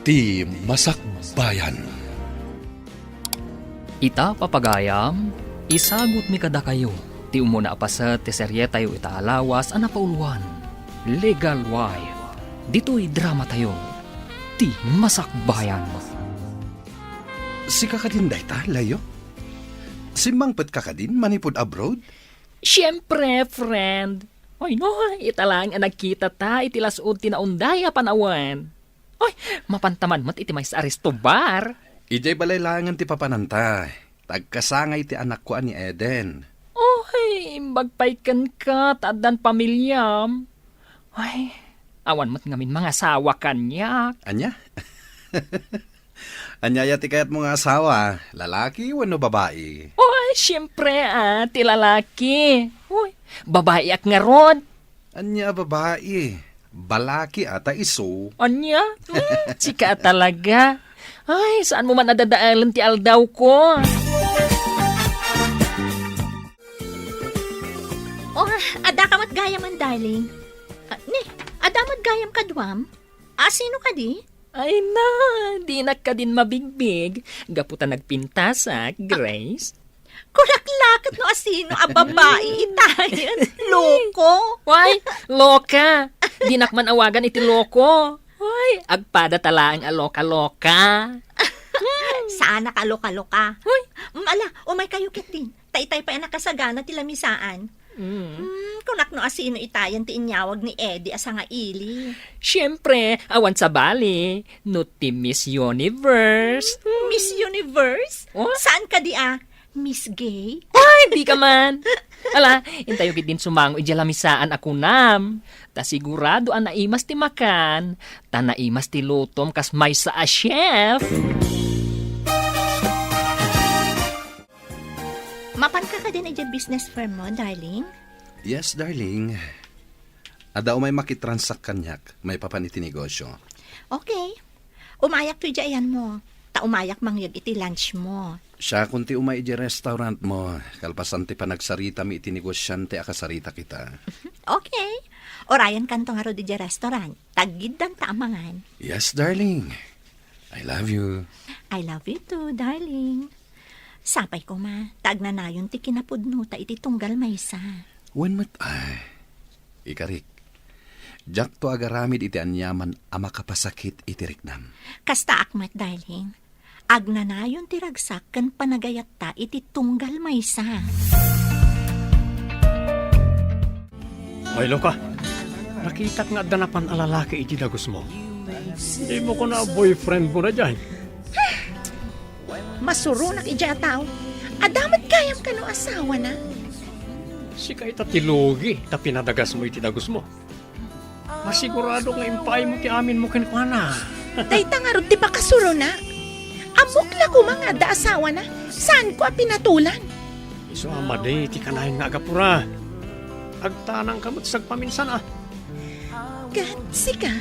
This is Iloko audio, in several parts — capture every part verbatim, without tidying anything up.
Ti Masakbayan. Ita, papagayam, isagutmi kadakayo ti umuna a paset ti serietayo ita a lawas a napauluan, Legal Wife. Ditoy dramatayo, Ti Masakbayan. Sika kadin dayta, Leo? Simmangpetka kadin manipud abroad? Siempre, friend. Oy, no, ita laeng a nagkitata iti las-ud ti naunday a panawen. Oy, mapanta man met iti maysa a resto bar. Idiay balay laengen ti papananta. Tagkasangay ti anakko a ni Eden. Oy, imbag pay kenka ta addan pamiliam. Ay, awan met ngamin mangasawa kaniak. Ania? Ania aya ti kayatmo nga asawa? Lalaki wenno babai? Oy, siempre, ah, ti lalaki. Uy, babaiak ngarud. Ania a babai? Balaki ata isu. Ania? Hmm, sika a talaga. Ay, saanmo man a dadaelen ti aldawko. Oh, adda ka met gayamen, darling. Ah, ni, adda met gayam kaduam? Ah, sino kadi? Ay na, dinak kadin mabigbig. Gapu ta nagpintasak, Grace. Kunak laket no asino a babai itayen. Loko. Why? Loka. Dinak man awagan iti loko. Why? Agpada ta laeng a loka-loka. Saanak a loka-loka. Hoy. Mm, ala, umay kayo ket din. Taytay pay a nakasagana ti lamisaan. Mm. Hmm, kunak no asino itayan ti inyawag ni Eddie a sangaili. Siempre, awan sabali, no ti Miss Universe. Miss Universe? Oh? Saan kadi a? Miss Gay? Ay, di ka man. Ala, intayo gid din sumango idiay lamisaan a kunam. Ta sigurado a naimas ti makan, ta naimas ti lutom kas maysa a chef. Mapanka kadin idiay business firm mo, darling? Yes, darling. Adda umay makitransak kaniak maipapan iti negosyo. Okay. Umayak to idiay ayanmo. Ta umayak mangyeg iti lunch mo. Siakon ti umay idiay restaurant mo, kalpasan ti panagsaritami iti negosiante a kasaritak ita. Okay. Urayan kanto ngarud idiay restaurant. Taggiddanta a mangan. Yes, darling. I love you. I love you too, darling. Sapay koma, ta agnanayon ti kinapudnota iti tunggal maysa. Wen met, ay, ikarik, diakto agaramid iti aniaman a makapasakit iti riknam. Kastaak met, darling. Agnanayon ti ragsak ken panagayatta iti tunggal maysa. Ay, Loka, nakitak nga adda napan a lalaki iti dagusmo. Dimo kuna a boyfriend mo na diay. Masuronak idiay a tao. Adda met gayam kano asawana? Sika ita ti lugi ta pinadagasmo iti dagusmo. Masigurado nga impaaymo ti aminmo kenkuana. Dayta ngarud ti pakasuronak. Ammok la koma nga adda asawana. Saanko a pinatolan. Isu a madi ti kanayon nga agapura. Agtanangka met sagpaminsan a. Ket sika,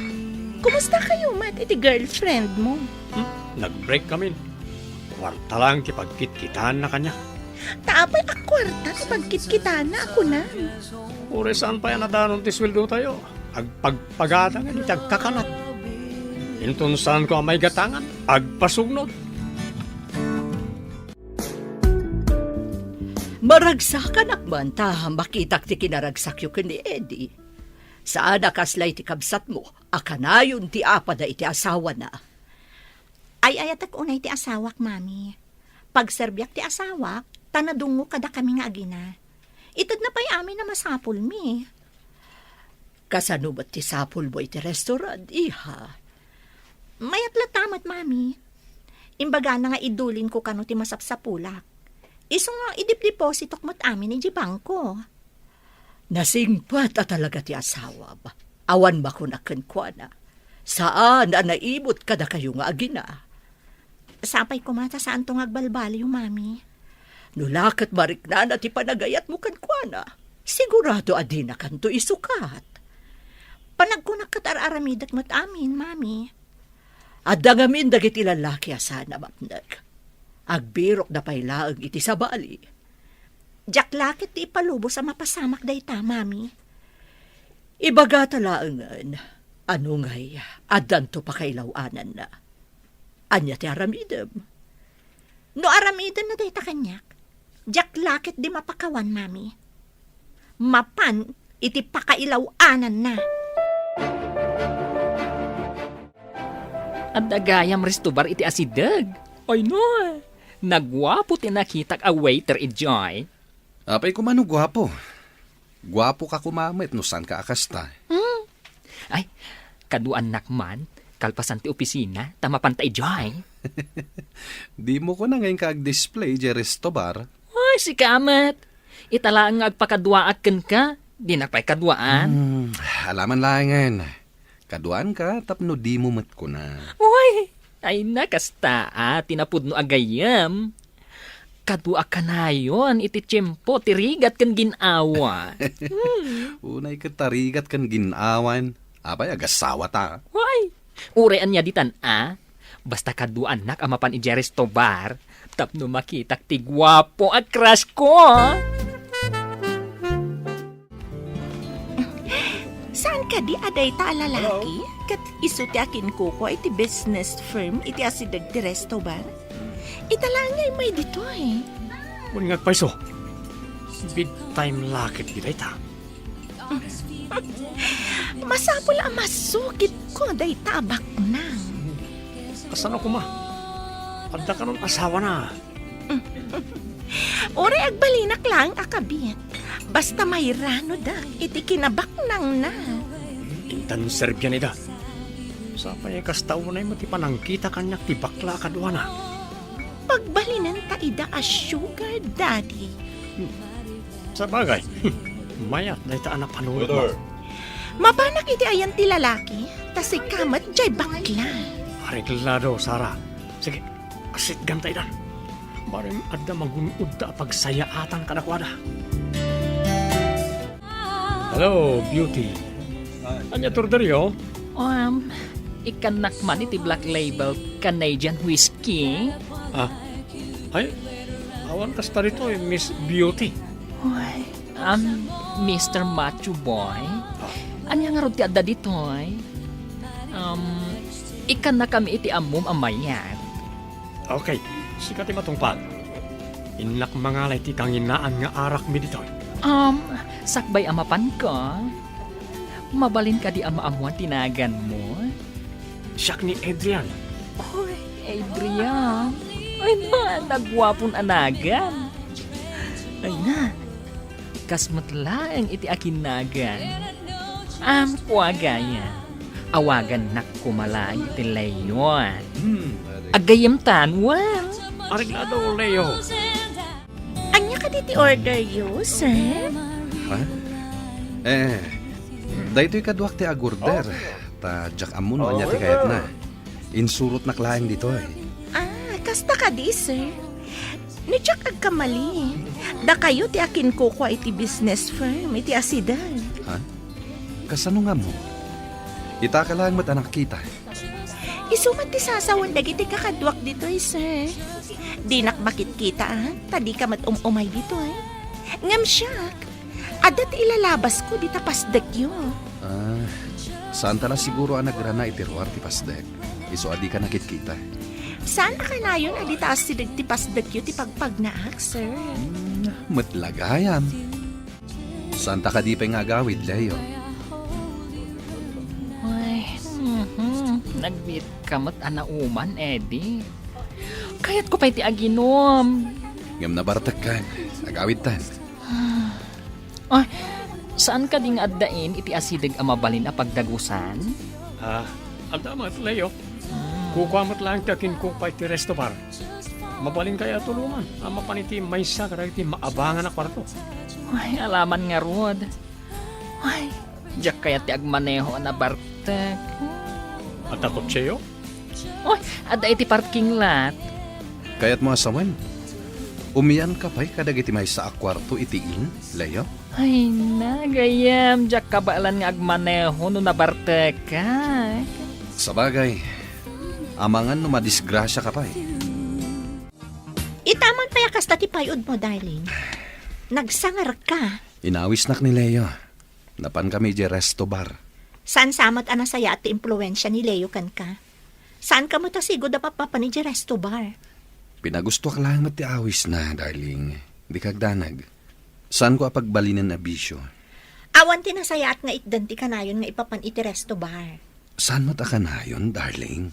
kumusta kayo met iti girlfriend mo? Hmm? Nag-break kami. Kuarta lang ti pagkitkitaanna kaniak. Ta apay a kuarta ti pagkitkitaanna a kunam? Uray saan pay a nadanon ti sueldotayo, agpagpagatangan iti agkakanat. Inton saanko a maigatangan, agpasugnod. Maragsakanak man ta makitak ti kinaragsakyo ken ni Eddie. Saan a kasla iti kabsatmo a kanayon ti apada iti asawana. Ay-ayatek unay ti asawak, Mami. Pagserbiak ti asawak, ta nadungngok kadakami nga agina. Itedna pay amin a masapulmi. Kasano met ti sapulmo iti restaurant, iha? Mayat latta met, Mami. Imbagana nga idulinko kano ti masapsapulak. Isu nga idipdepositok met amin idiay bangko. Nasingpet a talaga ti asawam. Awan makunak kenkuana. Saan a naimut kadakayo nga agina. Sapay koma ta saanto nga agbalbaliw, Mami. No la ket mariknana ti panagayatmo kenkuana, sigurado a dinakanto isukat. Panagkunak ket ar-aramidek met amin, Mami. Adda ngamin dagiti lalaki a saan a mapnek. Agbirokda pay laeng iti sabali. Diak la ket ti ipalubos a mapasamak dayta, Mami. Ibagata laengen, ano ngay, addanto pakailaw-ananna. Ania ti aramidem? No aramidenna dayta kaniak, diak la ketdi mapakawan, Mami. Mapan iti pakailaw-ananna. Adda gayam resto bar iti asideg. Ay, no. Naguapo ti nakitak a waiter idiay. Apay koma no guapo? Guapoka koma met no saanka a kasta. Hmm. Ay, kaduaannak man, kalpasan ti opisina, ta mapanta idiay. Dimo kona nga inka ag-display idiay resto bar? Ay, sika met. Ita laeng nga agpakaduaak kenka, dinak pay kaduaan. Hmm, alaman laengen. Kaduaanka tapno dimo met kuna. Uy, ay na, kasta a ti napudno a gayyem. Kadua kanayon iti tiempo ti rigat ken gin-awa. Hmm. Unay ket ta rigat ken gin-awan. Apay, agasawata. Uy, uray ania ditan a? Basta kaduaannak a mapan idiay resto bar tapno makitak ti guapo a crush ko. Saan kadi a dayta a lalaki? Hello? Ket isu ti akinkukua iti business firm iti asideg ti resto bar? Ita laeng nga immay ditoy. Wen nga agpayso. Big time la ketdi dayta. Masapul a masukitko dayta a baknang. Kasano koma? Adda kanon asawana? Uray agbalinak laeng a kabit. Basta mairanodak iti kinabaknangna. Intan serbian ida. Sapay kasta unay met ti panangkita kaniak ti bakla a kaduana. Pagbalinenta ida a sugar daddy. Hmm. Sabagay, mayat dayta a napanunotmo. Waiter. Mapanak iti ayan ti lalaki, ta sika met jay bakla. Areglado, Sara. Sige, asitganta idan. Barem adda magun-odda a pagsayaatan kadakuada. Hello, Beauty. Ania ti orderyo? Um, ikkannak man iti Black Label Canadian Whiskey. Ah, ay, awan kasta ditoy, Miss Beauty. Uy, um, Mister Macho Boy. Ah. Ania ngarud ti adda ditoy? Um, ikkannakami iti ammom a mayat. Okay, sika ti matungpal. Innak mangala iti kanginaan nga arakmi ditoy. Um, sakbay a mapanka, mabalin kadi a maammuan ti naganmo? Siak ni Adrian. Oy, Adrian. Ay na, naguapon a nagan. Ay na, kas met laeng iti akinnagan. Amko a gayam. Awagannak koma laeng iti Leo. Hmm. Aggayemtan, wen? Areglado, Leo. Ania kadi ti orderyo, sir? Ha? Eh, daytoy kaduak ti agorder. Ta diak ammo no ania ti kayatna. Insurotnak laeng ditoy. Ah, kasta kadi, sir? No diak agkamali, dakayo ti akinkukua iti business firm iti asideg. Ha? Kasano nga ammo? Itaka laeng met a nakita. Isu met ti sasawen dagiti kakaduak ditoy, sir. Dinak makitkita, ah, ta dika met um-umay ditoy. Ngem siak, adda ti ilalabasko dita pasdekyo. Ah, saanta la siguro a nagrana iti ruar ti pasdek. Isu a dika nakitkita. Saan a kanayon a dita asideg ti pasdekyo ti pagpagnaak, sir? Hmm, met la gayam. Saanta kadi pay nga agawid, Leo? Ay, mhm. Nagbiit ka met a nauman, Eddie. Kayatko pay ti aginom. Ngem nabartekkan. Agawidtan. Ay, saan kadi nga addain iti asideg a mabalin a pagdagusan? Ah, adda met, Leo. Hmm. Kukua met laeng ti akinkukua iti resto bar. Mabalin kaya a tulongan a mapan iti maysa kadagiti maabangan a kuarto? Ay, alaman ngarud. Ay, diak kayat ti agmaneho a nabartek. Adda kotseyo? Ay, adda iti parking lot. Kayatmo a sawen? Umianka pay kadagiti maysa a kuarto iti inn, Leo? Ay na, gayyem, diak kabaelan nga agmaneho no nabartekak. Sabagay, amangan no madisgrasiaka pay. Ita man pay a kasta ti pay-odmo, darling. Nagsangarka. Inawisnak ni Leo. Napankami idiay resto bar. Saan sa met a nasayaat ti impluensia ni Leo kenka? Saanka met a sigud a mapmapan idiay resto bar? Pinagustoak laeng met ti awisna, darling. Dika agdanag. Saanko a pagbalinen a bisio. Awan ti nasayaat nga itdan ti kanayon nga ipapan iti resto bar. Saan met a kanayon, darling?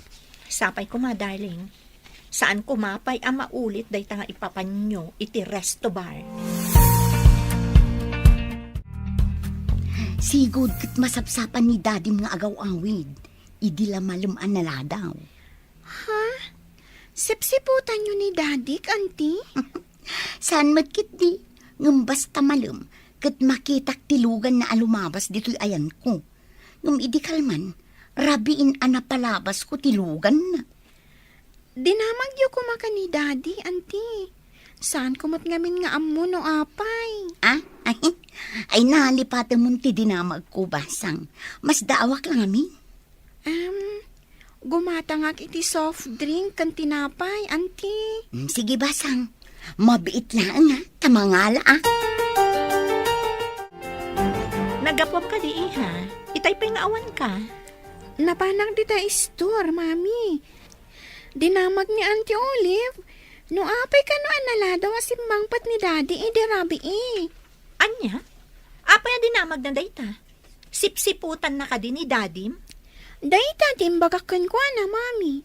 Sapay koma, darling. Saan koma pay a maulit dayta nga ipapanyo iti resto bar. Sigud ket masapsapan ni Dadim nga agaw-awid idi la malem a naladaw. Ha? Sipsiputanyo ni Dadik, Auntie? Saan met ketdi, ngem basta malem, ket makitak ti luganna a lumabas ditoy ayanko. Ngem idi kalman, rabiin a napalabasko ti luganna. Dinamagyo koma ken ni Daddy, Auntie. Saanko met ngamin nga ammo no apay. Ah? Ay, ay, nalipatemon ti dinamagko, Basang. Masdaawak la ngamin. Em, gumatangak iti soft drink ken tinapay, Auntie. Mm, sige, Basang. Mabiit laeng, ha? Ta mangala, ah. Naggapuam kadi, iha? Itay pay nga awanka? Napanak dita store, Mami. Dinamag ni Auntie Olive, no apay kano a naladaw a simmangpet ni Daddy idi rabii. Ania? Apay a dinamagna dayta? Sipsiputanna kadi ni Dadim? Dayta ti imbagak kenkuana, Mami.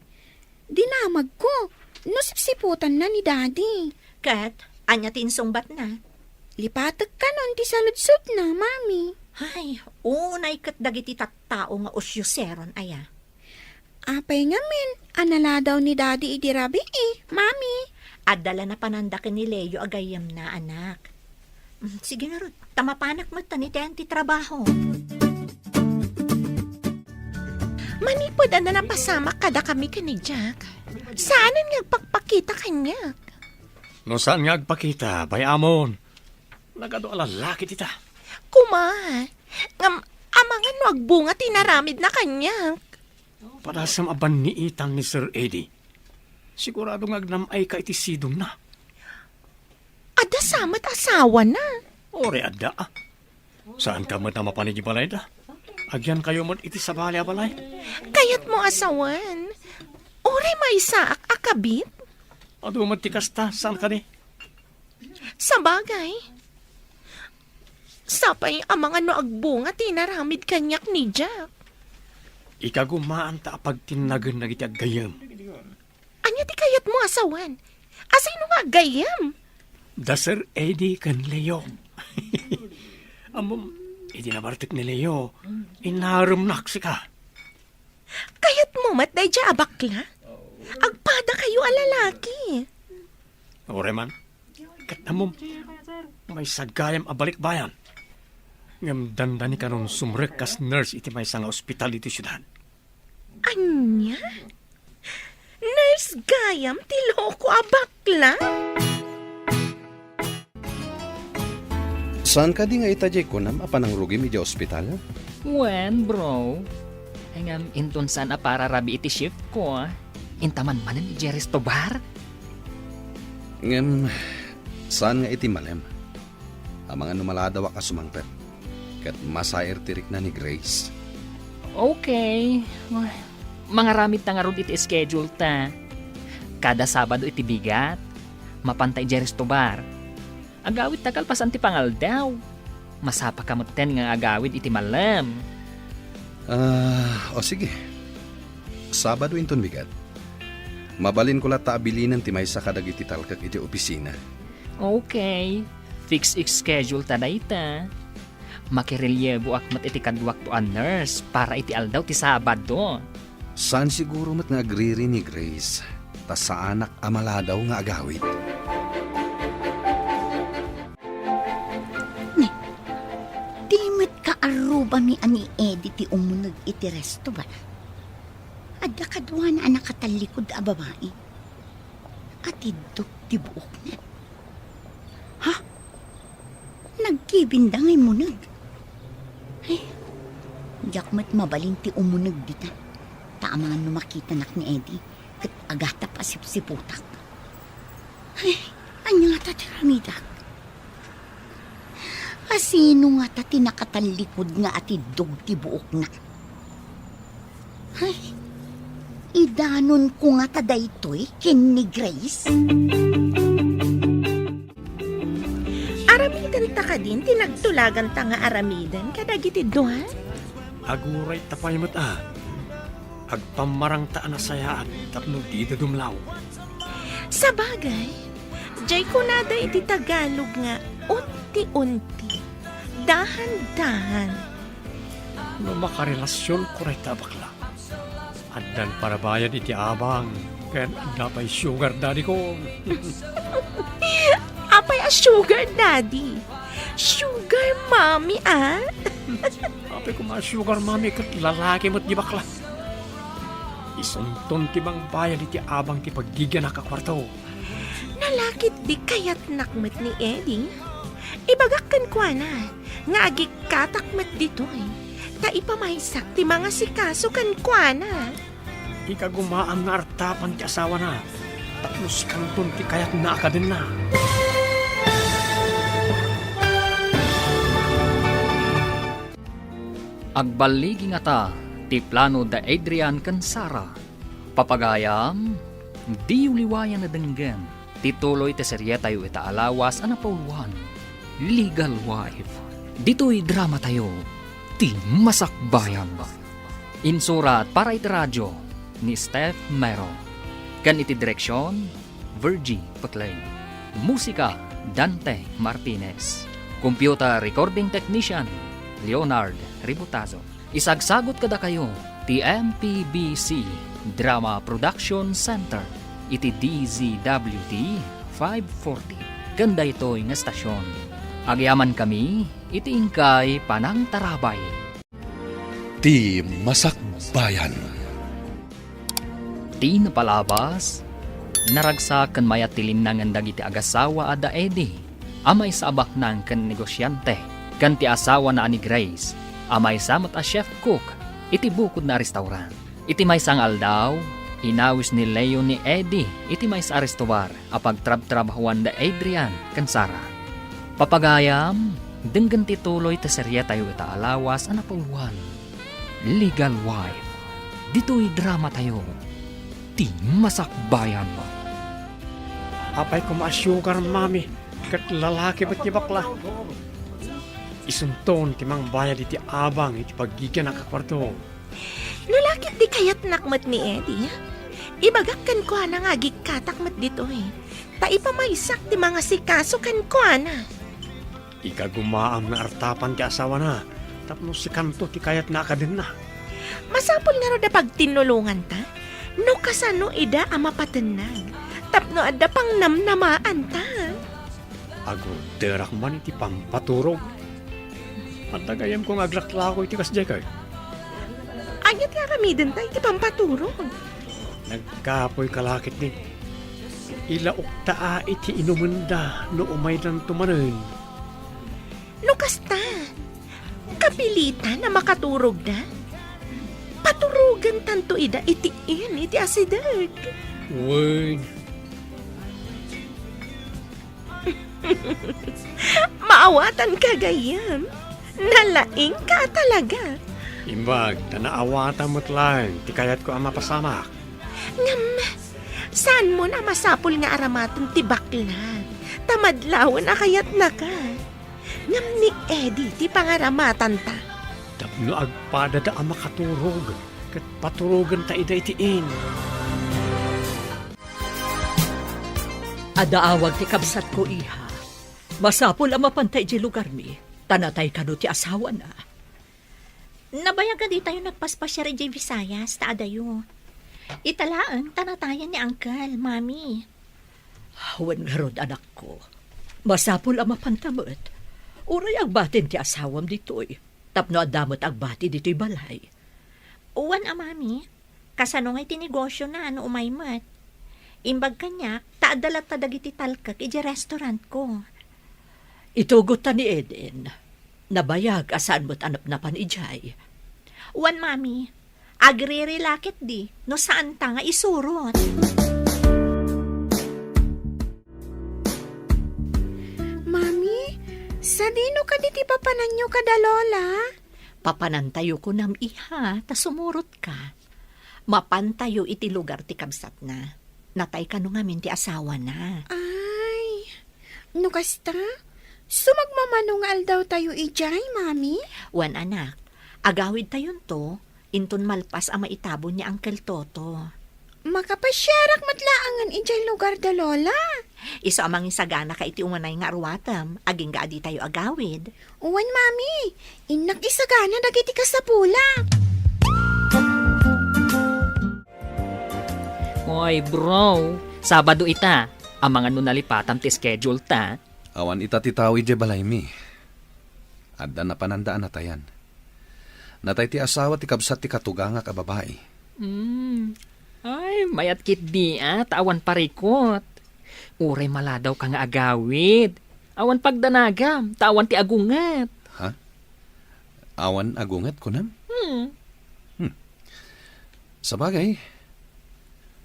Dinamagko no sipsiputanna ni Daddy. Ket, ania ti insungbatna? Lipatek kanon ti saludsodna, Mami. Ay, unay ket dagiti tattao nga usyoseron aya. Apay ngamin a naladaw ni Daddy idi rabii, Mami? Adda la napananda ken ni Leo a gayyemna, anak. Mm, sige ngarud, ta mapanak met ta ni Ten ti trabaho. Manipud a napasamak kadakami ken ni Jack, saanen nga agpakpakita kaniak. No saan nga agpakita, bay-amon. Nagadu a lalaki dita. Kuma, ngem amangan no agbunga ti inaramidna kaniak. Padasem a banniitan ni Sir Eddie. Sigurado nga agnam-ayka iti sidongna. Adda sa met asawana. Uray adda, ah. Saanka met a mapan iti balayda? Agyankayo met iti sabali a balay. Kayatmo a sawen? Uray maysaak a kabit? Adu met ti kasta, saan kadi? Sabagay, sapay amangan no agbunga ti inaramid kaniak ni Jack. Ikagumaanta a pagtinnagen dagiti aggayyem. Ania ti kayatmo a sawen? Asino nga aggayyem? Da Sir Eddie ken Leo. Ammom, idi nabartek ni Leo, inaremnak sika. Kayatmo met daydiay a bakla? Agpadakayo a lalaki. Uray man, ket ammom, maysa gayam a balikbayan. Ngem dandani kanon sumrek kas nurse iti maysa nga ospital iti siudad. Ania? Nurse gayam ti loko a bakla? Saan kadi nga ita diay kunam a panangrugim idiay ospital? Wen, bro. Ay ngem inton saan a pararabii iti shift ko, inta man manen idiay resto bar? Ngem, saan nga iti malem? Amangan no maladawak a sumangpet, ket masair ti rikna ni Grace. Okay. Mangaramid ta ngarud iti schedule ta. Kada Sabado iti bigat, mapanta idiay resto bar. Agawid ta kalpasan ti pangaldaw. Masapaka metten nga agawid iti malem. Ah, o sige. Sabado inton bigat. Mabalinko latta a bilinen ti maysa kadagiti talkek iti opisina. Okay. Fix schedule ta dayta. Makirelievoak met iti kaduakto a nurse para iti aldaw ti Sabado. Saan siguro met nga agriri ni Grace, ta saanak a maladaw nga agawid. Ne, di met kaarrubami a ni Eddie ti umuneg iti resto, bala. Adda kaduana a nakatallikud a babai. Atiddog ti buokna. Ha? Nagkibinda nga immuneg. Ay, diak met mabalin ti umuneg dita. Ta amangan no makitanak ni Eddie, ket agatap a sipsiputak. Ay, ania ngata ti aramidak? Asino ngata ti nakatallikud nga atiddog ti buokna? Ay, Idanonko ngata daytoy ken ni Grace? Aramidenta kadin ti nagtulaganta nga aramiden kadagiti dua? Aguray ta pay met a. Agpammarangta a nasayaat tapno dida dumlaw. Sabagay, jay kunada iti Tagalog nga unti-unti, dahan-dahan. No makarelasionko dayta a bakla, addan parabayad iti abang ken adda pay sugar daddy ko. Apay a sugar daddy? Sugar mommy, a? Apay koma a sugar mommy ket lalaki met di bakla. Isunton ti mangbayad iti abang ti paggigianak a kuarto. Nalakit di kayatnak met ni Eddie? Ibagak kenkuana nga agikkatak met ditoy, ta ipamaysak ti mangasikaso kenkuana. Ikagumaam nga artapan ti asawana, tapno sikanton ti kayatna a kadenna. Agballigi ngata ti plano da Adrian ken Sara. Papagayam, diyo liwayan a denggen ti tuloy ti serietayo ita a lawas a napauluan, Legal Wife. Ditoy dramatayo, Ti Masakbayan. Insurat para iti radio ni Steph Mero. Ken iti direksion, Virgie Peclay. Musika, Dante Martinez. Computer recording technician, Leonard Ributazo. Isagsagut kadakayo ti M P B C Drama Production Center iti D Z W T five forty ken daytoy nga estasion. Agyamankami iti inkay panangtarabay. Ti Masakbayan. Ti napalabas, naragsak ken mayat ti linnangen dagiti agasawa a da Eddie a maysa a baknang ken negosiante, ken ti asawana a ni Grace a maysa met a chef cook iti bukodna a restaurant. Iti maysa nga aldaw, inawis ni Leo ni Eddie iti maysa a restobar a pagtrabtrabahoan da Adrian ken Sara. Papagayam, denggen ti tuloy ti serietayo ita a lawas a napauluan, Legal Wife. Ditoy dramatayo, Ti Masakbayan. Apay koma a sugar mommy ket lalaki met ti bakla. Isunton ti mangbayad iti abang iti paggigianak a kuarto. Nalakit di kayatnak met ni Eddie, ibagak kenkuana nga agikkatak met ditoy, ta ipamaysak ti mangasikaso kenkuana. Ikagumaam nga artapan ti asawana tapno sikanto ti kayatna a kadenna. Masapul ngarud a pagtinnulonganta no kasano ida a mapatennag tapno adda pangnamnamaanta. Agurderak man iti pampaturog. Adda gayyemko nga aglaklako iti kasdiay kay. Ania ti aramidenta iti pampaturog? Nagkapoy kalakit ni. Ilaokta a iti inumenda no umaydanto manen. No kasta, kapilitan a makaturogda. Paturogentanto ida iti inn iti asideg. Wen. Maawatanka gayyem. Nalaingka a talaga. Imbag ta naawatan met laeng ti kayatko a mapasamak. Ngem, saanmon a masapul nga aramaten ti bakla, ta madlawen a kayatnaka. Ngem ni Eddie ti pangaramatanta. Tapno agpadada a makaturog, ket paturogenta ida iti inn. Adda awag ti kabsatko, iha. Masapul a mapanta idiay lugarmi, ta natay kano ti asawana. Nabayag a ditayo nagpaspasiar idiay Visayas, ta adayo. Ita laeng ta natayen ni Uncle, Mami. Wen ngarud, anakko. Masapul a mapanta met. Uray agbatin ti asawam ditoy, tapno adda met agbati ditoy balay. Wen a, Mami. Kasano ngay ti negosiona no umay met? Imbag kaniak, ta adda latta dagiti talkek idiay restaurantko. Itugotta ni Eden. Nabayag a saan met a napnapan idiay. Wen, Mami, agriri la ketdi no saanta nga isurot. Mami, sadino kadi ti papananyo kada Lola? Papanantayo kunam, iha, ta sumurotka. Mapantayo iti lugar ti kabsatna. Natay kano ngamin ti asawana. Ay, no kasta, sumagmamano nga aldawtayo idiay, Mami? Wen, anak, agawidtayonto, inton malpas a maitabon ni Uncle Toto. Makapasiarak met laengen idiay lugar da Lola. Isu a mangisaganaka iti umanay nga aruatem, agingga a ditayo agawid. Wen, Mami, innak isagana dagiti kasapulak. Oy, bro, Sabado ita. Amangan no nalipatam ti schedule ta. Awan ita ti tao idiay balaymi. Adda napananda a natayan. Natay ti asawa ti kabsat ti katugangak a babai. Hmm. Ay, mayat ketdi a, ta awan parikot. Uray maladawka nga agawid. Awan pagdanagam, ta awan ti agunget. Ha? Awan agunget, kunam? Hmm. Hmm. Sabagay,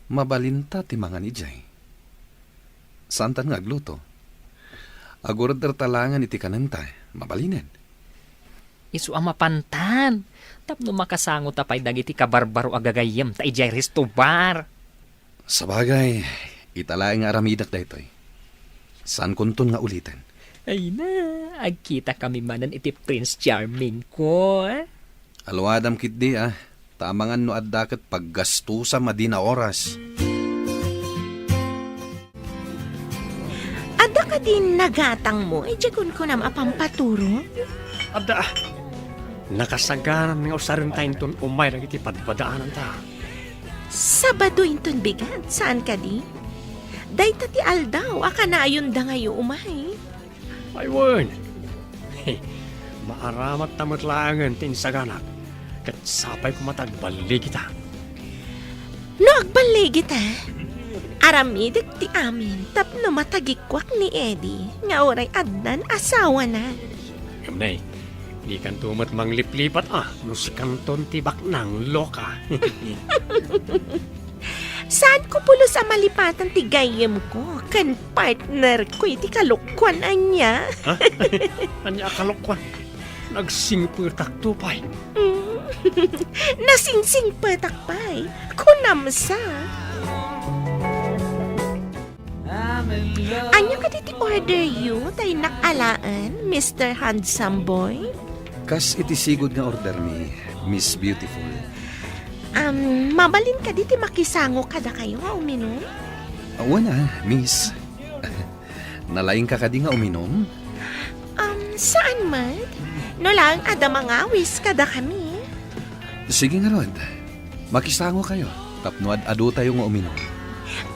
mabalinta ti mangan idiay. Saantan nga agluto. Agurder ta laengen iti kanenta, mabalinen. Isu a mapantan, tapno makasangota pay dagiti kabarbaro a gagayyemta idiay resto bar. Sabagay, ita laeng nga aramidek daytoy. Saankonton nga uliten. Ay na, agkitakami manen iti Prince Charming ko, eh. Aluadam ketdi, ah. Ta amangan no adda ket paggastusam a di naoras. Adda kadi nagatangmo idiay kunkunam a pampaturog? Adda, ah. Nakasagaran nga usarenta inton umay dagiti padpadaananta. Sabado inton bigat, saan kadi? Dayta ti aldaw a kanayon dangayo umay. Ay, wen. Maaramatta met laengen ti insaganak, ket sapay koma ta agballigita. No agballigita, aramidek ti amin tapno matagikuak ni Eddie nga uray addan asawana. Ngem ne, dikanto met mangliplipat a no sikanton ti baknang loka. Saanko pulos a malipatan ti gayyemko ken partnerko iti kalokuan ania? Ha? Ania a kalokuan? Nagsingpetakto pay. Mm. Nasingsingpetak pay. Kunam sa. Ania kadi ti order yo, ta innak alaen, Mister Handsome Boy? Kas iti sigud nga ordermi, Miss Beautiful. Um, mabalin kadi ti makisango kadakayo nga uminum? Awan a, Miss. Nalaingka kadi nga uminum? Um, saan met? No laeng adda mangawis kadakami. Sige ngarud. Makisangokayo tapno ad-adotayo nga uminum.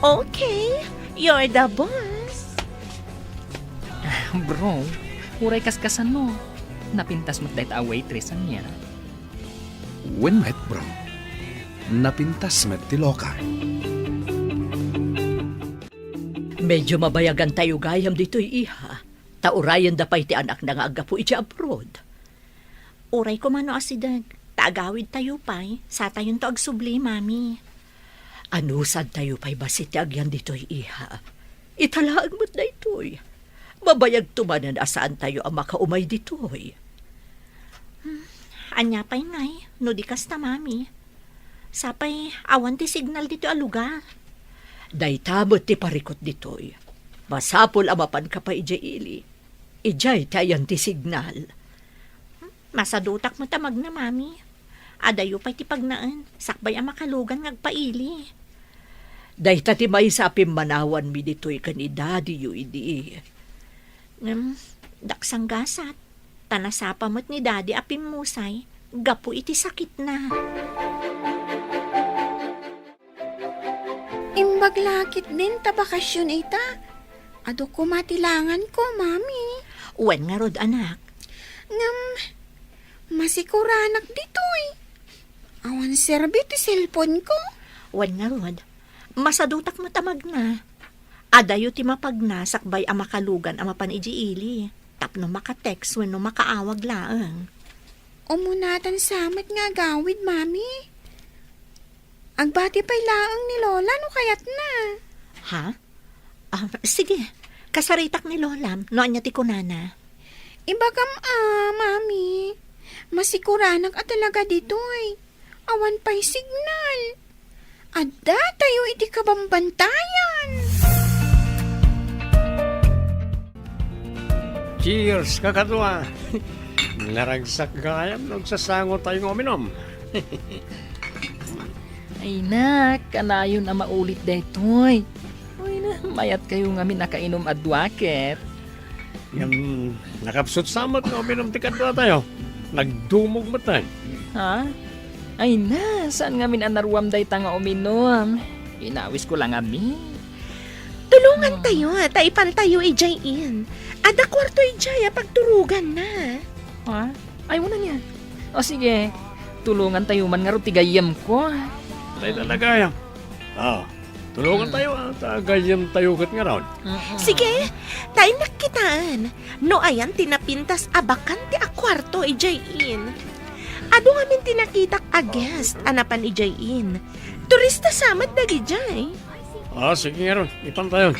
Okay, you're the boss. Bro, uray kaskasano. Napintas met dayta a waitress ania. Wen met, bro. Napintas met ti loka. Medyo mabayagantayo gayam ditoy, iha. Ta urayenda pay ti anakna nga aggapu iti abroad. Uray koma no asideg, ta agawidtayo pay, satayonto agsubli, Mami. Anusadtayo pay bassit ti agyan ditoy, iha. Ita laeng met daytoy. Mabayagto manen a saantayo a makaumay ditoy. Hmm, ania pay ngay, no di kasta, Mami? Sapay awan ti signal ditoy a lugar. Dayta met ti parikut ditoy. Masapul a mapanka pay idiay ili. Idiay ti ayan ti signal. Masadutak met a magna, Mami. Adayo pay ti pagnaen, sakbay a makalugan nga agpaili. Dayta ti maysa a pimmanawanmi ditoy ken ni Daddy yo idi. Ngem, daksanggasat, ta nasapa met ni Daddy a pimmusay gapu iti sakitna. Imbag la ketdin ta bakasion ita. Adu koma ti langanko, Mami. Wen ngarud, anak. Ngem, masikuranak ditoy. Awan serbi ti cellphone-ko. Wen ngarud, masadutak met a magna. Adayo ti mapagna sakbay a makalugan a mapan idiay ili, tapno maka-text wenno makaawag laeng. Umunatan sa met nga agawid, Mami. Agbati pay laeng ni Lola no kayatna. Ha? Ah, sige, kasaritak ni Lolam no ania ti kunana. Ibagam a, Mami. Masikuranak a talaga ditoy. Awan pay signal. Addatayo iti kabambantayan. Cheers, kakadua! Naragsak gayam no agsasangotayo nga uminom. Ay, nak, kanayon a maulit daytoy. Uy, na, mayatkayo ngamin a kainom a dua ket. Ngem, nakapsut sa met nga uminom ti kaduatayo. Nagdumog met, eh. Ha? Ay na, saan ngamin a naruam dayta nga uminom? Inawisko la ngamin. Tulongantayo, ta ipantayo idiay inn. Adda kuarto idiay a pagturoganna. Ha? Ay, wala niya. O sige, tulongantayo man ngarud ti gayyemko. Tay talaga, ya. Ah, tulongantayo, ah, ta gayyemtayo ket ngarud. Mm-mm. Sige, ta innak kitaen no ayan ti napintas a bakan ti a kuarto idiay inn. Adu ngamin ti nakitak a guest a napan idiay inn. Turista sa met dagidiay. Ah, sige ngarud, ipantayon.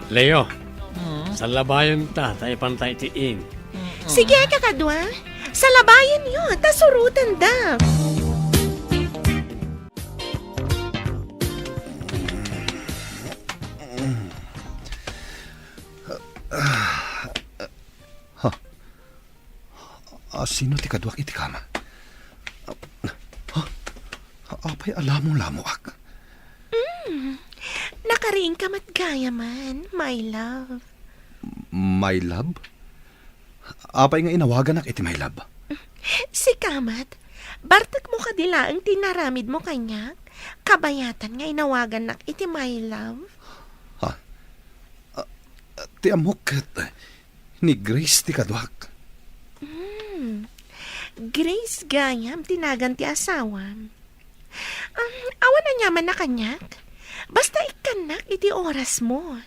Leo, Mm. salabayonta, ta ipanta iti inn. Mm-mm. Sige, kakadua. Salabayenyo, ta surotenda. Ha? A, sino ti kaduak iti kama? Ha? Apay a lamo-lamoak? Mm. Nakariingka met gayamen, my love. My love? Apay nga inawaganak iti my love? Sika met, bartekmo kadi laeng ti inaramidmo kaniak? Kabayatan nga inawagannak iti my love? Ha? A, a, ti ammok ket ni Grace ti kaduak. Hmm. Grace gayam ti nagan ti asawam. Um, awan aniamanna kaniak. Basta ikkannak iti orasmo.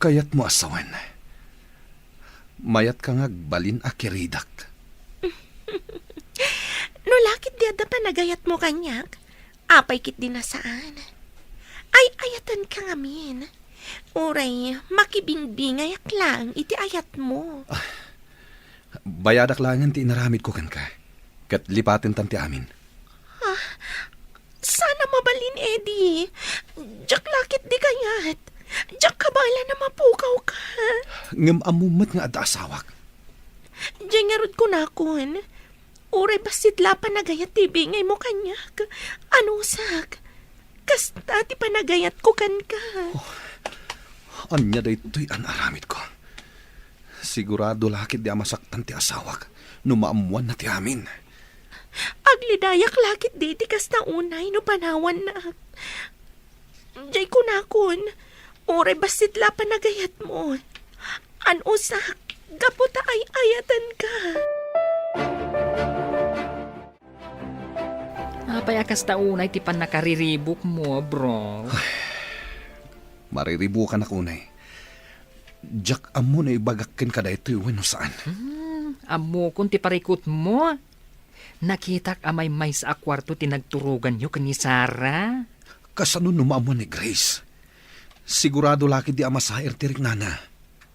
Kayatmo a sawen. Mayatka nga agbalin a kiridak. No la ketdi adda panagayatmo kaniak, apay ketdi a saan? Ay-ayatenka ngamin. Uray makibingbingayak laeng iti ayatmo. Ah, bayadak laengen ti inaramidko kenka, ket lipatentan ti amin. Ah, saan a mabalin, Eddie. Diak la ketdi kayat. Diak kabaelan a mapukawka. Ngem ammo met nga adda asawak. Diay ngarud kunakon, uray bassit la panagayat ti ibingaymo kaniak. Anusak, kasta ti panagayatko kenka. Oh, ania daytoy a naaramidko? Sigurado la ketdi a masaktan ti asawak no maammoanna ti amin. Aglidayak la ketdi iti kasta unay no panawannak. Diay kunakon, uray bassit la panagayatmo. Anusak, gapu ta ay-ayatenka. Apay a kasta unay ti pannakariribukmo, bro? Mariribukanak unay. Diak ammo no ibagak kenka daytoy wenno saan. Hmm, ammokon ti parikutmo. Nakitak a maymaysa a kuarto ti nagturoganyo ken ni Sarah. Kasano no maammoan ni Grace? Sigurado la ketdi a masair ti riknana.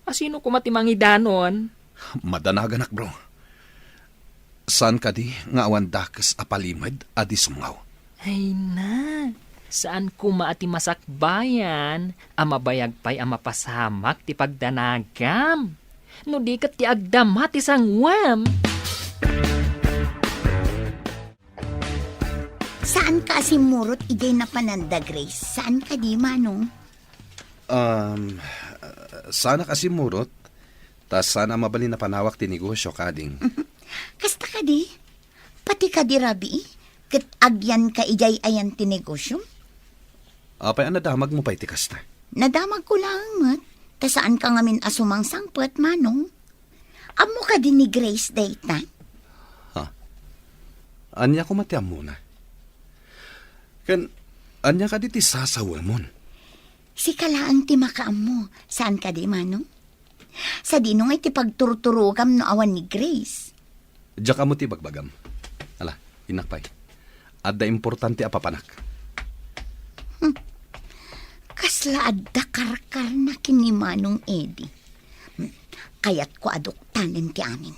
A, sino koma ti mangidanon? Madanaganak, bro. Saan kadi nga awan dakes a palimed a di sumngaw? Ay na, saan koma a ti masakbayan a mabayag pay a mapasamak ti pagdanagam? No di ket ti agdama ti sanguem. Saanka a simmurot idiay napananda, Grace? Saan kadi, Manong? Um, saanak a simmurot, ta saan a mabalin a panawak ti negosio, kading. Kasta kadi? Pati kadi rabii, ket agyanka idiay ayan ti negosio? Apay a nadamagmo pay ti kasta? Nadamagko laeng met, ta saanka ngamin a sumangsangpet, Manong. Ammo kadi ni Grace dayta? Ha? Ania koma ti ammona? Ken ania kadi ti sasawemon? Sika laeng ti makaammo, saan kadi, Manong? Sadino ngay ti pagturturogam no awan ni Grace? Diak ammo ti ibagbagam. Ala, innak pay. Adda importante a papanak. Hmm. Kasla adda karkarna ken ni Manong Eddie. Hmm. Kayatko a duktanen ti amin.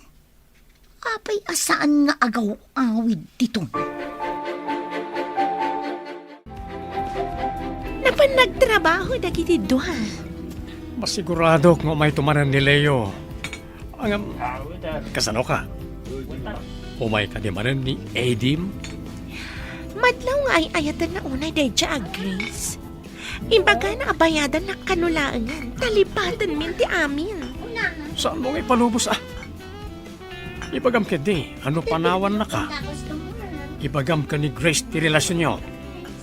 Apay a saan nga agaw-awid diton? Panagtrabaho dagiti dua. Masiguradok nga umayto manen ni Leo. Ngem, kasano ka? Umay kadi manen ni Edim? Madlaw nga ay-ayatenna unay daydiay a Grace. Imbagana a bayadannak kano laengen, ta lipatenmin ti amin. Saanmo nga ipalubos, a? Ibagam ketdi, a no panawannaka, ibagam ken ni Grace ti relasionyo.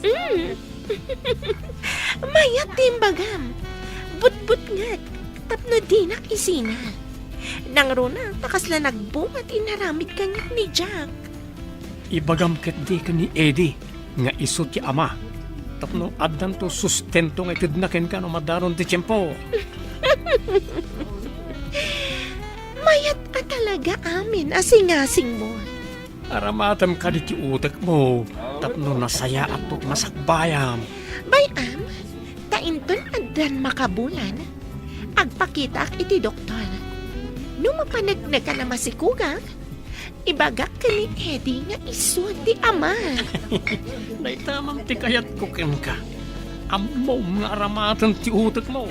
Mm. Mayat ti imbagam. Butbutngek, tapno dinak isina. Nangruna, ta kasla nagbunga ti inaramid kaniak ni Jack. Ibagam ketdi ken ni Eddie nga isu ti ama. Tapno addanto sustento nga itedna kenka no madaron ti tiempo. Mayat a talaga amin a singasingmo. Aramatem kadi ti utekmo, tapno nasayaatto ti masakbayam. Bay-am, ta inton addan makabulan, agpakitaak iti doktor. No mapaneknekan a masikogak, ibagak ken ni Eddie nga isu ti ama. Dayta man ti kayatko kenka. Ammom nga aramaten ti utekmo.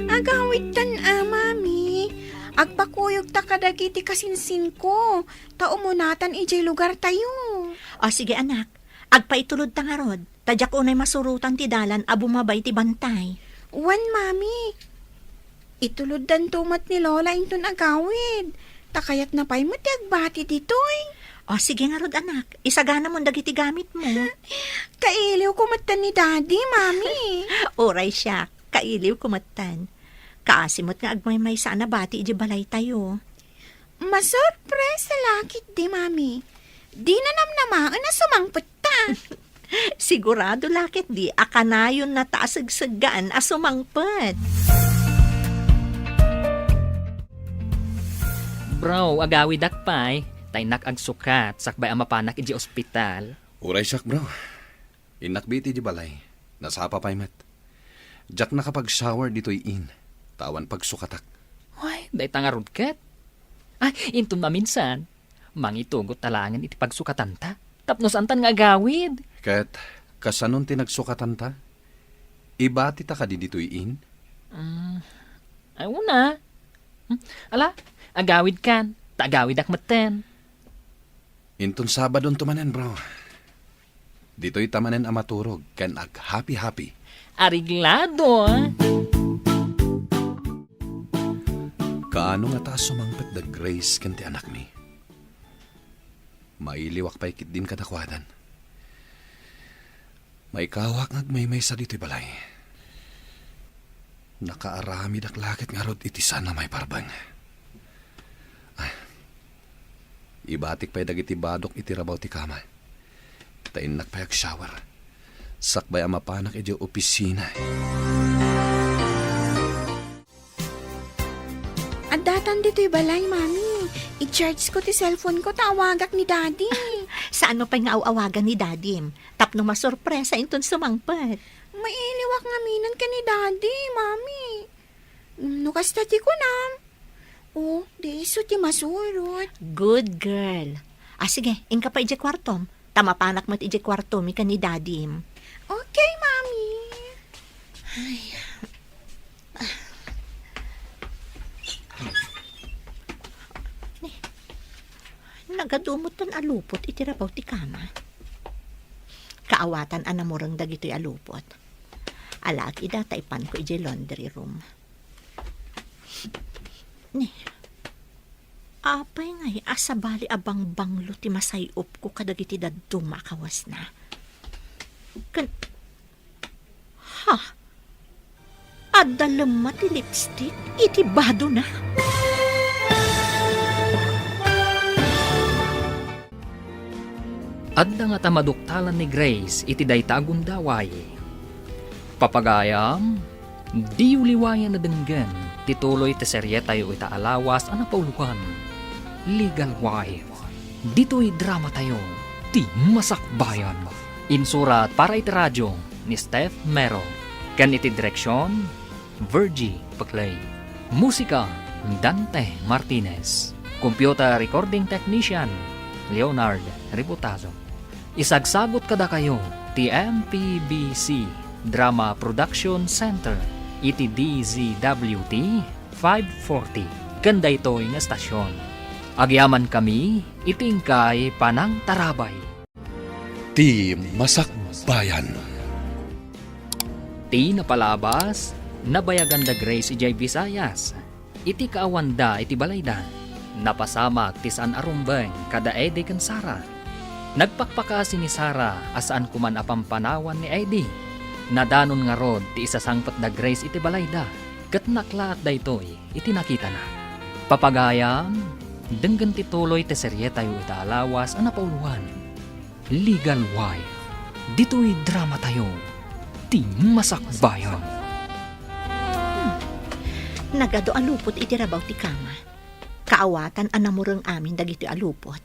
Agawidtan a, Mami. Agpakuyogta kadagiti kasinsinko, ta umunatan idiay lugartayo. O, sige, anak. Agpaitulodta ngarud, ta diak unay masurotan ti dalan a bumaba iti bantay. Wen, Mami. Ituloddanto met ni Lola inton agawid. Ta kayatna pay met ti agbati ditoy. O, sige ngarud, anak. Isaganamon dagiti gamitmo. Kailiwko metten ni Daddy, Mami. Uray siak, kailiwko metten. Kaasi met nga agmaymaysa a nabati idiay balaytayo. Masurpresa la ketdi, Mami. Dina namnamaen a sumangpetta. Sigurado la ketdi a kanayonnata a segseggaan a sumangpet. Bro, agawidak pay, ta innak agsukat sakbay a mapanak idiay ospital. Uray siak, bro. Innak iti balay. Nasapa pay met. Diak nakapag-shower ditoy inn, ta awan pagsukatak. Ay, dayta ngarud ket. Ay, inton maminsan, mangitugotta laengen iti pagsukatanta. Tapno saantan nga agawid. Ket, kasanon ti nagsukatanta? Ibatita kadi ditoy inn? Mm, ay, una. Hmm, ala, agawidkan, ta agawidak metten. Inton Sabadonto manen, bro. Ditoyta manen a maturog ken aghapi-hapi. Areglado, ah. Kaano ngata a sumangpet da Grace ken ti anakmi? Mailiwak pay ketdin kadakuadan. Maikawak nga agmaymaysa ditoy balay. Nakaaramidak la ket ngarud iti saan a maiparbeng. Ah, ibatik pay dagiti badok iti rabaw ti kama. Ta innak pay agshower. Sakbay a mapanak idiay opisina. Addatan ditoy balay, Mami. I-charge ko ti cellphone ko ta awagak ni Daddy. Saanmo pay nga aw-awagan ni Dadim? Tapno masurpresa inton sumangpet. Mailiwak ngamin ken ni Daddy, Mami. No kasta ti kunam, o, di isu ti masurot. Good girl. Ah, sige, inka pay idiay kuartom. Ta mapanak met idiay kuartomi ken ni Dadim. Okay, Mami. Ay. Ni, nagadu metten a lupot iti rabaw ti kama. Kaawatan a namureng dagitoy a lupot. Alaek ida ta ipanko idiay laundry room. Ni, apay ngay a sabali a bangbanglo ti masay-opko kadagiti dadduma a kawasna? Ken, ha? Adda lemma ti lipstick iti badona? Adda ngata maduktalan ni Grace iti dayta a gundaway. Papagayam, diyo liwayan a denggen ti tuloy ti serietayo ita a lawas a napauloan, Legal Wife. Ditoy dramatayo, ti Masakbayan. Insurat para iti radio ni Steph Mero. Ken iti direksion, Virgie Peclay. Musika, Dante Martinez. Computer recording technician, Leonard Ributazo. Isagsagut kadakayo ti M P B C Drama Production Center iti D Z W T five forty ken daytoy nga estasyon. Agyamankami iti inkay panangtarabay. Ti Masakbayan. Ti napalabas, nabayagan da Grace idiay Visayas. Iti kaawanda iti balayda, napasamak ti saan a rumbeng kada Eddie ken Sara. Nagpakpakaasi ni Sara a saan koman a pampanawan ni Eddie. Nadanon ngarud ti isasangpet da Grace iti balayda, ket naklaat daytoy iti nakitana. Papagayam, denggen ti tuloy ti serietayo ita a lawas a napauloan. Legal Wife. Ditoy dramatayo, Ti Masakbayan. Hmm. Nagadu a lupot iti rabaw ti kama. Kaawatan a namureng amin dagitoy a lupot.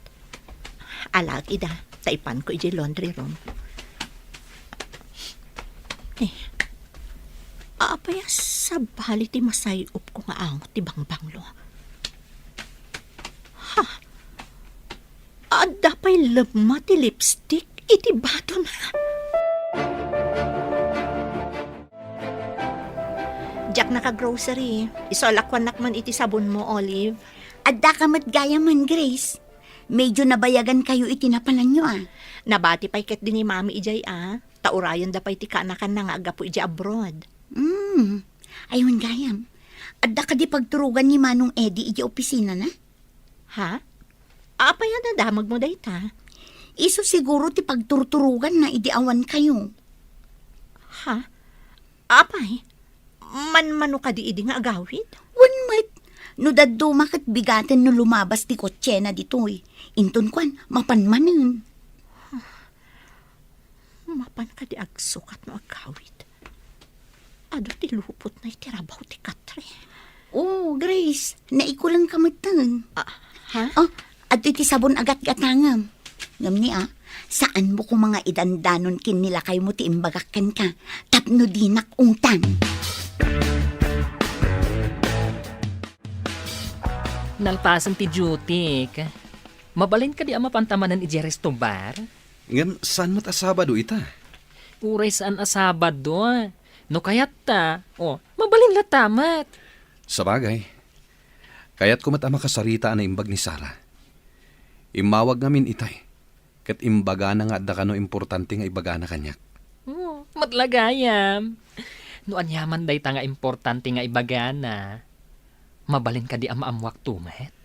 Alaek ida, ta ipanko idiay laundry room. Eh, apay a sabali ti masay-opko nga angot ti bangbanglo? Ha? Adda pay lemma ti lipstick iti badona. Diak naka-grocery. Isu a lakuannak man iti sabonmo, Olive. Addaka met gayamen, Grace. Medyo nabayagankayo iti napananyo, a. Nabati pay ketdi ni Mami idiay, a. Ta urayenda pay ti kaanakanna nga aggapu idiay abroad. Hmm. Ay, wen gayam. Adda kadi pagturogan ni Manong Eddie idiay opisinana? Ha? Apay a nadamagmo dayta? Isu siguro ti pagturturoganna idi awankayo. Ha? Apay, manmano kadi idi nga agawid? Wen met, no dadduma ket bigaten no lumabas ti kotsena ditoy. Inton kuan, mapan manen. Mapan kadi agsukat no agawid? Adu ti lupotna iti rabaw ti Katre. Oh, Grace, naikulengka metten. Ah, ha? Oh, adtoy ti sabon a gatgatangem. Ngem ni, a, saanmo koma nga idandanon ken ni lakaymo ti imbagak kenka tapno dinak ungtan. Nalpasen ti dutyk. Mabalin kadi a mapanta manen idiay resto bar? Ngem saan met a Sabado ita? Uray saan a Sabado. No kayatta, o, mabalin latta met. Sabagay, kayatko met a makasarita a naimbag ni Sara. Immawag ngamin itay, ket imbagana nga adda kano importante nga ibagana kaniak. O, met la gayam. No aniaman dayta nga importante nga ibagana, mabalin kadi a maammuakto met?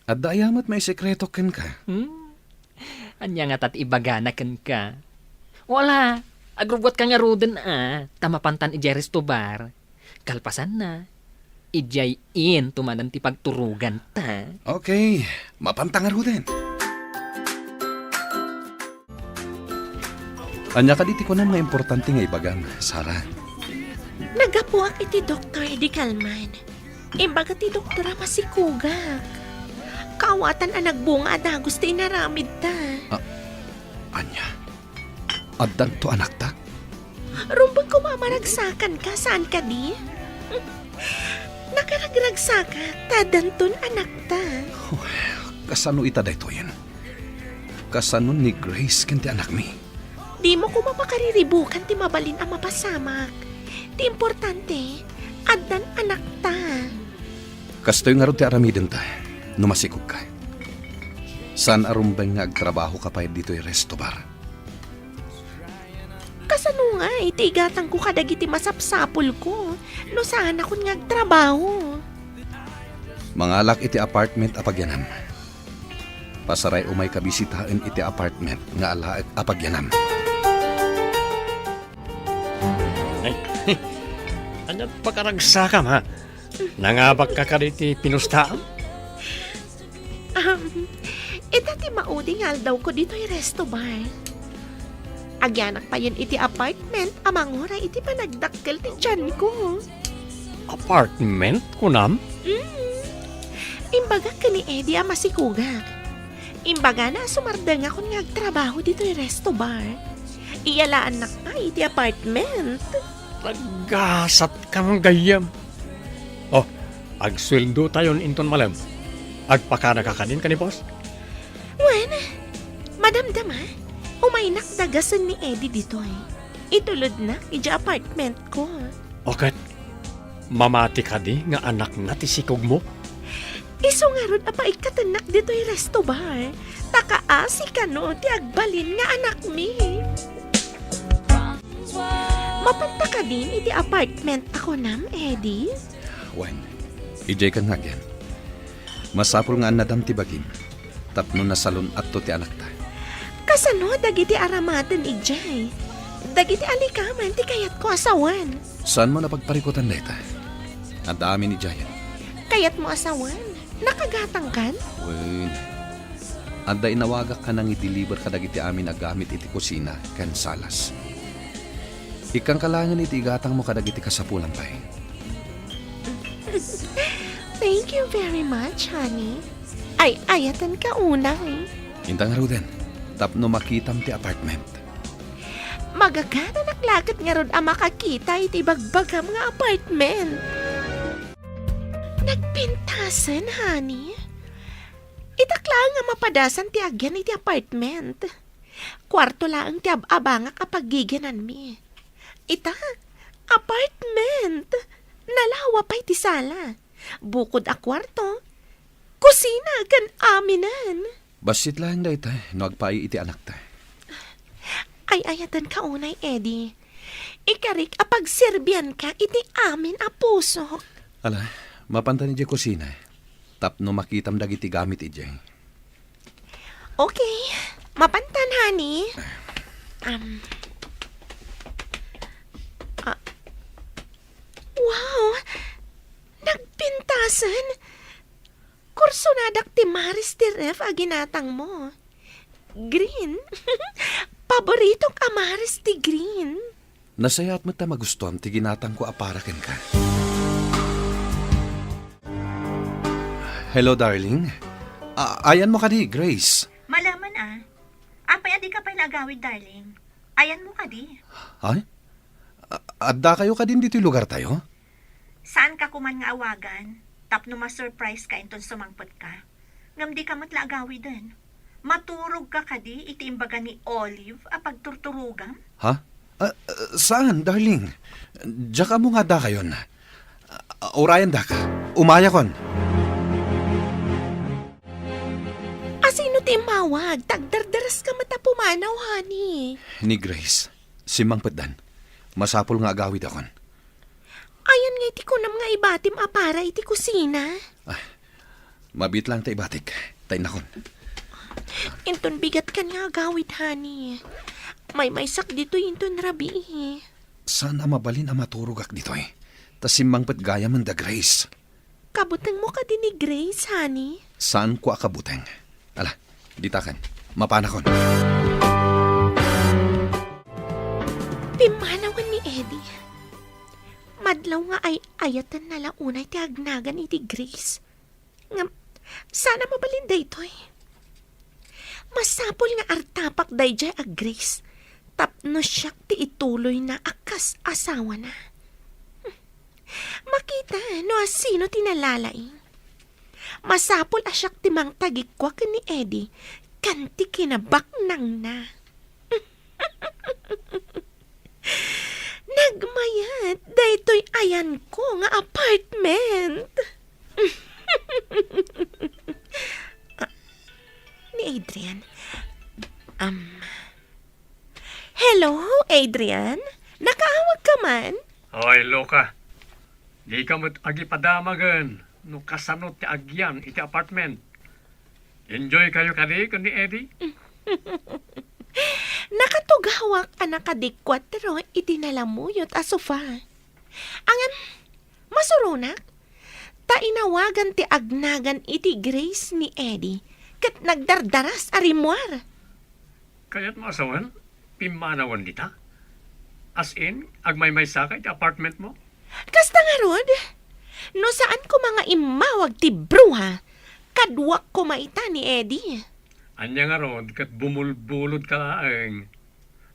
Adda aya met maisekretok kenka? Hmm? Ania ngata ti ibagana kenka? Wala, agrubbuatka ngaruden a, ta mapantan idiay resto bar. Kalpasanna, idiay into manen ti pagturoganta. Okay, mapanta ngaruden. Ania kadi ti kunam nga importante nga ibagam, Sara? Naggapuak iti Doktor Eddie Kalman. Imbaga ti doktor a masikogak. Kaawatan a nagbunga a dagus ti inaramidta. Ah, ania? Addanto anakta? Rumbeng koma a maragsakanka, saan kadi? Nakaragragsakak ta addanton anakta. Oh, kasano ita daytoyen? Kasano ni Grace ken ti anakmi? Dimo koma pakariribukan ti mabalin a mapasamak. Ti importante, addan anakta. Kastoy ngarud ti aramidenta no masikogka. Saan a rumbeng nga agtrabahoka pay ditoy resto bar. Kasano ngay ti igatangko kadagiti masapsapulko no saanakon nga agtrabaho? Mangalak iti apartment a pagyanam. Pasaray umayka bisitaen iti apartment nga alaek a pagyanam. Ay, ania ti pakaragsakam, ha? Nangabakka kadi ti pinustaam? Um, ita ti maudi nga aldawko ditoy resto bar. Agyanak payen iti apartment a manguray iti panagdakkel ti tianko. Apartment, kunam? Mm. Imbagak ken ni Eddie a masikogak. Imbagana a sumardengakon nga agtrabaho ditoy resto bar. Iyalaannak pay iti apartment. Naggasatkam gayyem. Oh, agsueldotayon inton malem. Agpakanaka kadin ken ni boss? Wen, madamdama. Umaynak dagasen ni Eddie ditoy. Itulodnak idiay apartment ko. O ket, mamati kadi nga anakna ti sikogmo? Isu ngarud a paikkatennak ditoy resto bar, ta kaasi kano ti agbalin nga anakmi. Mapanta kadin iti apartment a kunam, Eddie? Wen, idiay kan nga agyan. Masapul nga annadam ti bagim tapno nasalun-atto ti anakta. Kasano dagiti aramaten idiay? Dagiti alikaman ti kayatko a sawen. Saanmo a pagparikutan dayta? Adda amin idiayen. Kayatmo a sawen? Nakagatangkan? Wen. Adda inawagak a nangideliver kadagiti amin a gamit iti kusina ken salas. Ikkanka laengen iti igatangmo kadagiti kasapulam pay. Thank you very much, honey. Ay-ayatenka unay. Inta ngaruden, tapno makitam ti apartment. Magagananak la ket ngarud a makakita iti bagbagam nga apartment. Nagpintasen, honey. Itak laeng a mapadasan ti agyan iti apartment. Kuarto laeng ti ab-abangak a paggiginanmi. Ita, apartment! Nalawa pay ti sala. Bukod a kuarto, kusina ken aminen. Bassit laeng dayta no agpaay iti anakta. Ay-ayatenka unay, Eddie. Ikarik a pagserbianka iti amin a pusok. Ala, mapanta idiay kusina tapno makitam dagiti gamit idiay. Okay. Mapantan, honey. Um, ah, wow! Nagpintasen! Kursonadak ti maris ti ref a ginatangmo. Green. Paboritok a maris ti green. Nasayaat met ta magustuam ti ginatangko a para kenka. Hello, darling. A-, ayanmo kadi, Grace? Malaman a. Apay a dika pay naagawid, darling? Ayanmo kadi? Ay? A-, addakayo kadin ditoy lugartayo? Saanka koman nga awagan tapno ma-surprise ka inton sumangpet ka? Ngem dika met la agawiden. Maturog ka kadi iti imbaga ni Olive a pagturturogam? Ha? Ah, ah, saan, darling? Diak ammo nga addakayon. Ah, urayandak. Umayakon. Asino ti immawag? Ta agdardaras ka met a pumanaw, honey. Ni Grace. Simmangpetdan. Masapul nga agawidakon. Ayan nga iti kunam nga ibatim a para iti kusina? Ah, mabiit lang ta ibatik. Ta innakon. Inton bigatkan nga agawid, honey. Maymaysak ditoy inton rabii. Saan a mabalin a maturogak ditoy? Ta simmangpet gayam da Grace. Kabutengmo kadi ni Grace, honey? Saanko a kabuteng. Ala, ditakan. Mapanakon. Pimmanawen ni Eddie. Madlaw nga ay-ayatenna la unay ti agnagan iti Grace. Ngem, saan a mabalin daytoy? Masapul nga artapak daydiay a Grace tapno siak ti ituloyna a kas asawana. Makita no asino ti nalalaing. Masapul a siak ti mangtagikua ken ni Eddie ken ti kinabaknangna. Nagmayat daytoy ayanko nga apartment. Ah, ni Adrian. Um, hello, Adrian? Nakaawag ka man? Oy, Luca. Dika met agipadamagen no kasano ti agyan iti apartment. Enjoy kayo kadi ken ni Eddie? Nakatugawak a nakadikuatro iti nalamuyot a sofa. Ngem, masuronak, ta inawagan ti agnagan iti Grace ni Eddie ket nagdardaras a rimmuar. Kayatmo a sawen, pimmanawen dita? As in, agmaymaysa ka iti apartment mo? Kasta ngarud, no saan koma nga immawag ti bruha, kaduak koma ita ni Eddie. Ania ngarud ket bumulbulod ka laeng?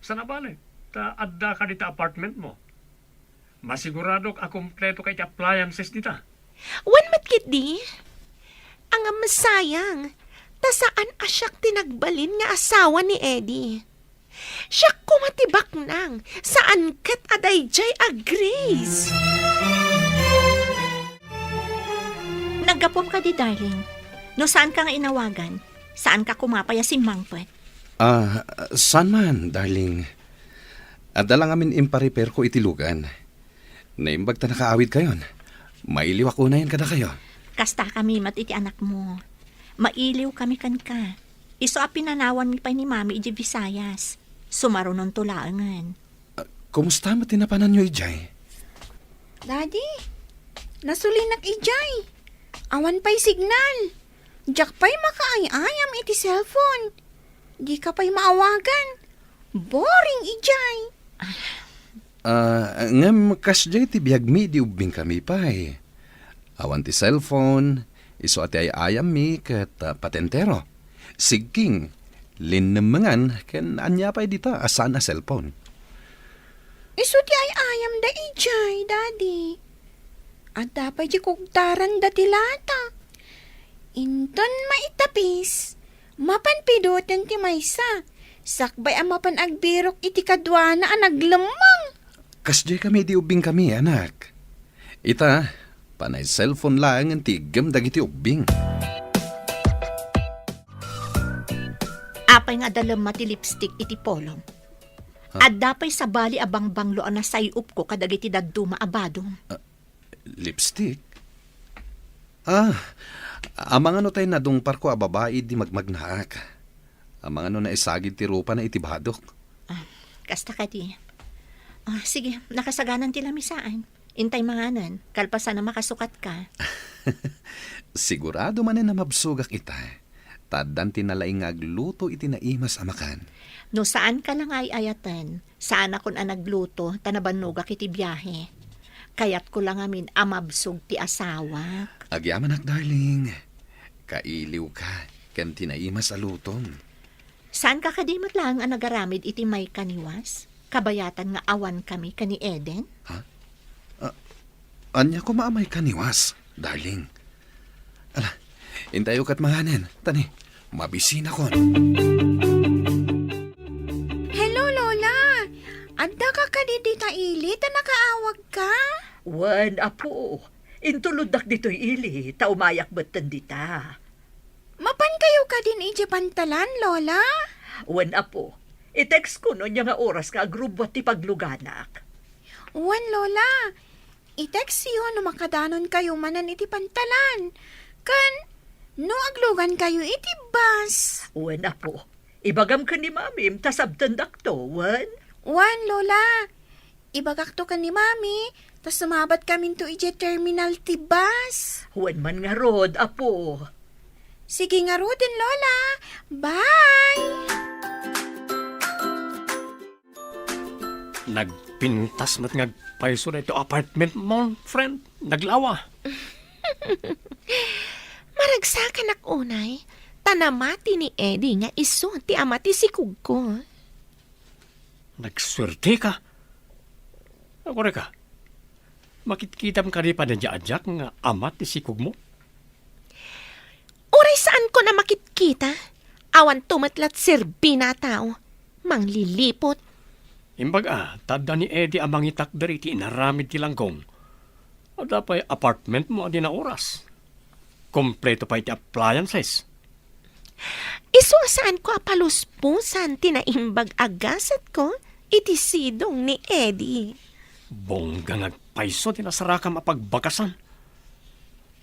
Saan a bale, ta adda ka dita apartment mo. Masiguradok a kompleto ka iti appliances dita. Wen met ketdi. Ngem sayang, ta saan a siak ti nagbalin nga asawa ni Eddie. Siak koma ti baknang, saan ket a daydiay a Grace. Naggapuam kadi, darling. No saanka nga inawagan, saanka koma pay a simmangpet. Ah, saan man, darling. Adda la ngamin imparepairko iti lugan. Naimbag ta nakaawidkayon. Mailiwak unayen kadakayo. Kastakami met iti anakmo. Mailiwkami kenka. Isu a pinanawanmi pay ni Mami idiay Visayas. Sumarunonto laengen. Ah, kumusta met ti napananyo idiay? Daddy, nasulinak idiay. Awan pay signal. Diak pay makaay-ayam iti cellphone. Dika pay maawagan. Boring idiay. Ah, ngem kasdiay ti biagmi idi ubbingkami pay. Awan ti cellphone, isu a ti ay-ayammi ket, ah, patentero. Sigking, linnemmengan, ken ania pay dita a saan a cellphone. Isu ti ay-ayamda idiay, Daddy. Adda pay di kugtaranda ti lata. Inton maitapis, mapan pidoten ti maysa, sakbay a mapan agbirok iti kaduana a naglemmeng. Kasdiay kami idi ubbingkami, anak. Ita, panay cellphone laengen ti iggem dagiti ubbing. Apay nga adda lemma ti lipstick iti polom? Ha? Adda pay sabali a bangbanglo a nasay-opko kadagiti dadduma a badom. Ah, lipstick? Ah, amangan no tay nadungparko a babai idi magmagnaak. Amangan no naisagid ti rupana iti badok. Ah, kasta kadi. Ah, sige, nakasaganan ti lamisaan. Intay manganen, kalpasan a makasukatka. Sigurado manen a mabsogak ita. Ta addan ti nalaing nga agluto iti naimas a makan. No saanka la nga ay-ayaten, saanakon a nagluto ta nabannogak iti biahe. Kayatko la ngamin a mabsog ti asawak. Agyamanak, darling. Kailiwka ken ti naimas a lutom. Saanka kadi met laeng a nagaramid iti maikaniwas? Kabayatan nga awankami ken ni Eden? Ha? Ah, ania koma a maikaniwas, darling? Ala, intayo ket manganen, ta ni, mabisinakon. Hello, Lola! Addaka kadi dita ili ta nakaawagka? Wen, Apo. Intuloddak ditoy ili, ta umayak metten dita. Mapankayo kadin idiay pantalan, Lola? Wen, Apo. I-text ko no ania nga oras nga agrubbuat ti pagluganak. Wen, Lola. I-textyo no makadanonkayo manen iti pantalan. Ken no aglugankayo iti bus. Wen, Apo. Ibagam ken ni Mamim ta sabtendakto, wen? Wen, Lola. Ibagakto ken ni Mami, ta sumabatkaminto idiay terminal ti bus. Wen man ngarud, Apo. Sige ngaruden, Lola. Bye! Nagpintas met nga agpayso daytoy apartment mo, friend. Naglawa. Maragsakanak unay, ta namati ni Eddie nga isu ti ama ti sikogko. Nagsuerteka. Agurayka, makitkitam kadi pay daydiay a diak nga ama ti sikogmo? Uray saanko a makitkita, awanto met la ti serbina a tao. Mangliliput. Imbag a, ta adda ni Eddie a mangitakder iti inaramid ti langgong. Adda pay apartment mo a di naoras. Kompleto pay ti appliances. Isu a saanko a palusposan ti naimbag a gasatko iti sidong ni Eddie. Bongga nga agpayso ti nasarakam a pagbagasan.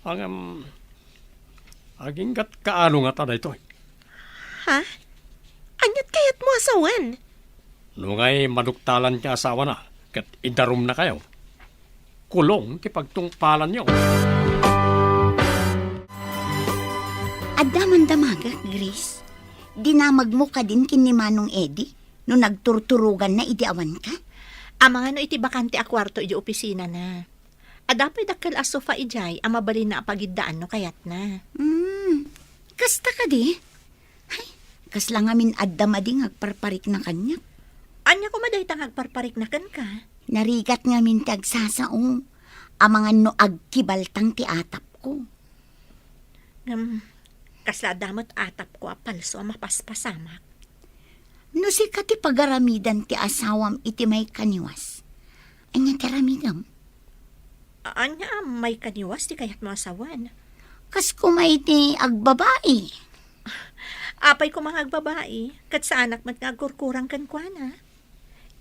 Ngem, aginggat kaano ngata daytoy? Ha? Aniat kayatmo a sawen? Nungay maduktalan ti asawana ket idarumnakayo, kulong ti pagtungpalanyo. Adda man damagek, Grace. Dinamagmo kadin ken ni Manong Eddie no nagturturoganna idi awanka? Amangan no iti bakante a kuarto iti opisinana. Adda pay dakkel a sofa idiay a mabalinna a pagiddaan no kayatna. Hmm, kasta kadi? Ay, kasla ngamin adda madi nga agparparikna kaniak. Ania koma dayta nga agparparikna kenka? Narigat ngamin ti agsasao. Amangan no agkibaltang ti atapko. Ngem, kasla adda met atapko a palso a mapaspasamak. No sika ti pagaramidan ti asawam iti maikaniwas, ania ti aramidem? A-, ania a maikaniwas ti kayatmo a sawen? Kas koma iti agbabai. Apay koma nga agbabai, ket saanak met nga agkurkurang kenkuana.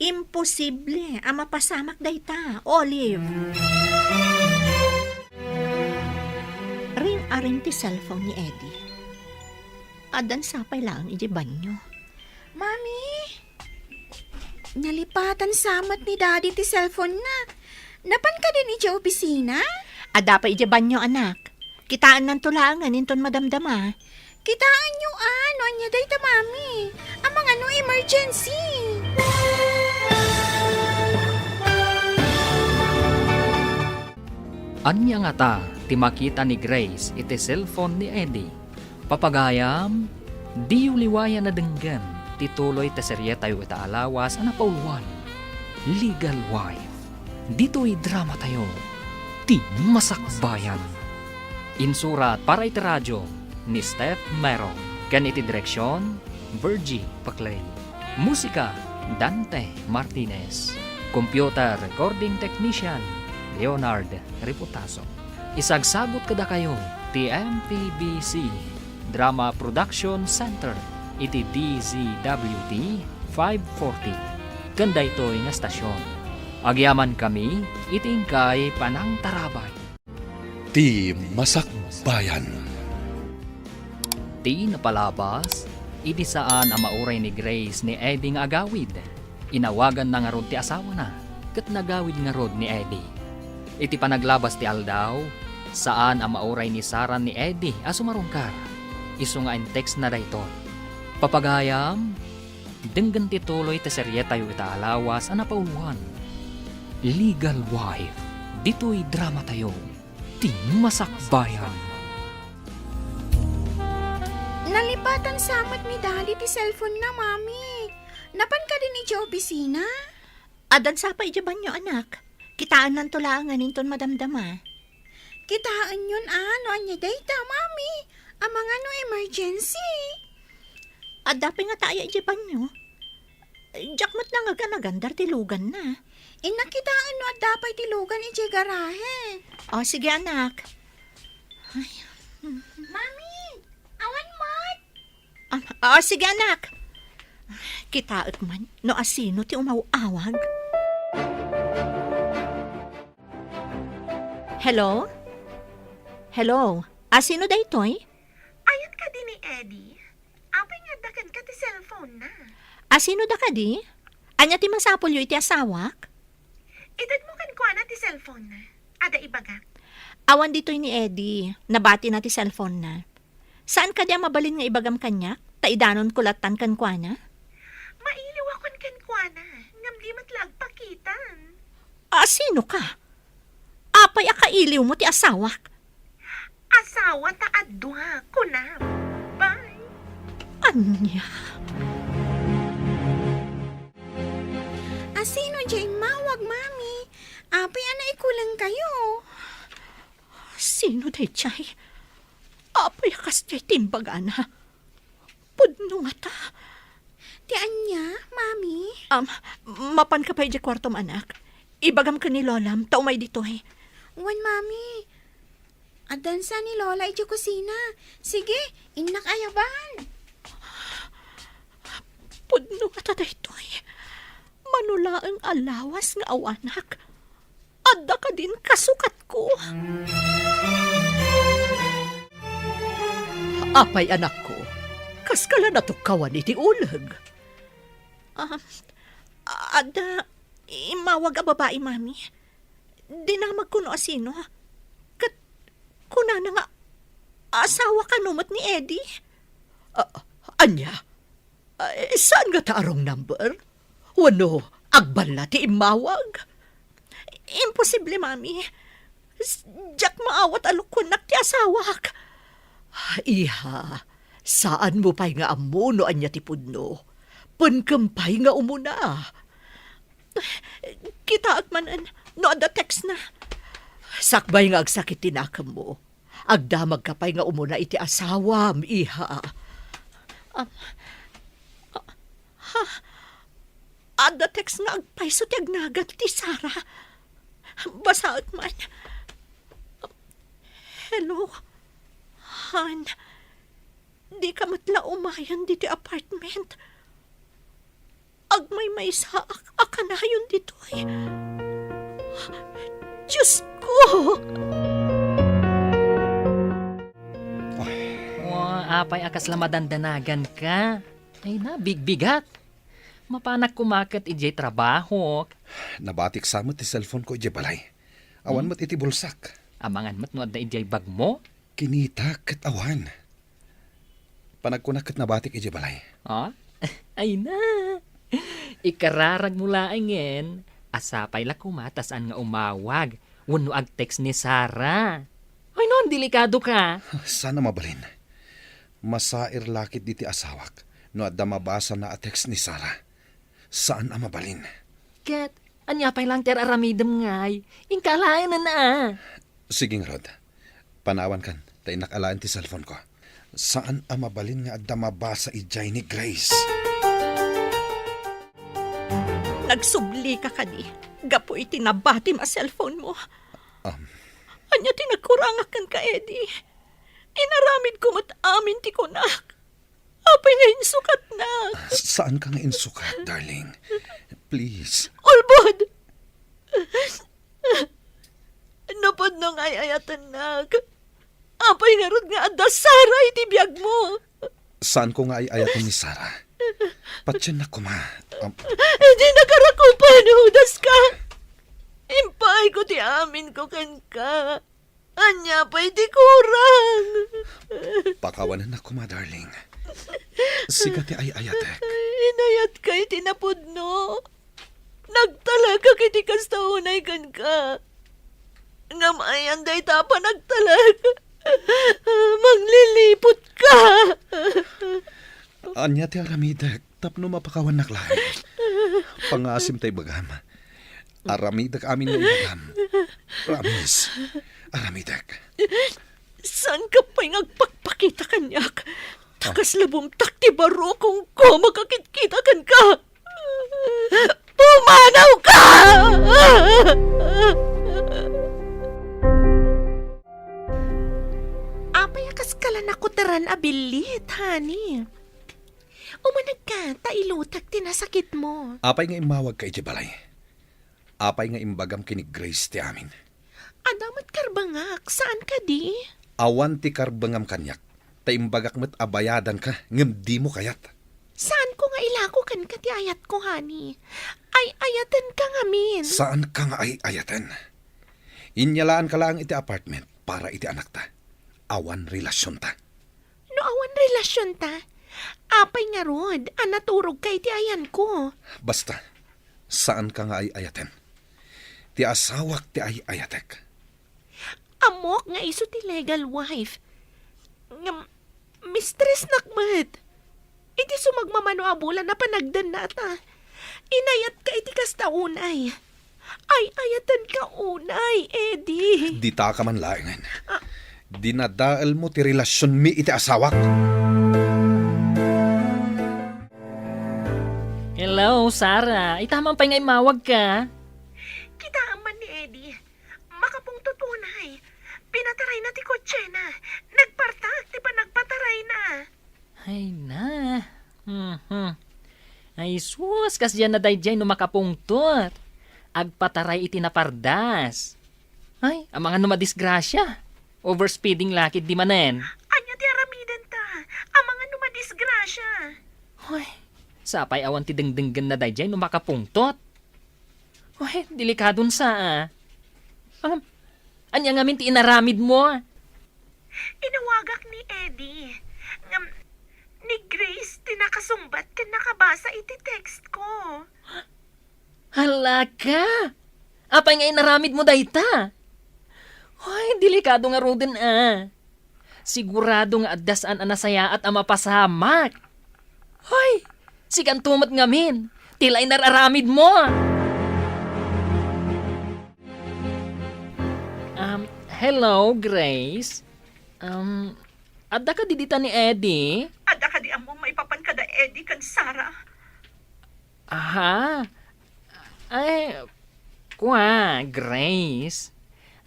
Imposible a mapasamak dayta, Olive. Ring-aring ti cellphone ni Eddie. Addan sapay laeng idiay banyo. Mami! Nalipatan sa met ni Daddy ti cellphone na. Napan kadin idiay opisina? Adda pay idiay banyo, anak. Kitaennanto laengen inton madamdama. Kitaenyo a, no ania dayta, Mami. Amangan no emergency. Ania ngata ti makita ni Grace iti cellphone ni Eddie? Papagayam, diyo liwayan a denggen ti tuloy ti serietayo ita a lawas a napauluan, Legal Wife. Ditoy dramatayo, Ti Masakbayan. Insurat para iti radio ni Steph Merong ken iti direksion, Virgie Paclay. Musika, Dante Martinez. Computer recording technician, Leonard Reputaso. Isagsagut kadakayo ti M P B C Drama Production Center iti D Z W T five forty ken daytoy nga stasyon. Agyamankami iti inkay panangtarabay. Ti Masakbayan. Ti napalabas, idi saan a mauray ni Grace ni Eddie nga agawid, inawaganna ngarud ti asawana, ket nagawid ngarud ni Eddie. Iti panaglabas ti aldaw, saan a mauray ni Sarah ni Eddie a sumarungkar. Isu nga intextna daytoy, "Papagayam, denggen ti tuloy ti serietayo ita a lawas a napauluan, Legal Wife. Ditoy dramatayo, Ti Masakbayan." Nalipatan sa met ni Daddy ti cellphone na, Mami. Napan kadin idiay opisina? Addan sapay idiay banyo, anak. Kitaennanto laengen inton madamdama. Kitaenyon a, no ania dayta, Mami. Amangan no emergency. Adda pay ngata aya idiay banyo? Diak met nangaganagan dayta ti luganna. Innak kitaen no adda pay ti lugan idiay garahe. O, sige, anak. Ay. Mami, awan met. Ah, ah, sige, anak. Kitaek man no asino ti umaw-awag. Hello? Hello? Asino daytoy? Ayan kadi ni Eddie? Apay nga adda kenka ti cellphone na? Asino da kadi? Ania ti masapulyo iti asawak? Itedmo kenkuana ti cellphone na. Adda ibagak. Awan ditoy ni Eddie. Nabatina ti cellphone na. Saan kadi a mabalin nga ibagam kaniak? Ta idanonko lattan kenkuana? Mailiwakon kenkuana, ngem di met la agpakitan. Asino ka? Apay a kailiwmo ti asawak? Asawa ta adua, kunam. Bye. Ania? Asino diay immawag, Mami? Apay a naikulengkayo? Sino daydiay? Apay a kasdiay ti imbagana? Pudno ngata. Ti ania, Mami? Um, mapanka pay idiay kuartom, anak. Ibagam ken ni Lolam ta umay ditoy. Wen, Mami. Addan sa ni Lola idiay kusina. Sige, innak ayaban. Pudno ngata daytoy. Mano laeng a lawas nga awanak. Adda kadin kasukatko? Apay, anakko, kaska la natukkawan iti uleg? Ah, adda immawag a babai, Mami. Dinamagko no asino. Ket kunana nga asawa kano met ni Eddie. Ah, ania? Ay, saan ngata a wrong number? Wenno agballa ti immawag? Imposible, Mami. S-, diak maawat a lokuennak ti asawak. Iha, saanmo pay nga ammo no ania ti pudno. Penkem pay nga umuna. Kitaek manen no adda text na. Sakbay nga agsakit ti nakemmo. Agdamagka pay nga umuna iti asawam, iha. Um, a-, Ha? Adda text nga agpayso ti agnagan ti Sarah. Basaek man. "Hello, Han. Dika met la umayen ditoy apartment. Agmaymaysaak a kanayon ditoy. Diosko!" Ay. Oh, apay a kasla madandanaganka? Ay na, bigbigat. Mapanak koma ket idiay trabahok. Nabatik sa met ti cellphone ko idiay balay. Awan Hmm? met iti bulsak. Amangan met no adda idiay bagmo? Kinitak ket awan. Panagkunak ket nabatik idiay balay. Ah? Ay na. Ikararagmo laengen, a sapay la koma ta saan nga umawag wenno agtext ni Sarah. Ay no, delikado ka. Saan a mabalin. Masair la ketdi ti asawak no adda mabasana a text ni Sarah. Saan a mabalin. Ket, ania pay laeng ti ar-aramidem ngay? Inka alaenen a. Sige ngarud. Panawankan, ta innak alaen ti cellphone ko. Saan a mabalin nga adda mabasa idiay ni Grace. Nagsublika kadi gapu iti nabatim a cellphone mo? Um. Ania ti nagkurangak kenka, Eddie? Inaramidko met amin ti kunak. Apay nga insukatnak? Saanka nga insukat, darling. Please. Ulbod! Napudno nga ay-ayatennak. Apay ngarud nga adda Sarah iti biagmo? Saanko nga ay-ayaten ni Sarah. Patiennak koma. Am- Di nakarakupan, hudaska. Impaayko ti aminko kenka. Ania pay ti kurang? Pakawanennak koma, darling. Sika ti ay-ayatek. Inayatka iti napudno. Nagtalekak iti kasta unay kenka. Ngem ayan dayta a panagtalek. Mangliliputka. Ania ti aramidek tapno mapakawannak laeng? Pangngaasim ta ibagam. Aramidek amin nga ibagam. Promise. Aramidek. Saanka pay nga agpakpakita kaniak? Ta kasla bumtak ti barukongko makakitkita kenka. Pumanawka! Apay a kaskala nakuteran a billit, honey? Umanegka, ta ilutek ti nasakitmo. Apay nga immawagka iti balay? Apay nga imbagam ken ni Grace ti amin? Adda met karbengak, saan kadi? Awan ti karbengam kaniak, ta imbagak met a bayadanka, ngem dimo kayat. Saanko nga ilako kenka ti ayatko, honey. Ay-ayatenka ngamin. Saanka nga ay-ayaten. Inyalaanka laeng iti apartment para iti anakta. Awan relasionta. No awan relasionta, apay ngarud a naturogka iti ayanko? Basta, saanka nga ay-ayaten. Ti asawak ti ay-ayatek. Ammok nga isu ti legal wife. Ngem, mistressnak met. Iti sumagmamano a bulan a panagdannata, inayatka iti kasta unay. Ay-ayatenka unay, Eddie. Ditaka man laengen. Ah. Dinadaelmo ti relasionmi iti asawak. Hello, Sarah. Ita man pay nga immawagka? Kitaem man ni Eddie. Makapungtot unay. Pinatarayna ti kotsena. Nagpartak ti panagpatarayna. Ay na. Mhm. Ay sus, kasdiay na daydiay no makapungtot. Agpataray iti napardas. Ay, amangan no madisgrasia. Overspeeding la ketdi manen. Ania ti aramidenta? Amangan no madisgrasia. Ay, sapay awan ti dengdenggenna daydiay no makapungtot. Ay, delikadon sa, ah. Am, ania ngamin ti inaramidmo? Inawagak ni Eddie. Ngem, ni Grace ti nakasungbat ken nakabasa iti text ko. Hala ka! Apay nga inaramidmo dayta? Ay, delikado ngaruden, ah. Sigurado nga adda saan a nasayaat a mapasamak. Hoy, sikanto met ngamin, ti laeng ar-aramidmo. Um, hello, Grace. Um, adda kadi dita ni Eddie? Adda kadi ammom maipapan kada Eddie ken Sarah? Aha? Ay, kua, Grace.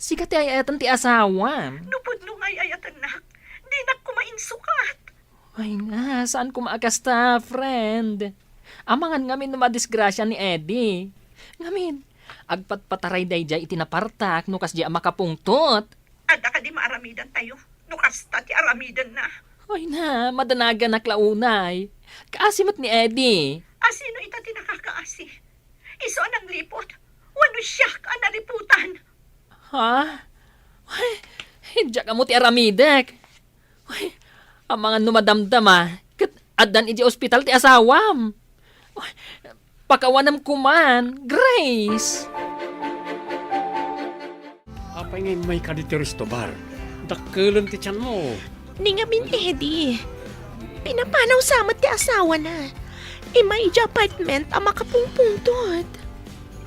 Sika ti ay-ayaten ti asawam. No pudno nga ay-ayatennak, dinak koma insukat. Ay na, saan koma a kasta, friend? Amangan ngamin no madisgrasya ni Eddie. Ngamin, agpatpataray daydiay iti napartak no kasdiay a makapungtot. Adda kadi maaramidantayo no kasta ti aramidenna? Ay na, madanaganak la unay. Kaasi met ni Eddie. Asino ita ti nakakaasi? Isu a nangliput? Wenno siak a naliputan? Ha? Ay, diak ammo ti aramidek. Ay, amangan no madamdama, ket addan idiay ospital ti asawam. Ay, pakawanem koman, Grace. Apay nga immayka ditoy resto bar? Dakkelen ti tianmo. Ni ngamin, Eddie. Pinapanaw sa met ti asawana. Immay idiay apartment a makapungpungtot.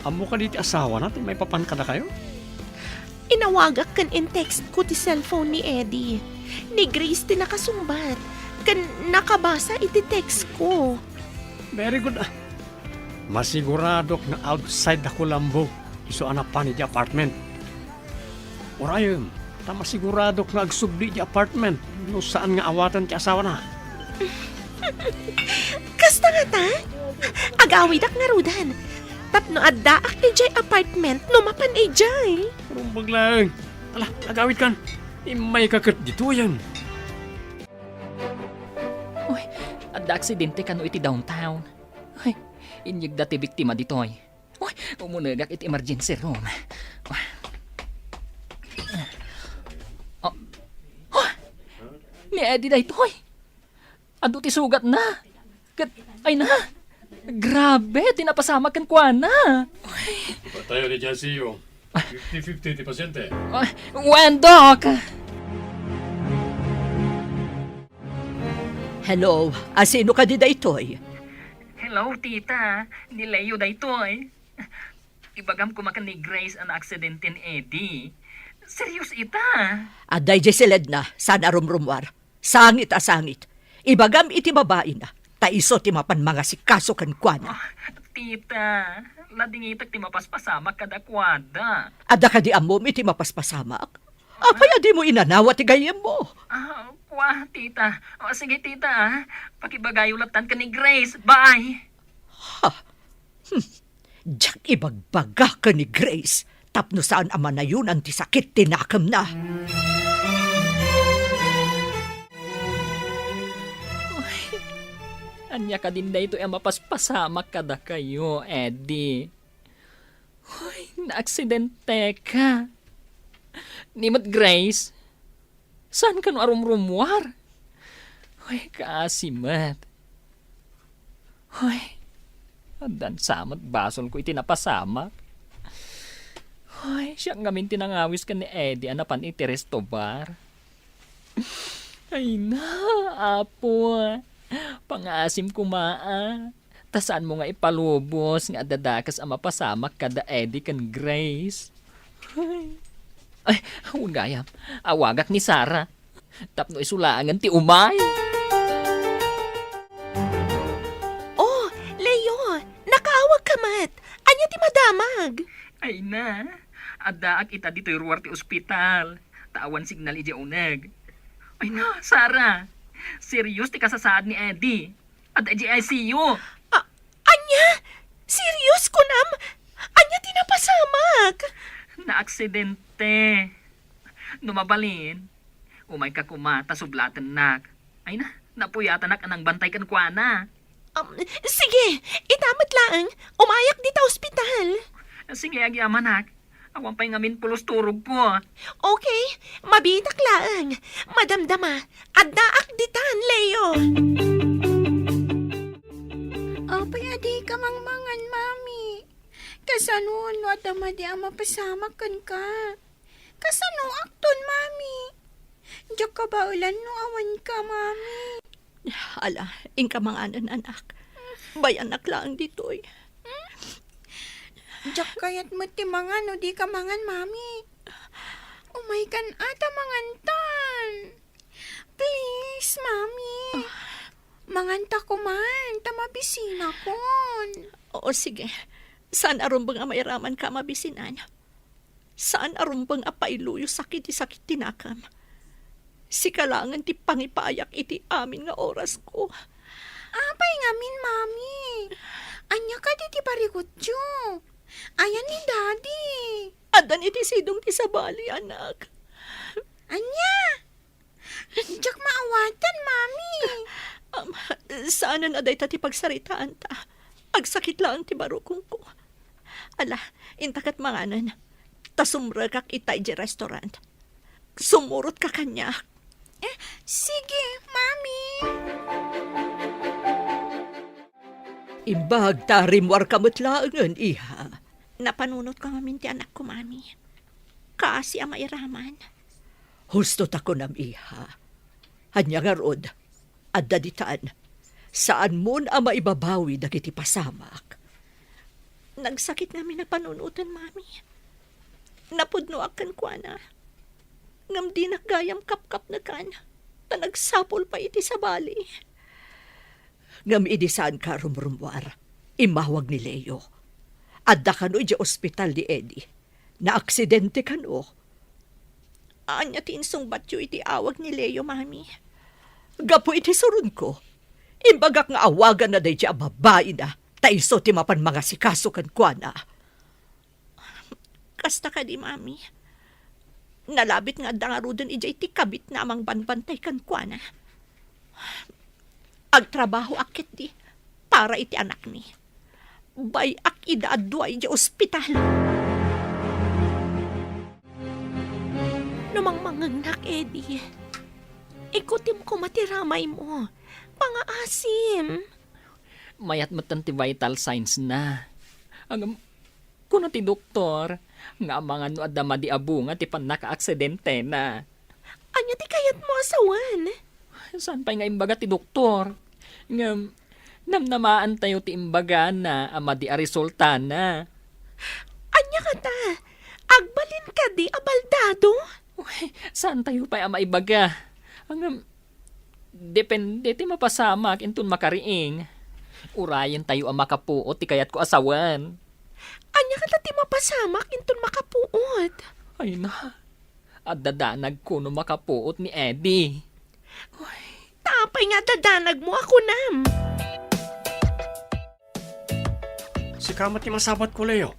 Ammo kadi ti asawana ti maipapan kadakayo? Inawagak ken in-textko ti cellphone ni Eddie. Ni Grace ti nakasungbat ken nakabasa iti textko. Very good, ah. Masiguradok nga outside da Colombo isu a napan idiay apartment. Urayem, ta masiguradok nga agsubli idiay apartment no saan nga awaten ti asawana. Kasta ngata? Agawidak ngaruden. Tapno addaak idiay apartment no mapan idiay. Rumbag laeng. Ala, agawidkan. Immayka ket ditoyen. Uy, adda aksidente kano iti downtown. Ay, inyegda ti biktima ditoy. Uy, umunegak iti emergency room. Oh. Oh. Ni Eddie daytoy. Adu ti sugatna. Ket, ay na. Grabe, ti napasamak kenkuana. Ipatayo ni Jessiyo. Fifty fifty ti pasyente. Ay, wen, Doc. Hello, asino kadi daytoy? Hello, tita. Ni Leo daytoy. Ibagam koma ken ni Grace a naaksidente ni Eddie. Serious ita. Adda idiay siledna, saan a rumrumuar. Sangit a sangit. Ibagam iti babaina, ta isu ti mapan mangasikaso kenkuana. Ah, tita, ladingitek ti mapaspasamak kadakuada. Adda kadi ammom iti mapaspasamak? Apay a dimo inanawa ti gayyemmo? Ah, kua, tita. O, sige, tita, ah. Pakibagayo lattan ken ni Grace. Bye. Ha? Hmm. Diak ibagbaga ken ni Grace tapno saan a manayonan ti sakit ti nakemna. Ay, ania kadin daytoy a mapaspasamak kadakayo, Eddie? Hoy, naaksidenteka. Ni met Grace, saan kano a rumrumuar? Hoy, kaasi met. Hoy, addan sa met basolko iti napasamak. Hoy, siak ngamin ti nangawis ken ni Eddie a napan iti resto bar. Ay na, Apo. Pangaasim koma, a. Ta saanmo nga ipalubos nga adda dakes a mapasamak kada Eddie ken Grace. Ay, ay, wen gayam, awagak ni Sarah. Tapno isu laengen ti umay. Oh, Leo, nakaawagka met. Ania ti madamag? Ay na, addaak ita ditoy ruar ti ospital. Ta awan signal idiay uneg. Ay na, Sarah, serious ti kasasaad ni Eddie. Adda idiay I C U. A-, ania? Serious kunam? Ania ti napasamak? Naaksidente. No mabalin, umayka koma ta sublatennak. Ay na, napuyatanak a nangbantay kenkuana. Um, sige, ita met laeng, umayak dita ospital. Sige, agyamanak. Awan pay ngamin pulos turogko. Okay, mabiitak laeng. Madamdama, addaak ditan, Leo. Apay a dika mangmangan, Mami? Kasano no adda madi a mapasamak kenka? Kasano akton, Mami? Diak kabaelan no awanka, Mami. Ala, inka manganen, anak. Bayanak laeng ditoy. Diak kayat met ti mangan no dika mangan, Mami. Umaykan a ta mangantan. Please, Mami. Manganta koman, ta mabisinakon. O sige, saan a rumbeng a mairamanka a mabisinan. Saan a rumbeng a pailuyosak iti sakit ti nakam. Sika laengen ti pangipayak iti amin nga orasko. Apay ngamin, Mami? Ania kadi ti parikutyo? Ayan ni Daddy. Addan iti sidong ti sabali, anak. Ania? Diak maawatan, Mami. Am, saanen a dayta ti pagsaritaanta. Agsakit laeng ti barukongko. Ala, inta ket manganen. Ta sumrekak ita idiay restaurant. Sumurotka kaniak. Eh, sige, Mami. Imbag ta rimmuarka met laengen, iha. Napanunotko ngamin ti anakko, Mami. Kaasi a mairaman. Husto ta kunam, iha. Ania ngarud, adda ditan. Saanmon a maibabawi dagiti pasamak. Nagsakit ngamin a panunoten, Mami. Napudnoak kenkuana. Ngem dinak gayam kapkapnekan, ta nagsapul pay iti sabali. Ngem idi saanka a rumrummuar, immawag ni Leo. Adda kano idiay ospital ni Eddie. Naaksidente kano. Ania ti insungbatyo iti awag ni Leo, Mami? Gapu iti suronko, imbagak nga awaganna daydiay a babaina, ta isu ti mapan mangasikaso kenkuana. Kasta kadi, Mami? Nalabit nga adda ngaruden idiay ti kabitna a mangbanbantay kenkuana. Agtrabahoak ketdi para iti anakmi. Bay-ak ida a dua idiay ospital. No mangmangngegnak, Eddie, ikutim koma ti ramaymo. Pangaasim. Mayat metten ti vital signs na. Ngem, kuna ti doktor nga amangan no adda madi a bunga ti pannakaaksidentena. Ania ti kayatmo a sawen? Saan pay nga imbaga ti doktor? Ngem, namnamaantayo ti imbagana a madi a resultana. Ania kata? Agbalin kadi a baldado? Uy, saantayo pay a maibaga. Ngem, depende ti mapasamak inton makariing. Urayentayo a makapuot ti kayatko a sawen. Ania kata ti mapasamak inton makapuot? Ay na, adda danagko no makapuot ni Eddie. Uy, ta apay nga adda danagmo a kunam? Sika met ti masawatko, Leo.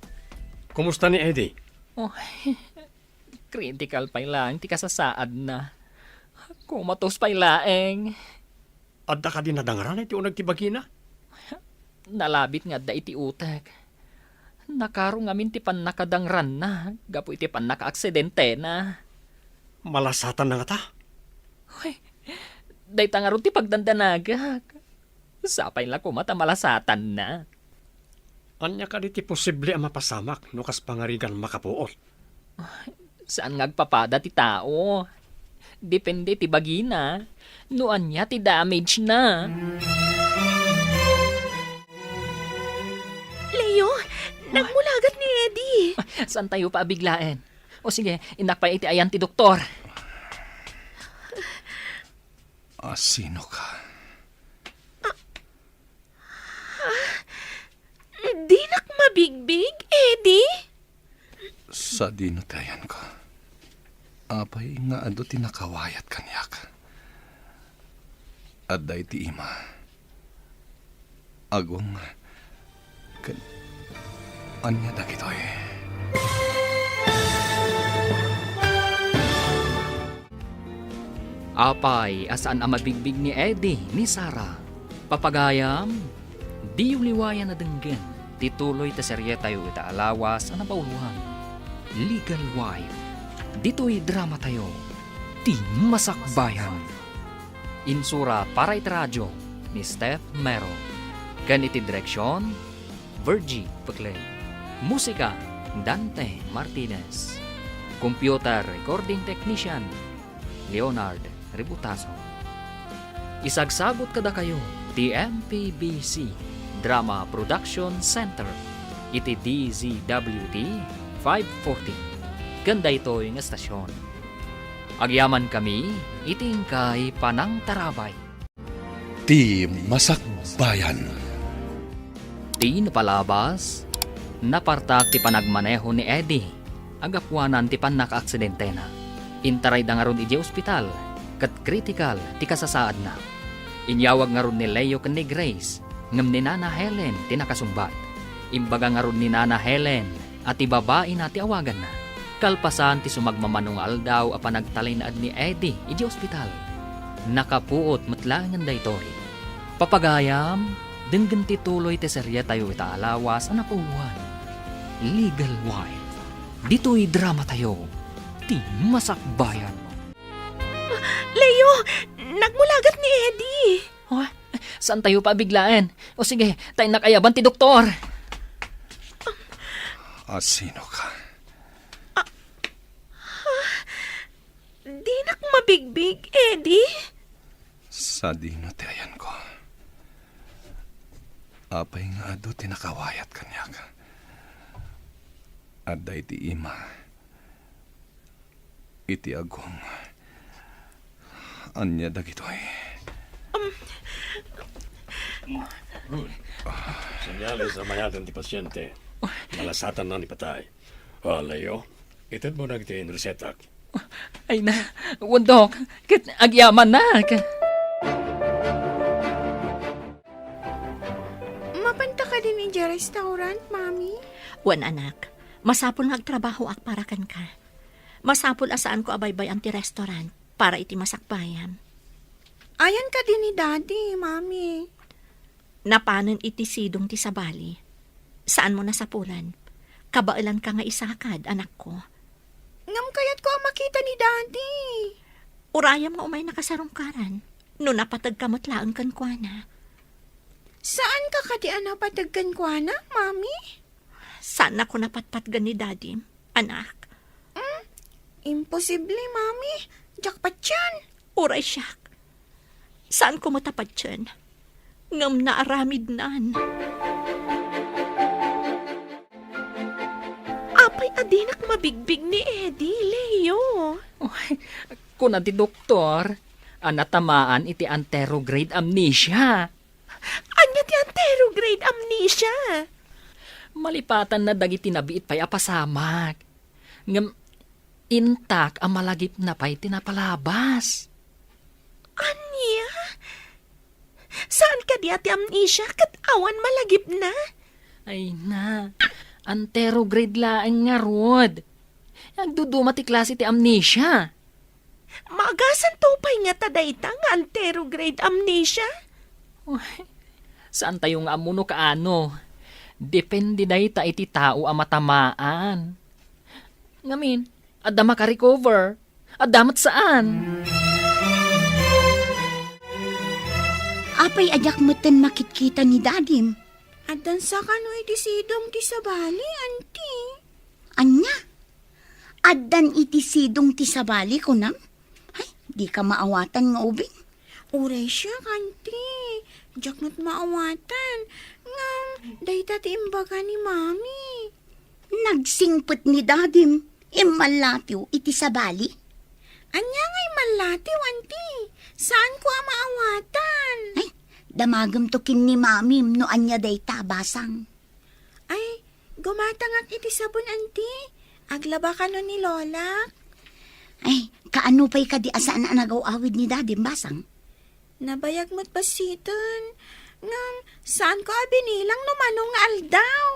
Kumusta ni Eddie? Uy, critical pay laeng ti kasasaadna. Komatos pay laeng. Adda kadi nadangran iti uneg ti bagina? Nalabit nga adda iti utek. Nakaro ngamin ti pannakadangranna gapu iti pannakaaksidentena. Malasatanna ngata? Uy, dayta ngarud ti pagdandanagak. Sapay la koma ta malasatanna. Ania kadi ti posible a mapasamak no kas pangarigan makapuot? Saan nga agpapada ti tao. Depende ti bagina no ania ti damage na. Leo, nagmulagat ni Eddie. Saantayo pay a biglaen. O sige, innak pay iti ayan ti doktor. A, sino ka? Dinak mabigbig, Eddie? Sadino ti ayanko? Apay nga adu ti nakawayat kaniak? Adda iti ima. Agong ken ania dagitoy? Apay a saan a mabigbig ni Eddie ni Sarah? Papagayam, diyo liwayan a denggen ti tuloy ti serietayo ita a lawas a nabaoloan, Legal Wife. Ditoy dramatayo, Ti Masakbayan. Insura para iti radio ni Steph Mero. Ken iti direksion, Virgie Peclay. Musika, Dante Martinez. Computer recording technician, Leonard Ributaso. Isagsagut kadakayo ti M P B C Drama Production Center iti D Z W T five forty ken daytoy nga estasion. Agyamankami iti inkay panangtarabay. Ti Masakbayan. Ti napalabas, napartak ti panagmaneho ni Eddie a gapuanan ti pannakaaksidentena. Intarayda ngarud idiay ospital ket kritikal ti kasasaadna. Inyawag ngarud ni Leo ken ni Grace, ngem ni Nana Helen ti nakasungbat. Imbaga ngarud ni Nana Helen a ti babaina ti awaganna. Kalpasan ti sumagmamano nga aldaw a panagtalinaed ni Eddie idiay ospital, nakapuot met laengen daytoy. Papagayam, denggen ti tuloy ti serietayo ita a lawas a napuotan, Legal Wife. Ditoy dramatayo, ti masakbayan. Leo, nagmulagat ni Eddie. Oh, saan tayo pabiglaen? O sige, ta innak ayaban ti doktor. A, sino ka? Dinak mabigbig, Eddie. Sadino ti ayanko? Apay nga adu ti nakawayat kaniak? Adda iti ima, iti agong. Ania dagitoy? Ruth, senyales a mayaten ti pasiente. Malasatanna ni patay. Ah, Leo, itedmo dagiti resetak. Ay na, wen, Dok, ket agyamannak. Mapanta kadin idiay restaurant, Mami? Wen, anak. Masapul nga agtrabahoak para kenka. Masapul a saanko a baybay-an ti restaurant para iti masakbayam. Ayan kadi ni Daddy, Mami? Napanen iti sidong ti sabali. Saanmo nasapulan. Kabaelanka nga isakad, anakko. Ngem kayatko a makita ni Daddy. Urayam nga umayna kasarungkaran. No napategka met laeng kenkuana. Saanka kadi a napateg kenkuana, Mami? Saannako napatpatgen ni Dadim, anak. Mm, imposible, Mami. Diak patien. Uray siak. Saanko met a patien. Ngem naaramidnan. Apay a dinak mabigbig ni Eddie, Leo? Uy, kuna ti doktor a natamaan iti anterograde amnesia. Ania ti anterograde amnesia? Malipatanna dagiti nabiit pay a pasamak. Ngem intak a malagipna pay ti napalabas. Ania? Saan kadi a ti amnesia ket awan malagipna? Ay na, anterograde laeng ngarud. Agduduma ti klase ti amnesia. Maagasanto pay ngata dayta nga anterograde amnesia? Uy, saantayo nga ammo no kaano. Depende dayta iti tao a matamaan. Ngamin, adda makarecover, adda met saan. Apay a diak metten makitkita ni Dadim? Addan sa kano iti sidong ti sabali, Auntie? Ania? Addan iti sidong ti sabali, kunam? Ay, dika maawatan nga ubing. Uray siak, Auntie. Diak met maawatan. Ngem, dayta ti imbaga ni Mami. Nagsingpet ni Dadim. Immallatiw iti sabali. Ania nga immallatiw, Auntie? Saanko a maawatan. Ay, damagemto ken ni Mamim no ania dayta, basang. Ay, gumatangak iti sabon, Auntie. Aglaba kano ni Lolak. Ay, kaano pay kadi a saan a nagaw-awid ni Dadim, basang? Nabayag met bassiten. Ngem, saanko a binilang no mano nga aldaw.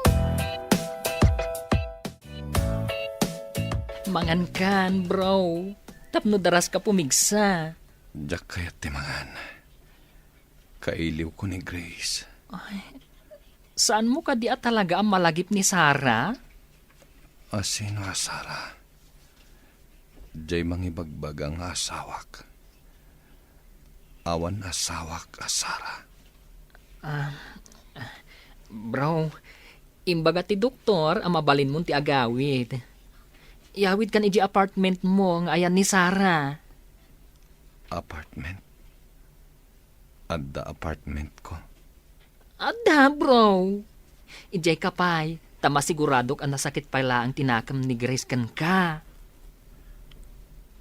Mangankan, bro. Tapno daraska pumigsa. Diak kayat ti mangan. Kailiwko ni Grace. Ay, saanmo kadi a talaga a malagip ni Sarah? A sino a Sarah? Diay mangibagbaga nga asawak. Awan asawak a Sarah. Ah, bro, imbaga ti doktor a mabalinmon ti agawid. Iyawidkan idiay apartmentmo nga ayan ni Sarah. Apartment? Adda apartmentko? Adda, bro. Idiayka pay, ta masiguradok a nasakit pay laeng ti nakem ni Grace kenka.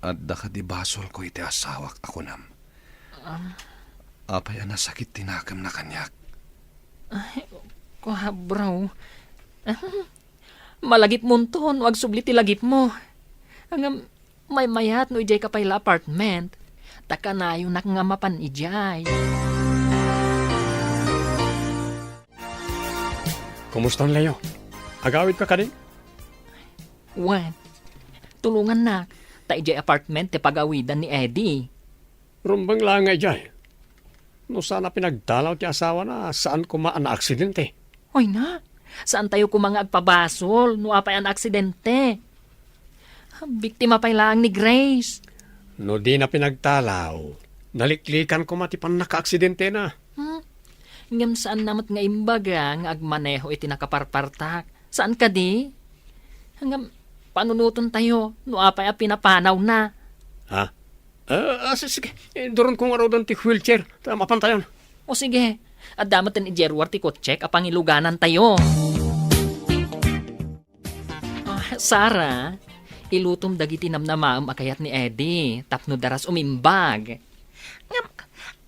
Adda kadi basolko iti asawak a kunam? Ah. Apay a nasakit ti nakemna kaniak? Ay, Kua, bro. Malagipmonto no agsubli ti lagipmo. Ngem, maymayat no idiay ka pay la apartment. Ta kanayonak nga mapan idiay. Kumustan, Leo? Agawid ka kadi? Wen, tulongannak. Ta idiay apartment ti pagawidan ni Eddie. Rumbeng laeng nga idiay. No saan a pinagdalaw ti asawana, saan koma a naaksidente. Hoy na, saantayo koma nga agpabasol no apay a naaksidente. Biktima pay laeng ni Grace. No dina pinagdalaw, naliklikan koma ti pannakaaksidentena. Hmm? Ngem saanna met nga imbaga nga agmaneho iti nakaparpartak. Saan kadi? Ngem panunoten tayo no apay a pinapanawna. Ha? Ah, ah, si-, sige. Eh, duron ko ngaruden ti wheelchair. Ta mapan tayon. O sige. Adda met ti idiay ruar ti kotsek a pangiluganan tayo. Ah, Sara, ilutom dagiti namnamaem a kayat ni Eddie tapno daras umimbag. Ngem,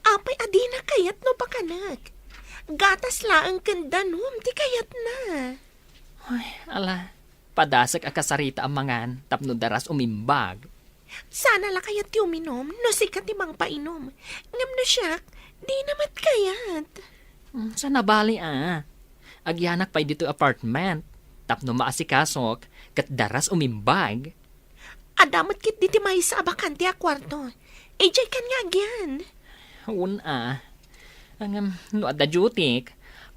apay a dina kayat no pakanek? Gatas laeng ken danum ti kayatna. Ay, ala, padasek a kasarita a mangan tapno daras umimbag. Sana la kayat ti uminum no sika ti mangpainom. Ngem no siak, dina met kayat. Hmm, saan a bali a. Agyanak pay ditoy apartment. Tapno maasikasok, ket daras umimbag. Adda met ketdi ti maysa a bakante a kuarto. Idiay kan nga agyan. Wen a. Ngem, no adda duty,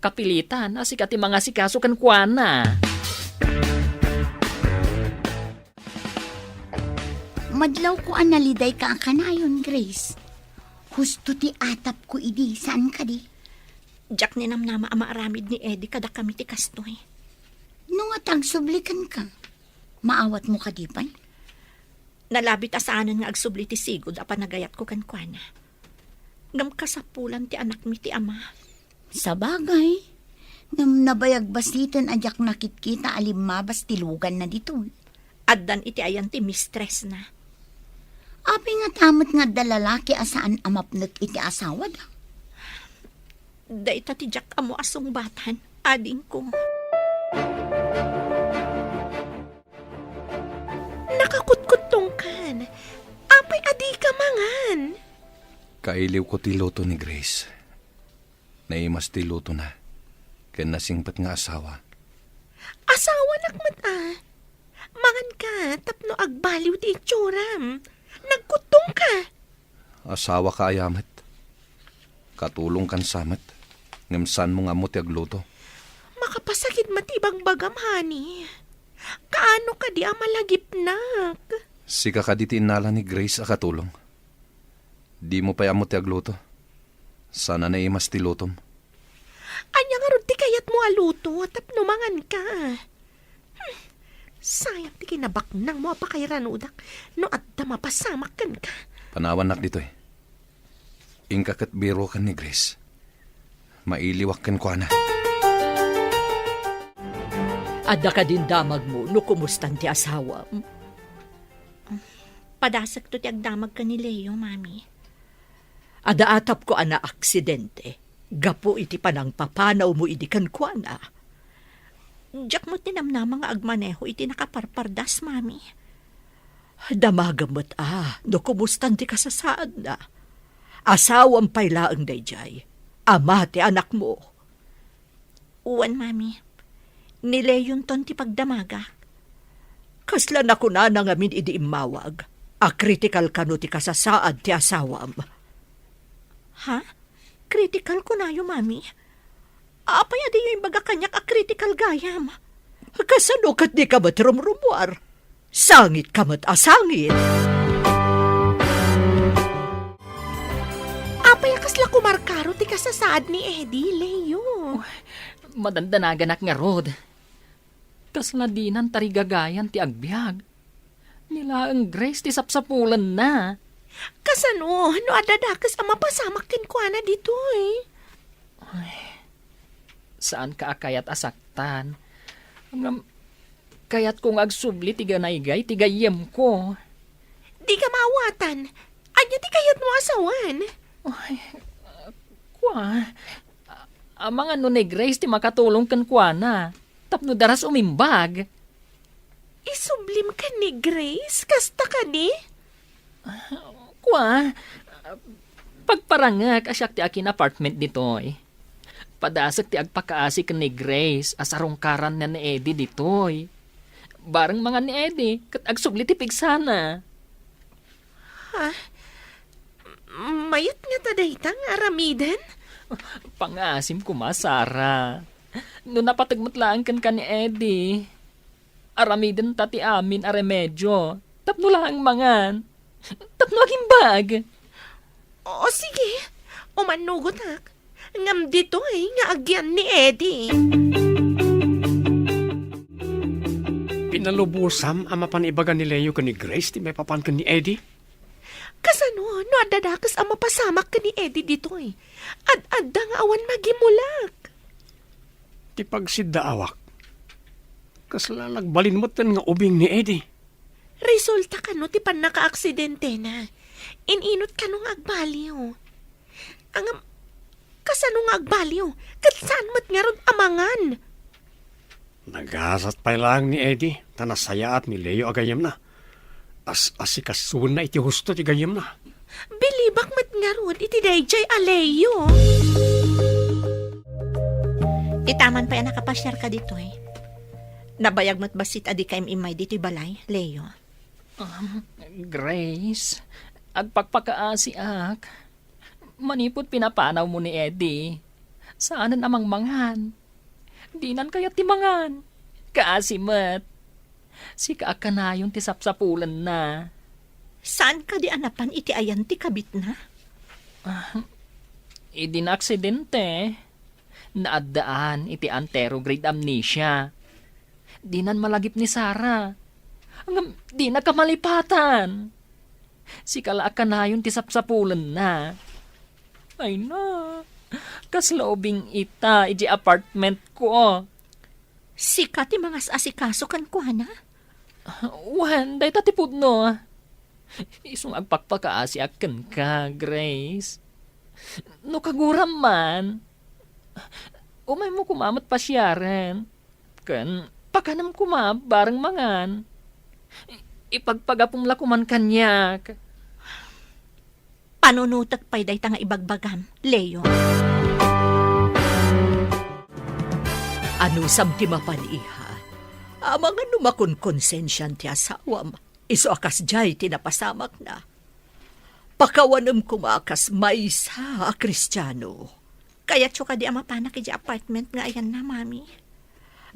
kapilitan a sika ti mangasikaso kenkuana. Madlawko a nalidayka a kanayon, Grace. Husto ti atapko idi, saan kadi? Diak ninamnama a maaramid ni Eddie kadakami ti kastoy. No nga ti agsubli kenka, maawatmo kadi pay? Nalabit a saanen nga agsubli ti sigud a panagayatko kenkuana. Ngem kasapulan ti anakmi ti ama. Sabagay, ngem nabayag basiten a diak nakitkita a limmabas ti luganna ditoy. Addan iti ayan ti mistressna. Apay ngata met nga adda lalaki a saan a mapnek iti asawada? Dayta ti diak ammo a sungbatan, adingko. Nakakutkuttongkan. Apay a dika mangan? Kailiwko ti luto ni Grace. Naimas ti lutona ken nasingpet nga asawa. Asawanak met a. Manganka tapno agbaliw ti itsuram. Nagkuttongka. Asawaka aya met. Katulongkan sa met, ngem saanmo nga ammo ti agluto. Makapasakit met ti ibagbagam, honey. Kaano kadi a malagipnak? Sika kadi ti innala ni Grace a katulong. Dimo pay ammo ti agluto. Saan a naimas ti lutom. Ania ngarud ti kayatmo a luto tapno manganka? Hmm. Sayang ti kinabaknangmo a pakairanodak no adda mapasamak kenka. Panawannak ditoy. Inka ket birokan ni Grace. Mailiwak kenkuana. Adda kadin damagmo no kumustan ti asawam? Padasekto ti agdamag ken ni Leo, Mami. Adda atapko a naaksidente gapu iti panangpapanawmo idi kenkuana. Diak met ninamnama nga agmaneho iti nakaparpardas, Mami. Damagem met a no kumustan ti kasasaadna. Asawam pay laeng daydiay, ama ti anakmo. Wen, Mami. Ni Leonton ti pagdamagak. Kasla nakunana ngamin idi immawag a kritikal kano ti kasasaad ti asawam. Ha? Kritikal kunayo, Mami? Apay a diyo imbaga kaniak a kritikal gayam? Kasano ket dika met rumrumuar? Sangit ka met a sangit. Apay a kasla kumarkaro ti kasasaad ni Eddie, Leo? Madandanaganak ngarud. Kasla dinan tarigagayan ti agbiag. Ni laeng Grace ti sapsapulenna. Kasano no adda dakes a mapasamak kenkuana ditoy? Ay, saanka a kayat a saktan. Ngem, kayatko nga agsubli ti ganaygay ti gayyemko. Dika maawatan. Ania ti kayatmo a sawen? Ay, kua, Amangan no ni Grace ti makatulong kenkuana tapno daras umimbag. Isublim ken ni Grace? Kasta kadi? Kua, pagparangek a siak ti akin-apartment ditoy. Padasek ti agpakaasi ken ni Grace a sarungkaran ni Eddie ditoy. Bareng mangan ni Eddie ket agsubli ti pigsana. Ha? Mayat ngata dayta nga aramiden? Pangaasim koma, Sarah. No napateg met laeng kenka ni Eddie, aramidenta ti amin a remedio tapno laeng mangan, tapno agimbag. O, sige. Umannugotak. Ngem ditoy nga agyan ni Eddie. Pinalubosam a mapan ibaga ni Leo ken ni Grace ti maipapan ken ni Eddie? Kasano no adda dakes a mapasamak ken ni Eddie ditoy? Ad-adda nga awan magimulak. Ti pagsiddaawak, kasla nagbalin metten nga ubing ni Eddie. Resulta kano ti pannakaaksidentena? In-inot kano nga agbaliw? Ngem, kasano nga agbaliw? Ket saan met ngarud a mangan? Nagasat pay laeng ni Eddie, ta nasayaat ni Leo a gayyemna. As-asikasuenna iti husto ti gayyemna. Bilibak met ngarud iti daydiay a Leo. Itaman pay a nakapasiarka ditoy. Nabayag met bassit a dika im-immay ditoy balay, Leo. Um, Grace, agpakpakaasiak. Manipud pinapanawmo ni Eddie, saanen a mangmangan. Dinan kayat ti mangan. Kaasi met. Sika a kanayon ti sapsapulenna. Saan kadi a napan iti ayan ti kabitna? Ah, idi naaksidente, naaddaan iti anterograde amnesia. Dinan malagip ni Sarah. Ngem dina kamalipatan. Sika la a kanayon ti sapsapulenna. Ay na, kasla ubing ita iti apartment ko. Sika ti mangas-asikaso kenkuana? Wen, dayta ti pudno. Isu nga agpakpakaasiak kenka, Grace. No kaguram man, umaymo koma met pasiaren. Ken pakanem koma bareng mangan. Ipagpagapom la koman kaniak. Panunotek pay dayta nga ibagbagam, Leo. Anusam ti mapan, iha? Amangan no makonkonsensian ti asawam, isu a kasdiay ti napasamakna. Pakawanem koma kas maysa a Kristiano. Kayatyo kadi a mapanak idiay apartment nga ayanna, Mami?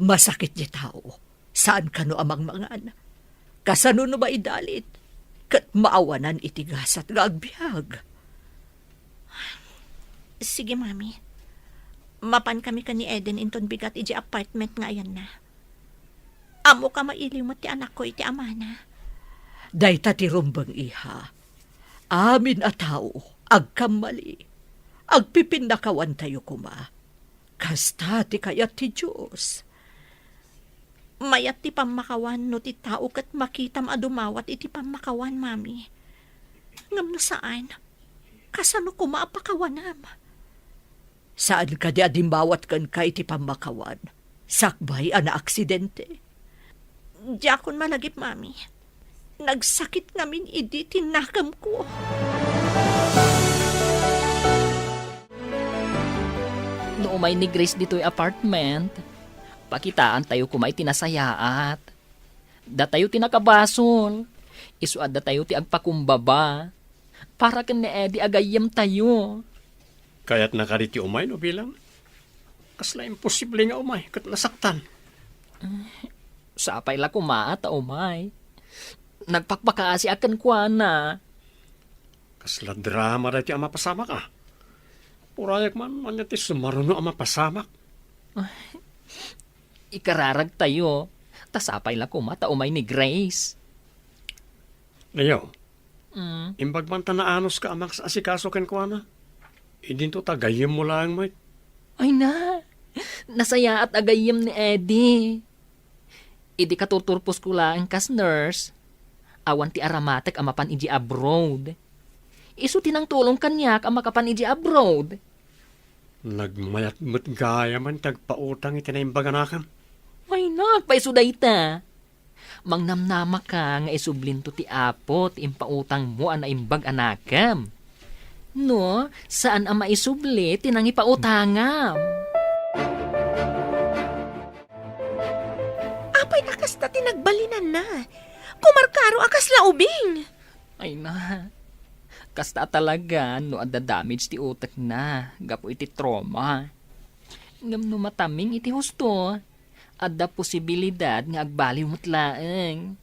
Masakit ti tao. Saan kano a mangmangan. Kasano no maidalit? Ket maawanan iti gasat nga agbiag. Sige, Mami. Mapankami ken ni Eden inton bigat idiay apartment nga ayanna. Ammok a mailiw met ti anakko iti amana. Dayta ti rumbeng, iha. Amin a tao, agkammali. Agpipinnakawantayo koma. Kasta ti kayat ti Dios. Mayat ti pammakawan no ti tao ket makitam a dumawat iti pammakawan, Mami. Ngem no saan, kasano koma a pakawanam? Saan kadi a dimmawat kenka iti pammakawan, sakbay a naaksidente? Diakon malagip, Mami. Nagsakit ngamin idi ti nakemko. No umay ni Grace ditoy apartment, pakitaantayo koma iti nasayaat. Datayo ti nakabasol. Isu a datayo ti agpakumbaba. Para ken ni Eddie a gayyemtayo. Kayatna kadi ti umay no bilang? Kasla imposible nga umay ket nasaktan. Sapay la koma ta umay. Nagpakpakaasiak kenkuana. Kasla drama daytoy a mapasamak, a. Urayak man, ania ti sumaruno a mapasamak? Ikararagtayo, ta sapay la koma ta umay ni Grace. Leo, mm, imbag man ta naanuska a mangas-asikaso kenkuana. Idinto ta gayyemmo laeng met. Ay na, nasayaat a gayyem ni Eddie. Idi katurturposko laeng kas nurse, awan ti aramatek a mapan idiay abroad. Isu ti nangtulong kaniak a makapan idiay abroad. Nagmayat met gayamen ti agpautang iti naimbag a anakem. Ay, nagpaiso dayta. Mangnamnamaka nga isublinto ti Apo ti impautangmo a naimbag a anakem. No, saan a maisubli ti nangipautangam. Apay a kasta ti nagbalinanna? Kumarkaro a kasla ubing. Ay na, kasta a talaga no adda damage ti utekna gapu iti trauma. Ngem no mataming iti husto, adda posibilidad nga agbaliw met laeng.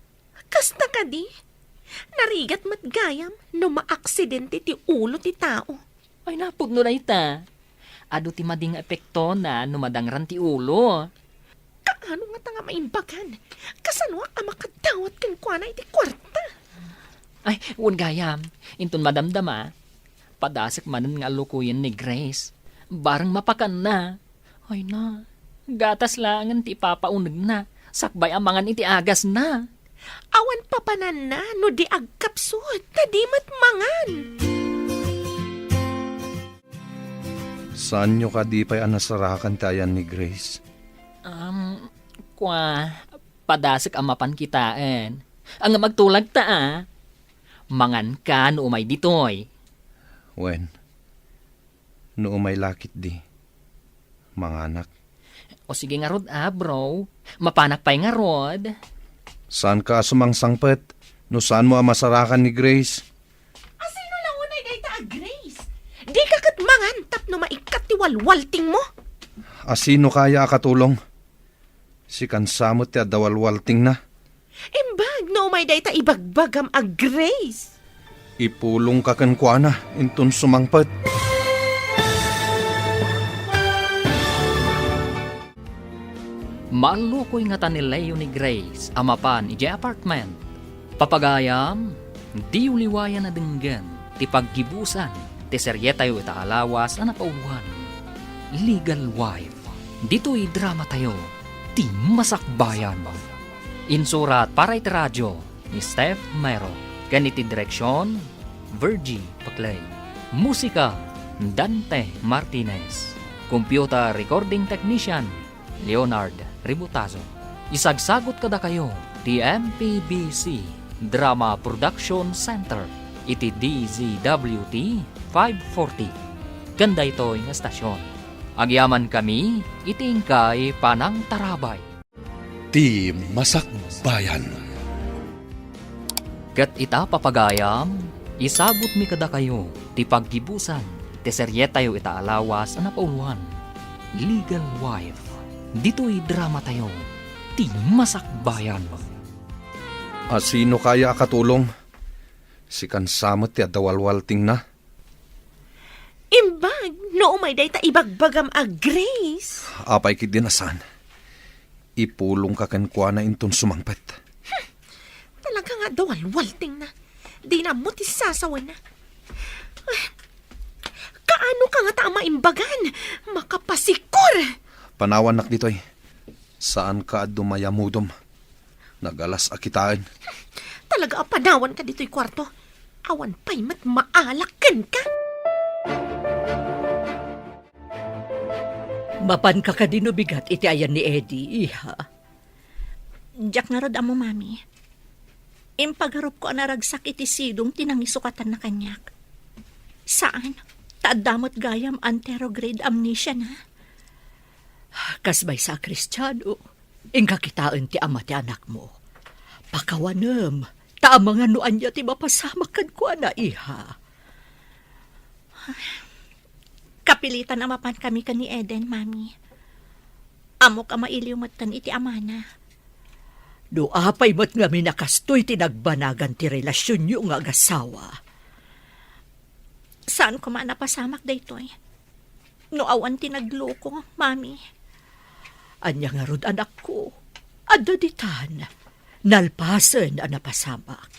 Kasta kadi? Narigat met gayam no maaksidente ti ulo ti tao. Ay, napudno dayta. Adu ti madi nga epektona no madangran ti ulo. Kaano ngata nga maimbagan? Kasano a makadawat kenkuana iti kuarta? Ay, wen gayam, inton madamdama, padasek manen nga allukoyen ni Grace. Bareng mapakanna. Ay na, gatas laengen ti ipapaunegna, sakbay a mangan iti agasna. Awan papananna no di agkapsut, ta di met mangan. Saanyo kadi pay a nasarakan ti ayan ni Grace? Um, kua, padasek a mapan kitaen. Ngem agtulagta a. Manganka no umay ditoy. Wen, no umay la ketdi, manganak. O sige ngarud a, bro. Mapanak pay ngarud. Saanka a sumangsangpet no saanmo a masarakan ni Grace. Asino la unay dayta a Grace? Dika ket mangan tapno maikkat ti walwaltingmo. Asino kaya a katulong? Sikan sa met ti adda walwaltingna. Imbag no umay dayta ibagbagam a Grace. Ipulongka kenkuana inton sumangpet. Maallukoy ngata ni Leo ni Grace a mapan idiay apartment. Papagayam, diyo liwayan a denggen ti paggibusan ti serietayo ita a lawas a napauloan, Legal Wife. Ditoy dramatayo, ti masakbayan. Insurat para iti radio ni Steph Mero, ken iti direksion, Virgie Paclay. Musika, Dante Martinez. Computer recording technician, Leonard Ributazo. Isagsagut kadakayo ti M P B C Drama Production Center iti D Z W T five forty. Ken daytoy nga estasion, agyamankami iti inkay panangtarabay. Ti Masakbayan. Ket ita, papagayam, isagutmi kadakayo ti paggibusan ti serietayo ita a lawas a napauloan, Legal Wife. Ditoy dramatayo, Ti Masakbayan. Asino kaya a katulong? Sikan sa met ti adda walwaltingna. Imbag no umay dayta ibagbagam a Grace. Apay ketdi a saan? Ipulongka kenkuana inton sumangpet. Hmm. Talaga nga adda walwaltingna. Dina ammo ti sasawenna. Ah, kaano ka ngata a maimbagan? Makapasikor! Panawannak ditoy. Saanka a dumayamudom. Nagalas a kitaen. Talaga a panawanka ditoy kuarto. Awan pay met maalak kenka. Mapanka kadi no bigat iti ayan ni Eddie, iha? Diak ngarud ammo, Mami. Impagarupko a naragsak iti sidong ti nangisukatanna kaniak. Saan, ta adda met gayam anterograde amnesia na. Kas maysa a Kristiano, inka kitaen ti ama ti anakmo. Pakawanem, ta amangan no ania ti mapasamak kenkuana, iha. Kapilitan a mapankami ken ni Eden, Mami. Ammok a mailiw metten iti amana. No apay met ngamin a kastoy ti nagbanagan ti relasionyo nga agasawa. Saan koma a napasamak daytoy. No awan ti nagloko, Mami. Ania ngarud, anakko? Adda ditan. Nalpasen a napasamak.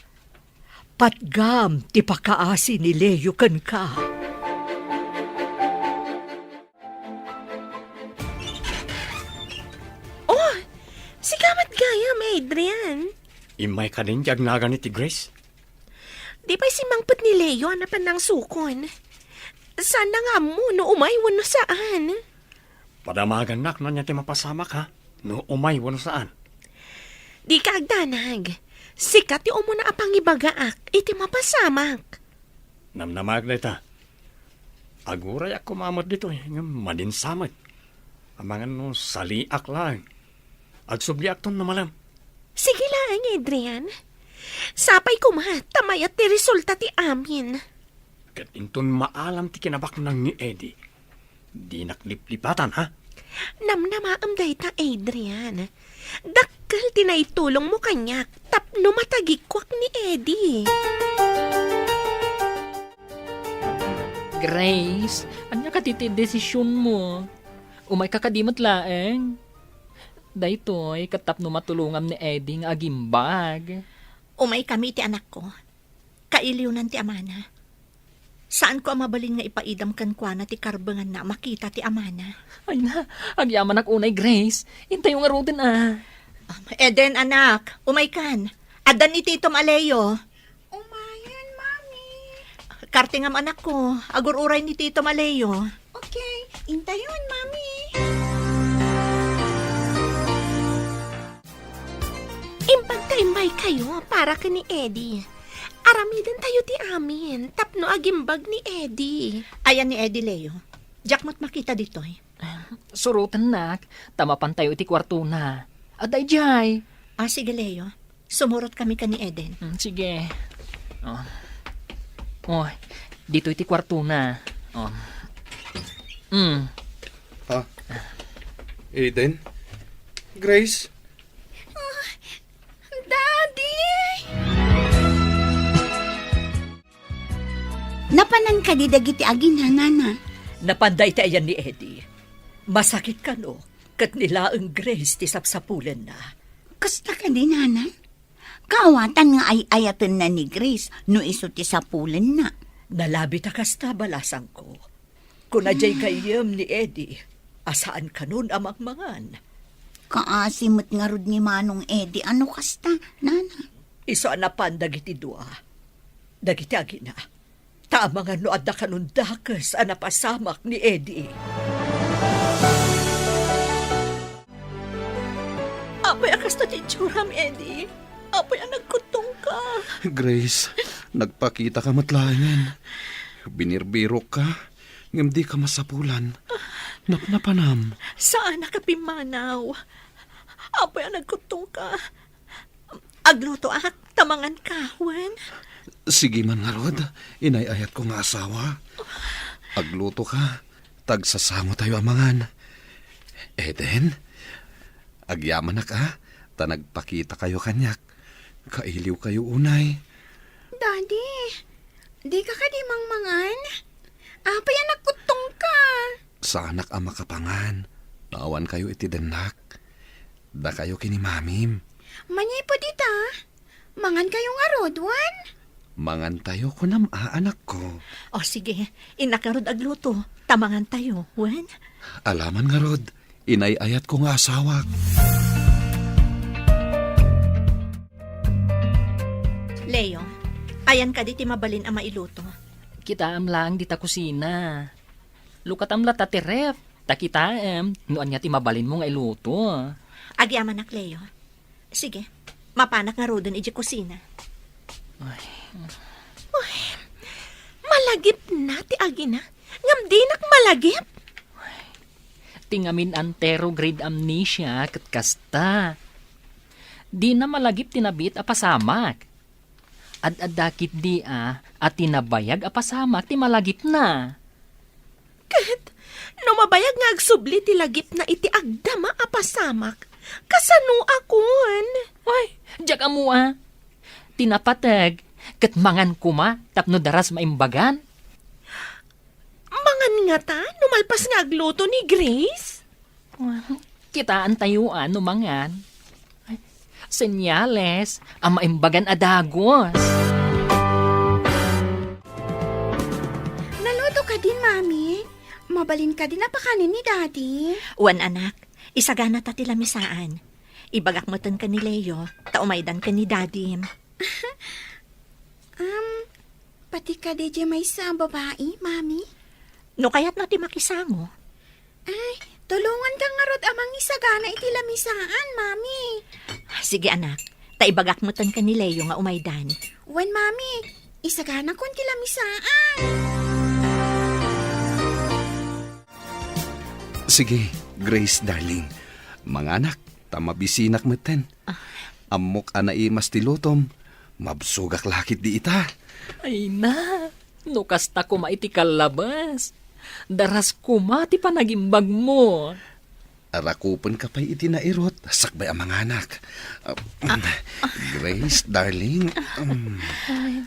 Patgam ti pakaasi ni Leo kenka. Oh, sika met gayam, Adrian. Immay kadin ti agnagan iti Grace? Di pay simmangpet ni Leo a napan nangsukon. Saanna nga ammo no umay wenno saan. Padamagannak no ania ti mapasamak, ha? No umay wenno saan. Dika agdanag. Sika ti umuna a pangibagaak iti mapasamak. Namnamaak dayta. Agurayak koma met ditoy, ngem madinsa met. Amangan no saliak laeng. Agsubliakton no malem. Sige laeng, Adrian. Sapay koma, ta mayat ti resulta ti amin. Ket inton maalam ti kinabaknang ni Eddie, dinak liplipatan, ha? Namnamaem dayta, Adrian. Dakkel ti naitulongmo kaniak tapno matagikuak ni Eddie. Grace, ania kadi ti desisionmo? Umayka kadi met laeng? Daytoy, ket tapno matulongam ni Eddie nga agimbag. Umaykami iti anakko. Kailiwnan ti amana. Saanko a mabalin nga ipaidam kenkuana ti karbenganna a makita ti amana. Ay na, agyamanak unay, Grace. Intayo ngaruden a. Um, Eden, anak, umaykan. Addan ni Titom a Leo. Umayen, Mami. Kartingam, anakko. Agur-uray ni Titom a Leo. Okay, intayon, Mami. Imbag ta immaykayo para ken ni Eddie. Aramidentayo ti amin tapno agimbag ni Eddie. Ayan ni Eddie, Leo? Diak met makita ditoy. Surotennak, ta mapantayo iti kuartona. Adda idiay. Ah, sige, Leo. Sumurotkami ken ni Eden. Mm, sige. Oh. Oh, ditoy ti kuartona. Oh. Mm. Ah. Eden? Grace? Ah, Daddy! Napanan kadi dagiti agina, Nana? Napanda iti ayan ni Eddie. Masakit kano, ket ni laeng Grace ti sapsapulenna. Kasta kadi, Nana? Kaawatan nga ay-ayatenna ni Grace no isu ti sapulenna. Nalabit a kasta, balasangko. Kuna diay gayyem ni Eddie a saan kanon a mangmangan. Kaasi met ngarud ni Manong Eddie a no kasta, Nana. Isu a napan dagiti dua, dagiti agina, ta amangan no adda kanon dakes a napasamak ni Eddie. Apay a kasta ti itsuram, Eddie? Apay a nagkuttongka? Grace, nagpakitaka met laengen. Binirbirokka, ngem dika masapulan. Napnapanam? Saanak a pimmanaw. Apay a nagkuttongka? Aglutoak, ta manganka, wen? Sige man ngarud, inay-ayatko nga asawa. Aglutoka, ta agsasangotayo a mangan. Eden, agyamanak a, ta nagpakitakayo kaniak. Kailiwkayo unay. Daddy, dika kadi mangmangan? Apay a nagkuttongka? Saanak a makapangan. Awankayo iti dennak. Dakayo ken ni Mamim. Manipud ita, mangankayo ngarud, wen? Mangantayo, kunam a, anakko. O, sige. Innak ngarud agluto, ta mangantayo, wen? Alaman ngarud, inay-ayatko nga asawak. Leo, ayan kadi ti mabalin a mailuto? Kitaem laeng dita kusina. Lukatam latta ti ref, ta kitaem no ania ti mabalinmo nga iluto. Agyamanak, Leo. Sige, mapanak ngaruden idiay kusina. Ay. Uy, malagipna ti agina, ngem dinak malagip. Ti ngamin anteroid amnesia ket kasta. Dina malagip ti nabiit a pasamak. Ad-adda ketdi a, a ti nabayag a pasamak ti malagipna. Ket no mabayag nga agsubli ti lagipna iti agdama a pasamak, kasano a kun? Ay, diak ammo a. Ti napateg, ket mangan koma tapno daras maimbagan. Mangan ngata no malpas nga agluto ni Grace? Kitaentayo a no mangan. Senyales a maimbagan a dagus. Naluto kadin, Mami? Mabalin kadin a pakanen ni Daddy? Wen, anak. Isaganata ti lamisaan. Ibagak metten ken ni Leo, ta umaydan ken ni Daddy. Um, pati kadi diay maysa a babai, Mami? No kayatna ti makisango. Ay, tulonganka ngarud a mangisagana iti lamisaan, Mami. Sige, anak. Ta ibagak metten ken ni Leo nga umaydan. Wen, Mami, isaganakon ti lamisaan. Sige, Grace, darling. Manganak, ta mabisinak metten. Ah. Ammok a naimas ti lutom. Mabsogak la ketdi ita. Ay na, no kasta koma iti kallabas, daras koma ti panagimbagmo. Rakupenka pay iti nairut, sakbay a manganak. Ah, Grace, darling. Mm.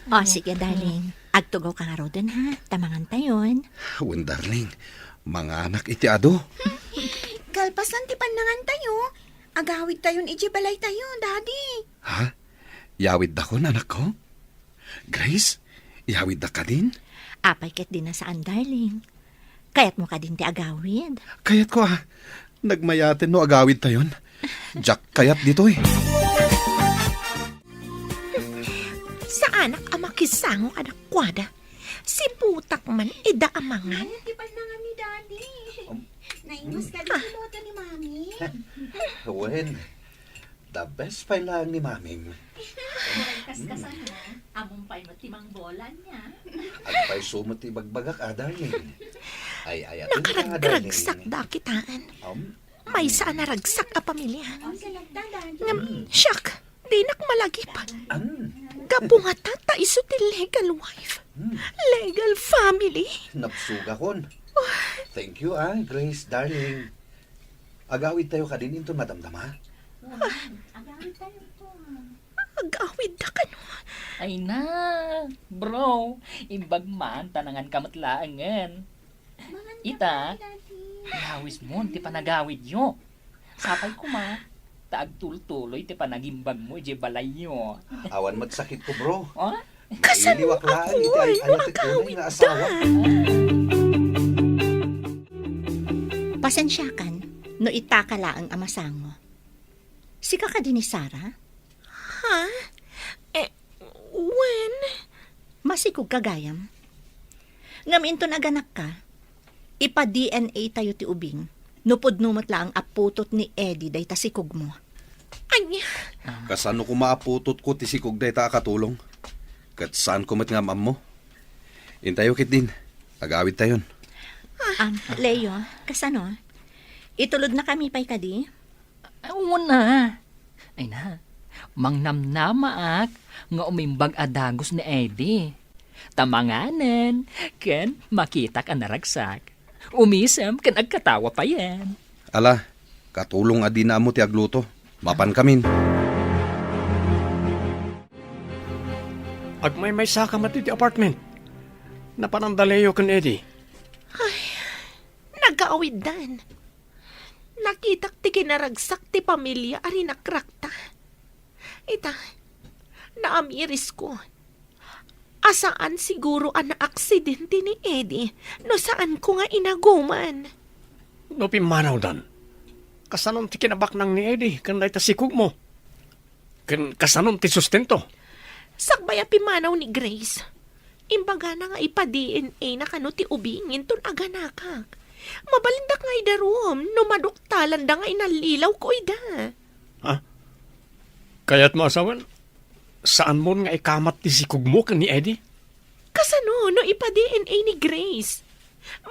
O, sige, darling. Agtugawka ngaruden, ha? Ta mangantayon. Wen, darling. Manganak iti adu. Kalpasan ti pannangantayo, agawidtayon idiay balaytayo, Daddy. Ha? Yawiddakon, anakko? Grace, iyawiddak kadin? Apay ket di na saan, darling. Kayatmo kadin ti agawid? Kayatko a. Nagmayaten no agawidtayon. Diak kayat ditoy. Saanak a makisango kadakuada. Sibutak man ida a mangan. Ay, ti pannangan ni Daddy. Um, naimas ka di luto ni Mami. Wen, the best pay laeng ni Mamim. Kas-kasan mo, amom pay met ti mangbola ania. Agpayso met ti bagbagak, a, darling. Ay, ay, atin ka, darling. Nakaragragsak da kitaan. Um, Maysa a naragsak a pamilia. Ngem, siak, dinak malagip. An? Gapu ngata ta isu ti legal wife. Hmm. Legal family. Nabsogakon. Thank you, ah, Grace, darling. Agawidtayo kadin inton madamdama? Agawidtayo to. Agawidda kano? Ay na, bro, imbag man ta nanganka met laengen. Ita, ihawismon ti panagawidyo. Sapay koma, ta agtultuloy ti panagimbagmo idiay balayyo. Awan met sakitko, bro. Oh? Kasano iliwak laeng iti ay-ayatek unay nga asawa. Pasensiakan no itaka laeng a masango. Sika kadi ni Sarah? Ha? Eh, wen? Masikogka gayam. Ngem inton aganakka, ipa-D N A tayo ti ubing. No pudno met laeng a putot ni Eddie dayta sikogmo. Ania? Kasano koma a putotko ti sikog dayta a katulong? Ket saanko met nga am-ammo. Intayo ketdin, agawidtayon. Ah, Leo, kasano? Itulodnakami pay kadi? Una. Ay na, mangnamnamaak nga umimbag a dagus ni Eddie. Ta manganen, ken makitak a naragsak. Umisem ken agkatawa payen. Ala, katulong a dina ammo ti agluto. Mapankamin. Agmaymaysaka met iti apartment. Napanan da Leo ken Eddie. Ay, nagawiddan. Nakitak ti kinaragsak ti pamilia a rinakrakta. Ita, naamirisko a saan siguro a naaksidente ni Eddie no saanko nga inaguman. No pimmanawdan, kasanon ti kinabaknang ni Eddie ken dayta sikogmo? Ken kasanon ti sustento? Sakbay a pimmanaw ni Grace, imbagana nga ipa-D N A na kano ti ubing inton aganakak. Mabalindak nga idarum no maduktalanda nga inallilawko ida. Ha? Kayatmo a sawen, saanmon nga ikamat ti sikogmo ken ni Eddie? Kasano no ipa-D N A ni Grace?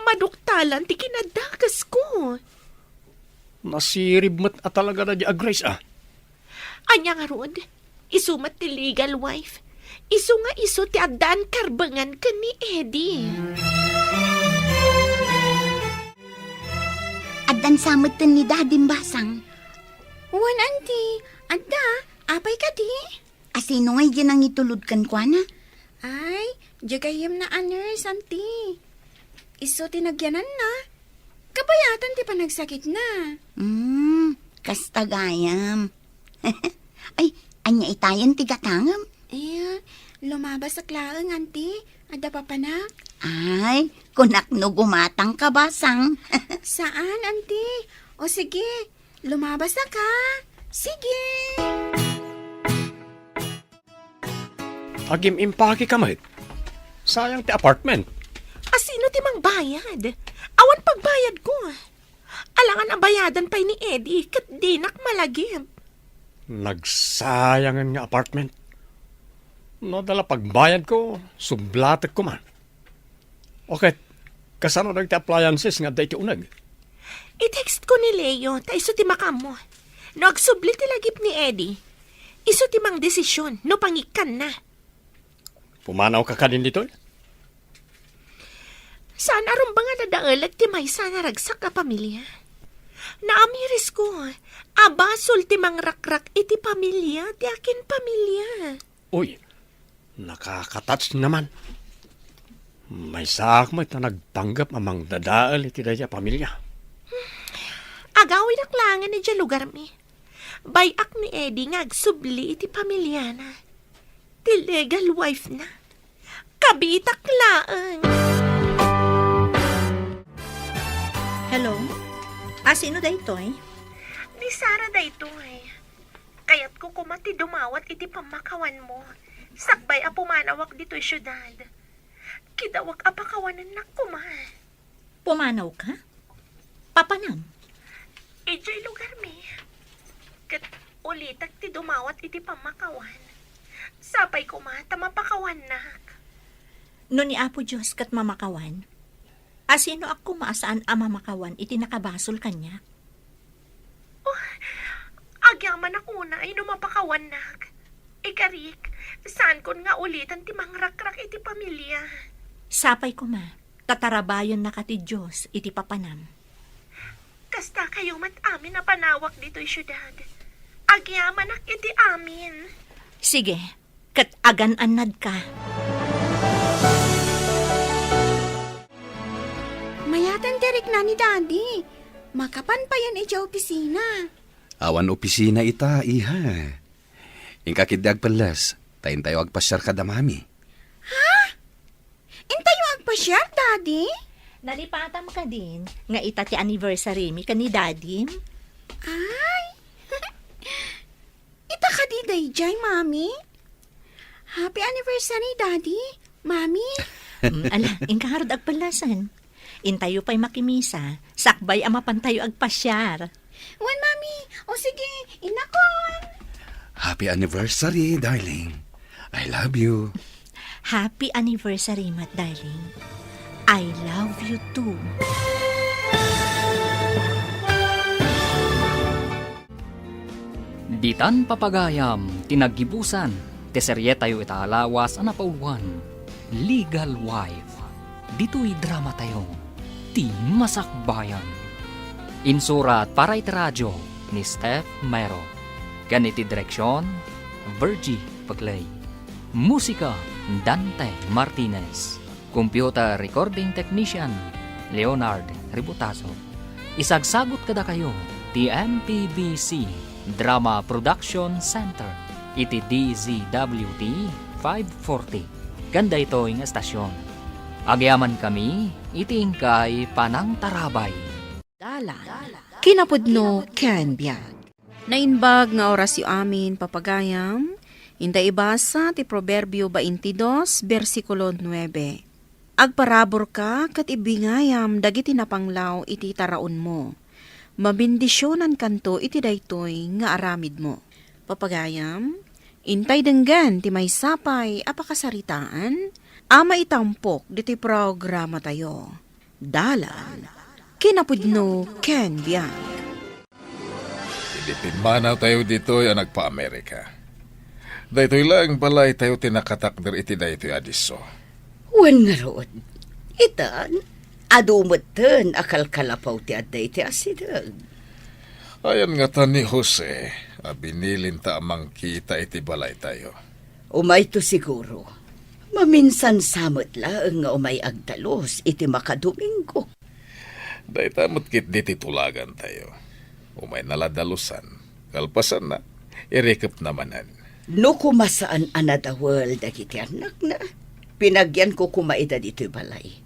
Maduktalan ti kinadakasko. Nasirib met a talaga da di a Grace, ah. Ania ngarud? Isu met ti legal wife. Isu nga isu ti addaan karbengan ken ni Eddie. Addan sa metten ni Dadim, Basang. Wen, Auntie. Adda, apay kadi? Asino ngay diay nangitulod kenkuana? Ay, diay gayyemna a nurse, Auntie. Isu ti nagyananna. Kabayatan ti panagsakitna. Hmm, kasta gayam. Ay, ania itayen ti gatangem? Eh, lumabasak laeng, Auntie. Adda papanak? Ay, kunak no gumatangka, Basang. Saan, Auntie? O sige, lumabasak, ha? Sige. Agim-impake ka met. Sayang ti apartment. Asino ti mangba? ayad. Awan pagbayadko. Alangan a bayadan pay ni Eddie, ket dinak malagip. Nagsayangen nga apartment. No adda la pagbayadko, sublatek koma. O ket, kasano dagiti appliances nga adda iti uneg? I-text ko ni Leo, ta isu ti makaammo. No agsubli ti lagip ni Eddie, isu ti mangdesisyon no pangikkanna. Pumanawka kadin ditoy? Saan a rumbeng a nadaelek ti maysa a naragsak a pamilia. Naamirisko a basol ti mangrakrak iti pamilia ti akin pamilia. Uy, nakakatouch naman. Maysaak met a nagpanggep a mangdadael iti dayta a pamilia. Agawidak laengen idiay lugarmi. Bay-ak ni Eddie nga agsubli iti pamiliana. Ti legal wife na. Kabitak laeng. Hello? A, sino daytoy? Ni Sara daytoy. Kayatko koma ti dumawat iti pammakawanmo. Sakbay a pumanawak ditoy siudad. Kidawak a pakawanennak koma. Pumanawka? Papanam? Idiay lugarmi. Ket ulitek ti dumawat iti pammakawan. Sapay koma ta mapakawannak. No ni Apo Dios ket mamakawan, a, sinoak koma a saan a mamakawan iti nakabasol kaniak? Oh, agyamanak unay no mapakawannak. Ikarik, saankon nga uliten ti mangrakrak iti pamilia. Sapay koma, ta tarabayennaka ti Dios iti papanam. Kasta kayo met amin a panawak ditoy siudad. Agyamanak iti amin. Sige, ket agan-annadka. Mayaten ti rikna ni Daddy. Makapan payen idiay opisina. Awan opisina ita, iha. Inka ketdi agpelles, ta intayo agpasiar kada Mami. Ha? Intayo agpasiar, Daddy? Nalipatam kadin nga ita ti anniversary mi ken ni Dadim? Ay! Ita kadi daydiay, Mami? Happy anniversary, Daddy, Mami. Mm, ala, inka ngarud agpellasan. Intayo pay makimisa, sakbay a mapantayo agpasiar. Wen, Mami. O sige, inakon. Happy anniversary, darling. I love you. Happy anniversary met, darling. I love you too. Ditan papagayam ti naggibusan ti serietayo ita a lawas a napauluan, Legal Wife. Ditoy dramatayo, ti Masakbayan. Insurat para iti radio ni Steph Mero. Ken iti direksion, Virgie Paclay. Musika, Dante Martinez. Computer Recording Technician, Leonard Ributazo. Isagsagut kadakayo ti M P B C Drama Production Center iti D Z W T five forty. Ken daytoy nga estasion, agyamankami iti inkay panangtarabay. Dalan, kinapudno ken biag. Naimbag nga orasyo amin, papagayam. Inta ibasa ti Proverbio baintidos, bersikulo nuebe. Agparaburka ket ibingayam dagiti napanglaw iti taraonmo. Mabendisionankanto iti daytoy nga aramidmo. Papagayam, intay denggen ti maysa pay a pakasaritaan a maitampok ditoy programatayo. Dalan, kinapudno ken biag. Idi pimmanawtayo ditoy a nagpa-Amerika, daytoy laeng balaytayo ti nakatakder iti daytoy a disso. Wen ngarud, itan, adu metten a kalkalapaw ti adda iti asideg. Ayan ngata ni Jose a binilinta a mangkita iti balaytayo. Umayto siguro. Maminsan sa met laeng nga umay agdalus iti makadomingo. Dayta met ketdi ti tulagantayo. Umayna la dalusan. Kalpasanna, irikepna manen. No koma saan a nadawel dagiti annakna, pinagyanko koma ida ditoy balay.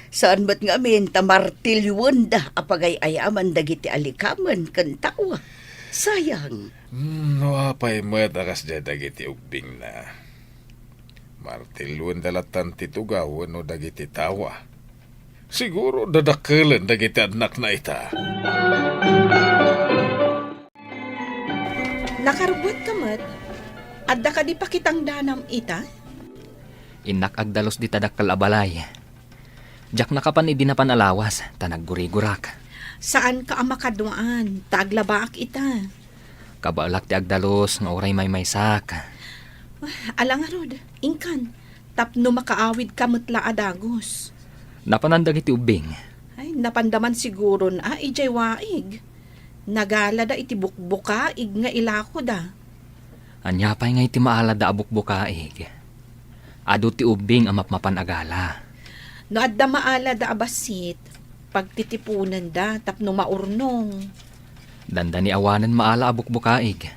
Saan met ngamin ta martilioenda a pagay-ayaman dagiti alikamen ken tawa. Sayang. Hmm, no apay met a kasdiay dagiti ubbingna. Martilioenda lattan ti tugaw wenno dagiti tawa. Siguro dadakkelen dagiti annakna ita. Nakarbuatka met, adda kadi pakitang danam ita? Innak agdalus dita dakkel a balay. Diak nakapan idi napan a lawas, ta naggurigurak. Saanka a makaduaan, ta aglabaak ita. Kabaelak ti agdalus nga uray maymaysak. Ah, ala ngarud, inkan, tapno makaawidka met la a dagus. Napanan dagiti ubbing. Ay, napanda man siguron a idiay waig. Nagalada iti bukbukaig nga ilakoda. Ania pay nga iti maalada a bukbukaig? Adu ti ubbing a mapmapan a gala. No adda maalada a bassit, pagtitiponenda tapno maurnong. Dandani awanen maala a bukbukaig.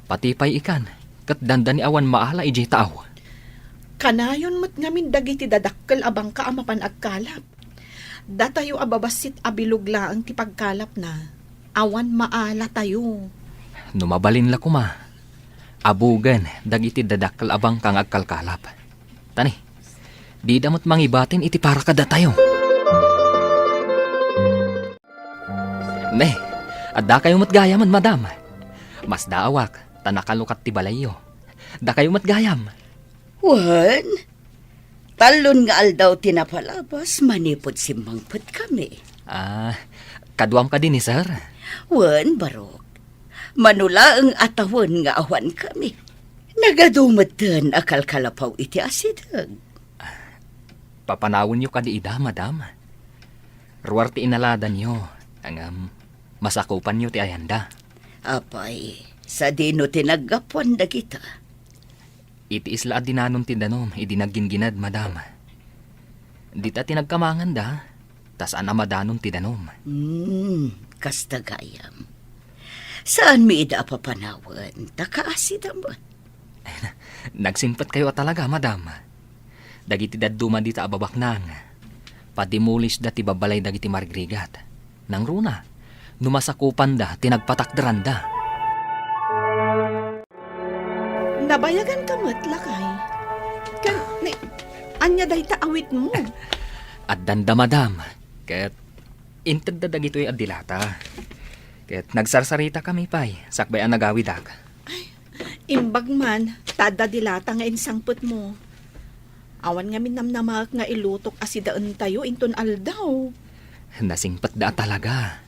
Pati pay ikan, ket dandani awan maala idiay taaw. Kanayon met ngamin dagiti dadakkel a bangka a mapan agkalap. Datayo a babassit a bilog laeng ti pagkalapna. Awan maalatayo. No mabalin la koma, abugen dagiti dadakkel a bangka nga agkalkalap. Tani, dida met mangibatin iti para kadatayo. Ne, addakayo met gayamen, madam. Masdaawak, ta nakalukat ti balayyo. Dakayo met gayam. Wen, tallon nga aldaw ti napalabas manipud simmangpetkami. Ah, kaduam kadi ni sir? Wen, barok. Mano laeng a tawen nga awankami. Nagadu metten a kalkalapaw iti asideg. Papanawenyo kadi ida, madam? Ruar ti inaladanyo, ngem masakupanyo ti ayanda. Apay, sadino ti naggapuan dagita? Iti isla a dinanon ti danum idi nagginggined, madam. Dita ti nagkamanganda, ta saan a madanon ti danum. Hmm, kasta gayam. Saanmi ida a papanawen, ta kaasida met. Nagsingpetkayo a talaga, madam. Dagiti dadduma dita a babaknang, padimolishda ti babbalay dagiti marigrigat. Nangruna, no masakupanda ti nagpatakderanda. Nabayaganka met, lakay. Ken, ni, ania dayta awitmo? Addanda, madam. Ket intedda dagitoy a dilata. Ket nagsarsaritakami pay, sakbay a nagawidak. Ay, imbag man, ta adda dilata nga insangpetmo. Awan ngamin namnamaek nga ilutok a sidaentayo inton aldaw. Nasingpetda a talaga.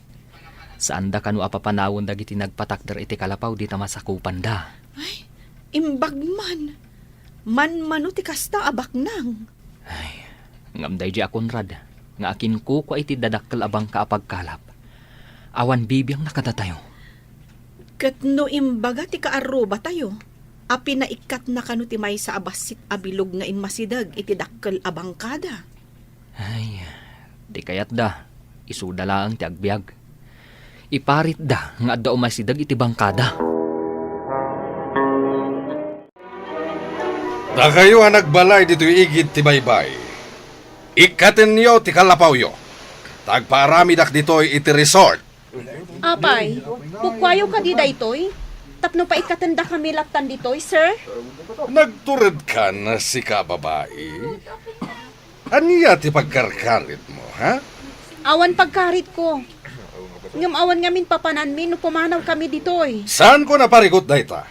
Saanda kano a papanawen dagiti nagpatakder iti kalapaw dita masakupanda. Ay, imbag man. Manmano ti kasta a baknang. Ay, ngem daydi a Conrad, nga akinkukua iti dadakkel a bangka a pagkalap. Awan bibiangna kadatayo. Ket no imbaga ti kaarrubatayo, a pinaikkatna kano ti maysa a bassit a bilog nga immasideg iti dakkel a bangkada? Ay, ti kayatda, isuda laeng ti agbiag. Iparitda nga adda umaysideg iti bangkada. Dakayo a nagbalay ditoy igid ti baybay, ikkatenyo ti kalapawyo, ta agpaaramidak ditoy iti resort. Apay, kukuayo kadi daytoy? Tapno paikkatendakami lattan ditoy, sir? Nagturedkan, sika a babai? Ania ti pagkarkaritmo, ha? Awan pagkaritko. Ngem awan ngamin papananmi no pumanawkami ditoy. Saanko a parigot dayta.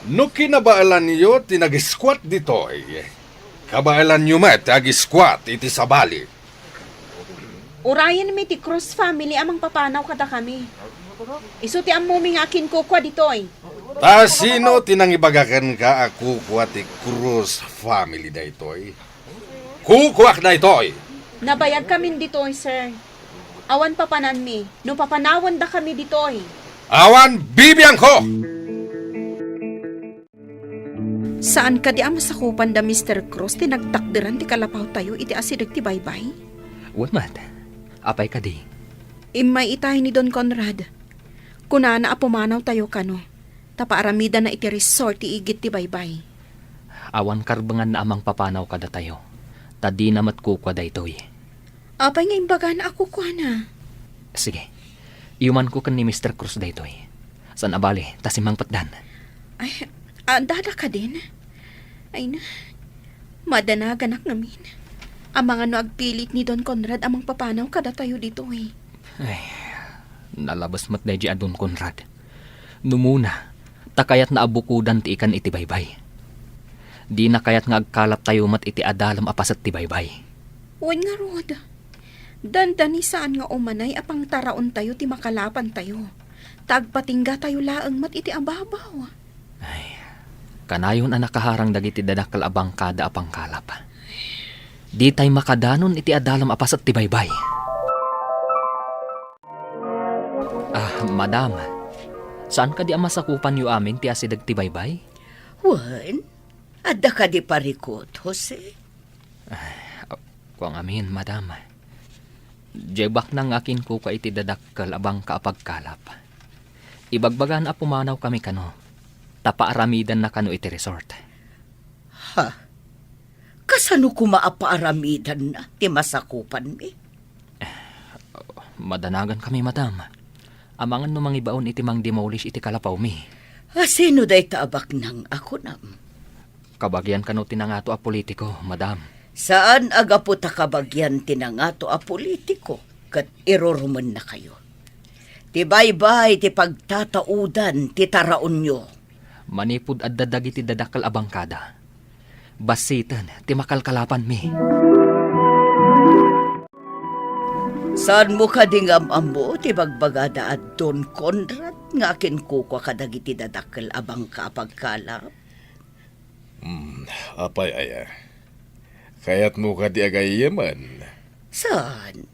No kinabaelanyo ti nag-squat ditoy, kabaelanyo met ti ag-squat iti sabali. Urayenmi ti Cruz family a mangpapanaw kadakami. Isu ti ammomi nga akinkukua ditoy. Ta sino ti nangibaga kenka a kukua ti Cruz family daytoy? Kukuak daytoy! Nabayagkamin ditoy, sir. Awan papananmi no papanawendakami ditoy. Awan bibiangko! Saan kadi a masakupan da Mister Cruz ti nagtakderan ti kalapawtayo iti asideg ti baybay? Wen met. Apay kadi? Immay itay ni Don Conrad. Kunana a pumanawtayo kano, ta paaramidana iti resort ti igid ti baybay. Awan karbenganna a mangpapanaw kadatayo, ta dina met kukua daytoy. Apay nga imbagana a kukuana? Sige, iyumanko ken ni Mister Cruz daytoy. Saan a bale, ta simmangpetdan. Ay, adda kadin? Ay na, madanaganak ngamin. Amangan no agpilit ni Don Conrad a mangpapanaw kadatayo ditoy. Ay, nalabes met daydi a Don Conrad. Numuna, ta kayatna a bukodan ti ikan iti baybay. Dina kayat nga agkalaptayo met iti adalem a paset ti baybay. Wen ngarud, dandani saan nga umanay a pangtaraontayo ti makalapantayo, ta agpatinggatayo laeng met iti ababaw. Ay, kanayon a nakaharang dagiti dadakkel a bangkada a pangkalap. Ditay makadanon iti adalem a paset ti baybay. Ah, madam, saan kadi a masakupanyo amin ti asideg ti baybay? Wen, adda kadi parikut, Jose? Ah, kuang amin, madam. Diay baknang nga akinkukua iti dadakkel a bangka a pagkalap. Ibagbagana a pumanaw kami kano, ta paaramidanna kano iti resort. Ha? Kasano koma a paaramidanna ti masakupanmi? Madanagan kami, madam. Amangan no mangibaon iti mangdemolish iti kalapawmi. A, sino dayta a baknang a kunam? Kabagian kano ti nangato a politiko, madam. Saan a gapu ta kabagian ti nangato a politiko ket irurumennakayo. Ti baybay ti pagtataudan ti taraonyo. Manipud adda dagiti dadakkel a bangkada, bassiten ti makalkalapanmi. Saanmo kadi nga am-ammo ti bagbagada a Don Conrad nga akinkukua kadagiti dadakkel a bangka a pagkalap? Hmm, apay aya? Kayatmo kadi a gayyemen? Saan?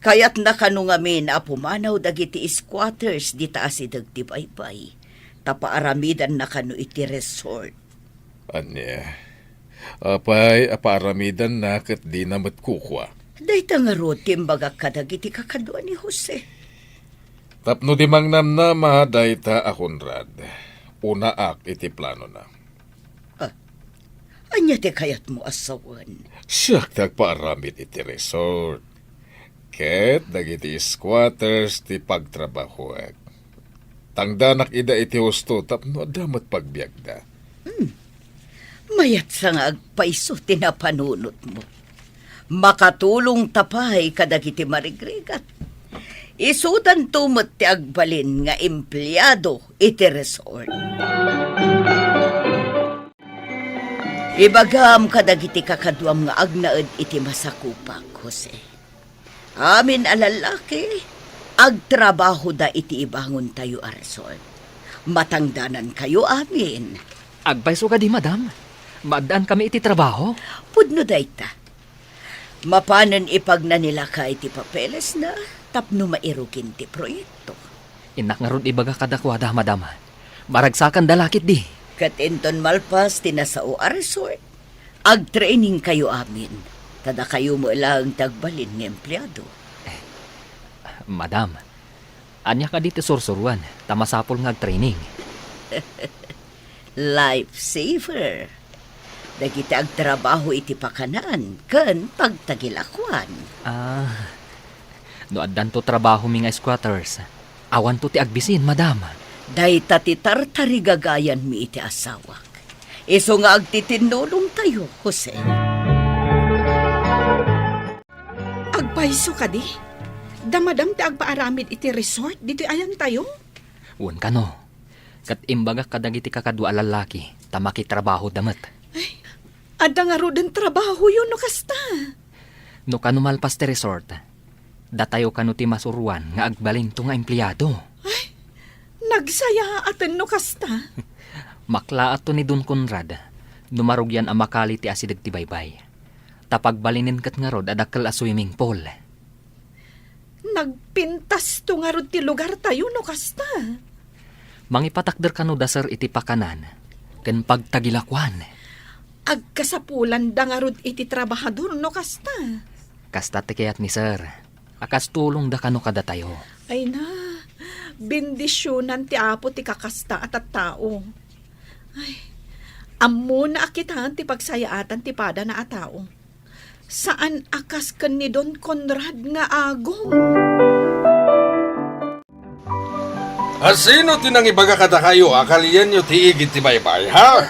Kayatna kano ngamin a pumanaw dagiti squatters dita asideg ti baybay, ta paaramidanna kano iti resort. Ania? Apay a paaramidanna ket dina met kukua? Dayta ngarud ti imbagak kadagiti kakadua ni Jose. Tapno di mangnamnama dayta a Conrad, unaak iti planona. Ah, ania ti kayatmo a sawen? Siak ti agpaaramid iti resort. Ket dagiti squatters ti pagtrabahoek. Tangdanak ida iti husto tapno adda met pagbiagda. Hmm. Mayat sa nga agpayso ti napanunotmo. Makatulongta pay kadagiti marigrigat. Isudanto met ti agbalin nga empleado iti resort. Ibagam kadagiti kakaduam nga agnaed iti masakupak, Jose. Amin a lallaki, agtrabahoda iti ibangontayo a resort. Matangdanankayo amin. Agpayso kadi, madam? Maaddaankayo iti trabaho? Pudno dayta. Mapanen ipagna ni lakay ti papelesna tapno mairugin ti proyekto. Innak ngarud ibaga kadakuada, madam. Maragsakanda la ketdi. Ket inton malpas ti nasao a resort, agtrainingkayo amin. Ta dakayo met laeng ti agbalin nga empleado. Madam, ania kadi ti sursuroan ta masapul nga agtraining? Lifesaver. Dagiti agtrabaho iti pakanan ken pagtagilakuan. Ah, no addanto trabahomi nga squatters, awanto ti agbisin, madam. Dayta ti tartarigagayanmi iti asawak. Isu nga agtitinnulongtayo, Jose. Agpayso kadi? Da madam ti agpaaramid iti resort ditoy ayantayo? Wen kano. Ket imbagak kadagiti kakadua a lallaki ta makitrabahoda met. Ay, adda ngaruden trabahoyo no kasta. No kano malpas ti resort, datayo kano ti masuroan nga agbalinto nga empleado. Ay, nagsayaaten no kasta. Maklaatto ni Don Conrad no marugian a makali ti asideg ti baybay. Ta pagbalinen ket ngarud a dakkel a swimming pool. Nagpintasto ngarud ti lugartayo no kasta. Mangipatakder kano da, sir, iti pakanan ken pagtagilakuan. Agkasapulanda ngarud iti trabahador no kasta. Kasta ti kayat ni sir. A kas tulongda kano kadatayo. Ay na, bendisionan ti Apo ti kakasta a tattao. Ay, ammona a kitaen ti pagsayaatan ti padana a tao. Saan a kas ken ni Don Conrad nga agom. A sino ti nangibaga kadakayo a kalienyo ti igid ti baybay, ha?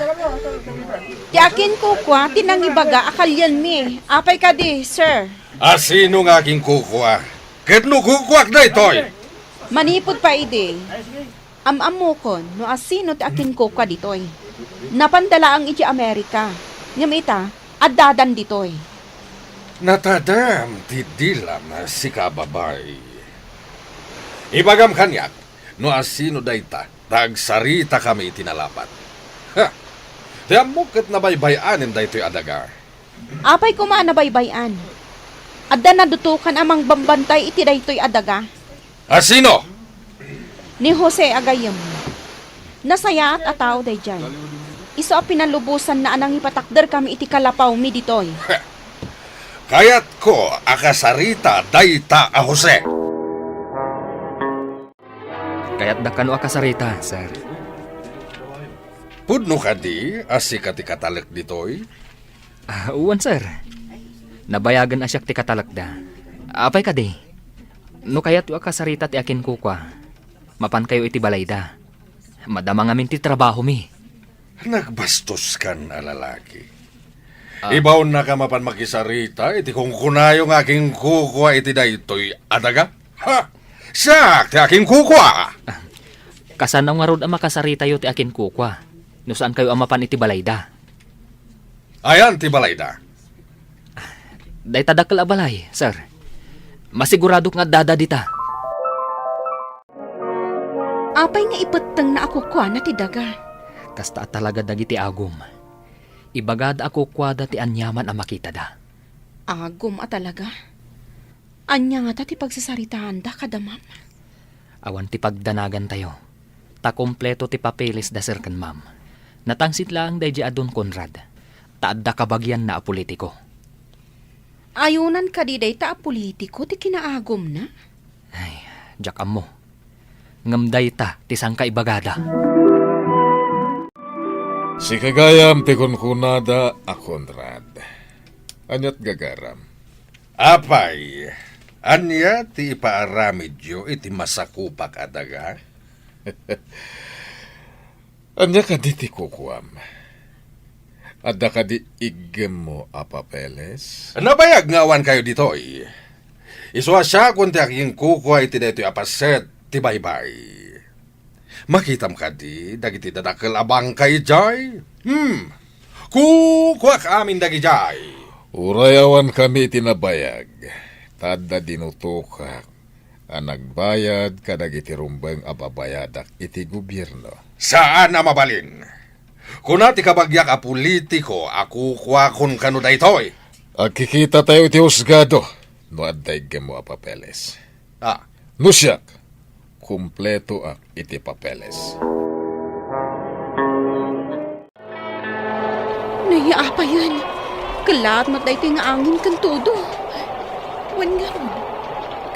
Ti akinkukua ti nangibaga a kalianmi. Apay kadi, sir? A sino nga akinkukua? Ket no kukuak daytoy? Manipud pa idi, am-ammokon no asino ti akinkukua ditoy. Napanda laeng idiay Amerika. Ngem ita, addadan ditoy. Natadam ti dilam, sika a babai. Ibagam kaniak no asino dayta, ta agsaritakami iti nalapat. Ha! Ti ammok ket nabaybay-anen daytoy a daga. Apay koma a nabaybay-an? Adda nadutokan a mangbambantay iti daytoy a daga. A sino? Ni Jose a gayyemmo. Nasayaat a tao daydiay. Isu a pinalubosanna a nangipatakderkami iti kalapawmi ditoy. Kayatko a kasarita dayta a Jose. Kayatda kano a kasarita, sir. Pudno kadi a sika ti katalek ditoy? Ah, wen, sir. Nabayagen a siak ti katalekda. Apay kadi? No kayatyo a kasarita ti akinkukua, mapankayo iti balayda. Madama ngamin ti trabahomi. Nagbastoskan a lalaki. Ah. Ibaonnaka mapan makisarita iti kunkunayo nga akinkukua iti daytoy a daga? Ha! Siak ti akinkukua! Ah, kasano ngarud a makasaritayo ti akinkukua no saankayo a mapan iti balayda? Ayan ti balayda? Dayta dakkel a balay, sir. Masiguradok nga addada dita. Apay nga ipettengna a kukuana ti daga? Kasta a talaga dagiti agum. Ibagada a kukuada ti aniaman a makitada. Agum a talaga? Ania ngata ti pagsasaritaanda kada, ma'am? Awan ti pagdanagantayo, ta kompleto ti papeles da sir ken ma'am. Natangsit laeng daydi a Don Conrad, ta adda kabagianna a politiko. Ayonan kadi dayta a politiko ti kinaagumna? Ay, diak ammo. Ngem dayta ti sangkaibagada. Sika gayam ti kunkunada a Conrad. Aniat gagaram? Apay, ania ti ipaaramidyo iti masakupak a daga? Ania kadi ti kukuam? Adda kadi iggemmo a papeles? Nabayag nga awankayo ditoy. Isu a siakon ti akinkukua iti daytoy a paset ti baybay. Makitam kadi dagiti dadakkel a bangka idiay? Hmm. Kukuak amin dagidiay. Uray awankami iti nabayag, ta adda dinutokak a nagbayad kadagiti rumbeng a babayadak iti gobierno. Saan a mabalin. Kuna ti kabagiak a politiko a kukuakon kano daytoy. Agkikitatayo iti husgado no adda iggemmo a papeles. Ah. No siak, kumpletoak iti papeles. Naiya apayen, kellaat met daytoy nga angin ken todo. Wen ngarud,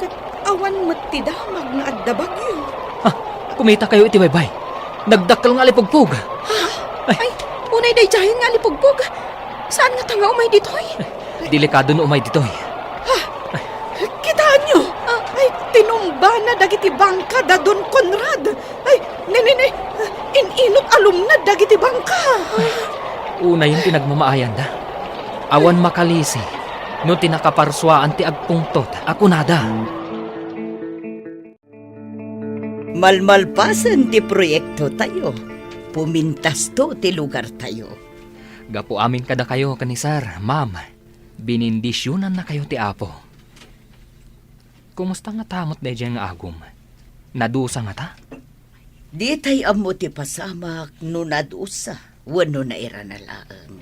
ket awan met ti damag nga adda bagyo. Ah, kumitakayo iti baybay. Nagdakkel nga alipugpog. Ha? Ay. Ay, unay daydiayen nga alipugpog. Saan ngata nga umay ditoy? Delikado no umay ditoy. Ha? Kitaenyo? Ah, ay, tinumbana dagiti bangka da Don Conrad. Ay, ni, ni, ni, in-inut a lumned dagiti bangka. Unayen ti nagmamaayanda. Awan makalisi no ti nakaparsuaan ti agpungtot a kunada. Malmalpasen ti proyektotayo, pumintasto ti lugartayo. Gapu amin kadakayo ken ni Sir, Ma'am, binindisionannakayo ti Apo. Kumusta ngata met daydiay nga agum? Nadusa ngata? Ditay ammo ti pasamak no nadusa wenno nairana laeng.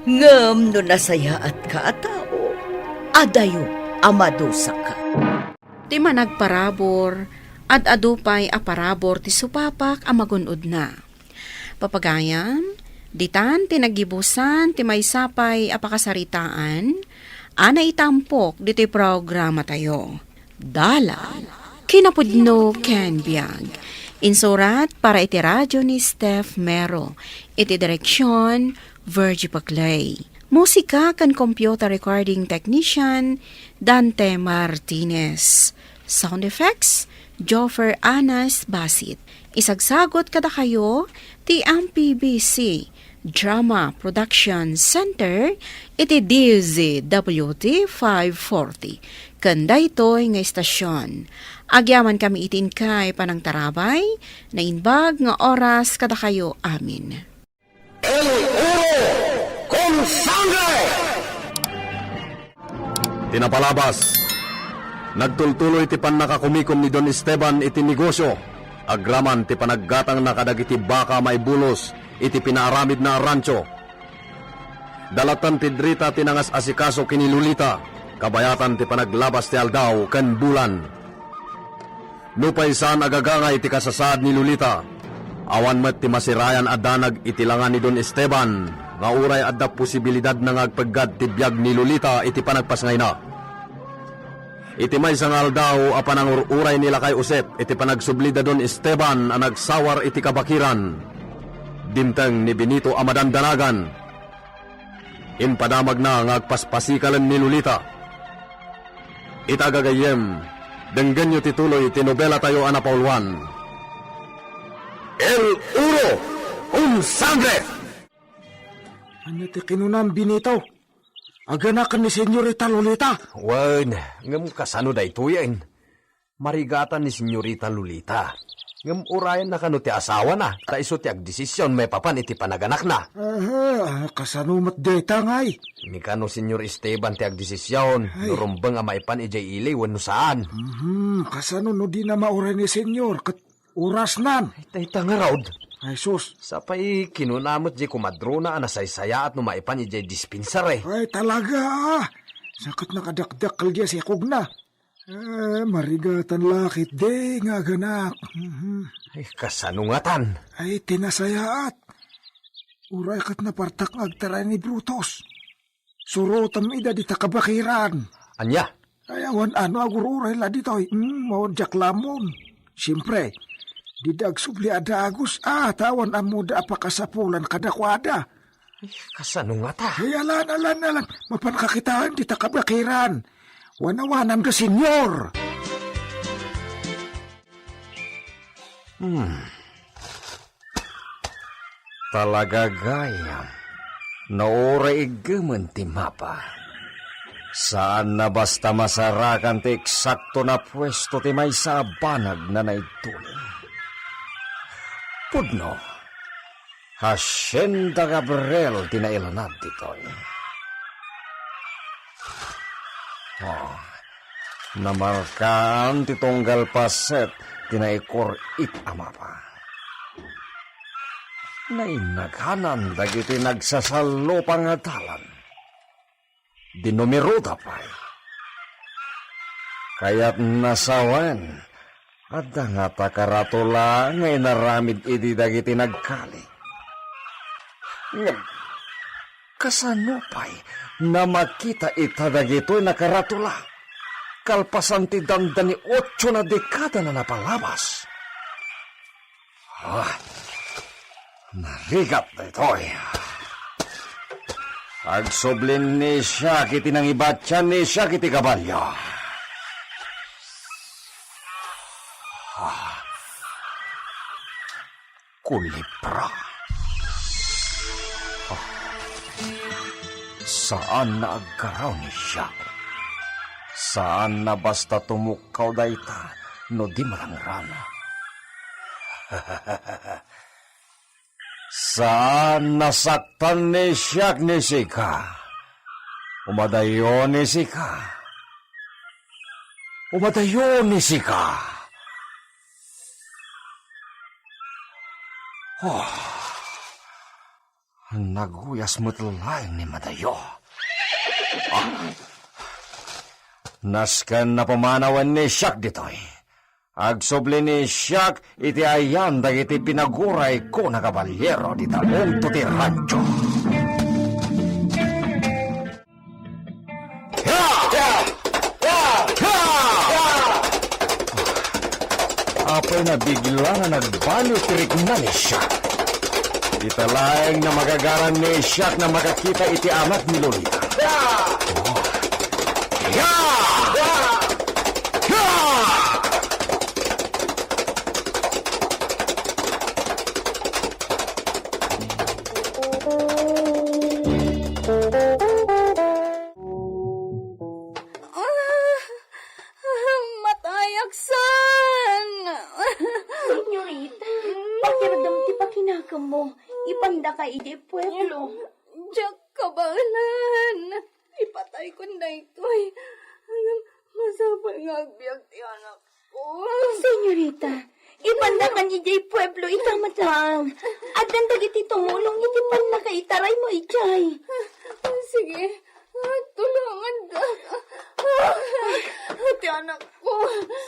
Ngem no nasayaatka a tao, adayo a madusaka. Ti managparabur, ad-adu pay a parabur ti supapak a magun-odna. Papagayam, ditan ti naggibusan ti maysa pay a pakasaritaan a naitampok ditoy programatayo. Dalan, kinapudno ken biag. Insurat para iti radio ni Steph Mero. Iti direksion, Virgie Paclay. Musika ken computer recording technician, Dante Martinez. Sound effects, Joffer Anas Basit. Isagsagut kadakayo ti M P B C Drama Production Center iti D Z W T five forty. Ken daytoy nga istasyon, agyamankami iti inkay panangtarabay, naimbag nga oras kadakayo amin. El oro con sangre! Ti napalabas, nagtultuloy ti pannakakumikom ni Don Esteban iti negosio, agraman ti panaggatangna kadagiti baka maibulos iti pinaaramidna a rancho. Dalatan ti Drita ti nangas-asikaso ken ni Lolita, kabayatan ti panaglabas ti aldaw ken bulan. Nupay saan a gagangay ti kasasaad ni Lolita, awan met ti masirayan a danag iti langa ni Don Esteban nga uray adda posibilidadna nga agpeggad ti biag ni Lolita iti panagpasngayna. Iti maysa nga aldaw a panangur-uray ni Lakay Josep iti panagsubli da Don Esteban a nagsawar iti kabakiran, dimteng ni Benito a madandanagan. Impadamagna nga agpaspasikalen ni Lolita. Ita gagayyem, denggenyo ti tuloy ti nobelatayo a napauluan, El Oro con Sangre! Ania ti kinunam, Benito? Aganaken ni Senyorita Lolita? Wen, ngem kasano daytoyen? Marigatan ni Senyorita Lolita. Ngem urayenna kano ti asawana, ta isu ti agdesisyon maipapan iti panaganakna. Aha, kasano met dayta, ngay? Ni kano Senyor Esteban ti agdesisyon, Ay. no rumbeng a maipan idiay ili wenno saan. Mhm, kasano no dina mauray ni Senyor ket orasnan? Ay, dayta ngarud. Ay, sus. Sapay kinuna met diay komadrona a nasaysayaat no maipan idiay dispensary. Ay, talaga, ah. Saket nakadakdakkel diay sikogna. Eh, marigatan la ketdi nga aganak. Mhm. Ay, kasano ngatan? Ay, ti nasayaat. Uray ket napartak nga agtaray ni Brutus. Surotem ida dita kabakiran. Ania? Ay, awan ano, agur-uray la ditoy. Hmm, awan diak lamon. Siempre, dida agsubli a dagus, ah, ta awan ammoda a pakasapulan kadakuada. Ay, kasano ngata? Ay, alan, alan, alan. Mapanka kitaen dita kabakiran. Wanawanam da, Senyor. Hmm. Talaga gayam, no uray iggemen ti mapa. Saan na basta masarakan ti eksakto na puesto ti maysa a banag na naidtuling. Pudno, Hacienda Gabriel ti nailanad ditoy. Oh, namarkaan ti tunggal paset ti naikor-it a mapa. Nainaganan dagiti nagsasalupang a dalan. Dinumiroda pay. Kayatna sawen, adda ngata karatula nga inaramid idi dagiti nagkali. Ngem, kasano pay na makita ita dagitoy nakaratula? Kalpasan ti dandani otso na dekada na napalabas. Ah, narigat daytoy. Agsubli ni siak iti nangibatian ni siak iti kabalio. Ah, kulebra. Ah, saan na aggaraw ni siak. Saan na basta tumukkaw dayta no di malangrana. Saan nasaktan ni siak ni sika. Umadayo ni sika. Umadayo ni sika. Oh. Naguyas met laeng ni madayo. Ah. Nasken na pumanawen ni siak ditoy. Agsubli ni siak iti ayan dagiti pinaguray ko na kaballero dita ungto ti rancho. Apay na bigla nga nagbali ti rikna ni siak. Ita laeng na magagaran ni siak na makakita iti anak ni Lolita. ka idiay pueblo. Diak kabaelan. Ipataykon daytoy. Masapul nga agbiag ti anakko. Senyorita, ipannakan idiay pueblo ita met laeng. Addan dagiti tumulong iti pannakaitaray mo idiay. Sige, tulonganda. Ti anakko.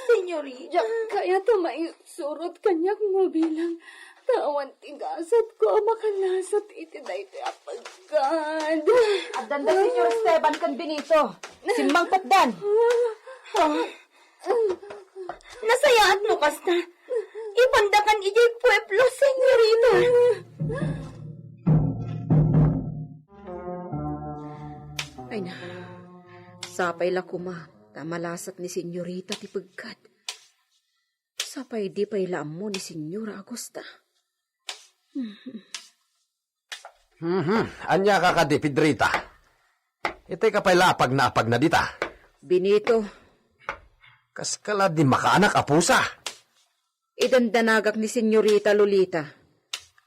Senyorita. Diak kayat a maing- Surot kaniak mabilang, ta awan ti gasatko a makalasat iti daytoy a peggad. Addan da Senyor Esteban ken Benito. Simmangpetdan. Ah, nasayaat no kasta. Ipandakan idiay pueblo, senyorita. Ay na, sapay la koma ta malasat ni senyorita ti peggad. Sapay di pay la ammo ni Senyora Augusta. Mhm. Ania ka kadi, Pedrita? Itay ka pay la apagna-apagna dita? Benito. Kas ka la di makaanak a pusa. Idandanagak ni Senyorita Lolita.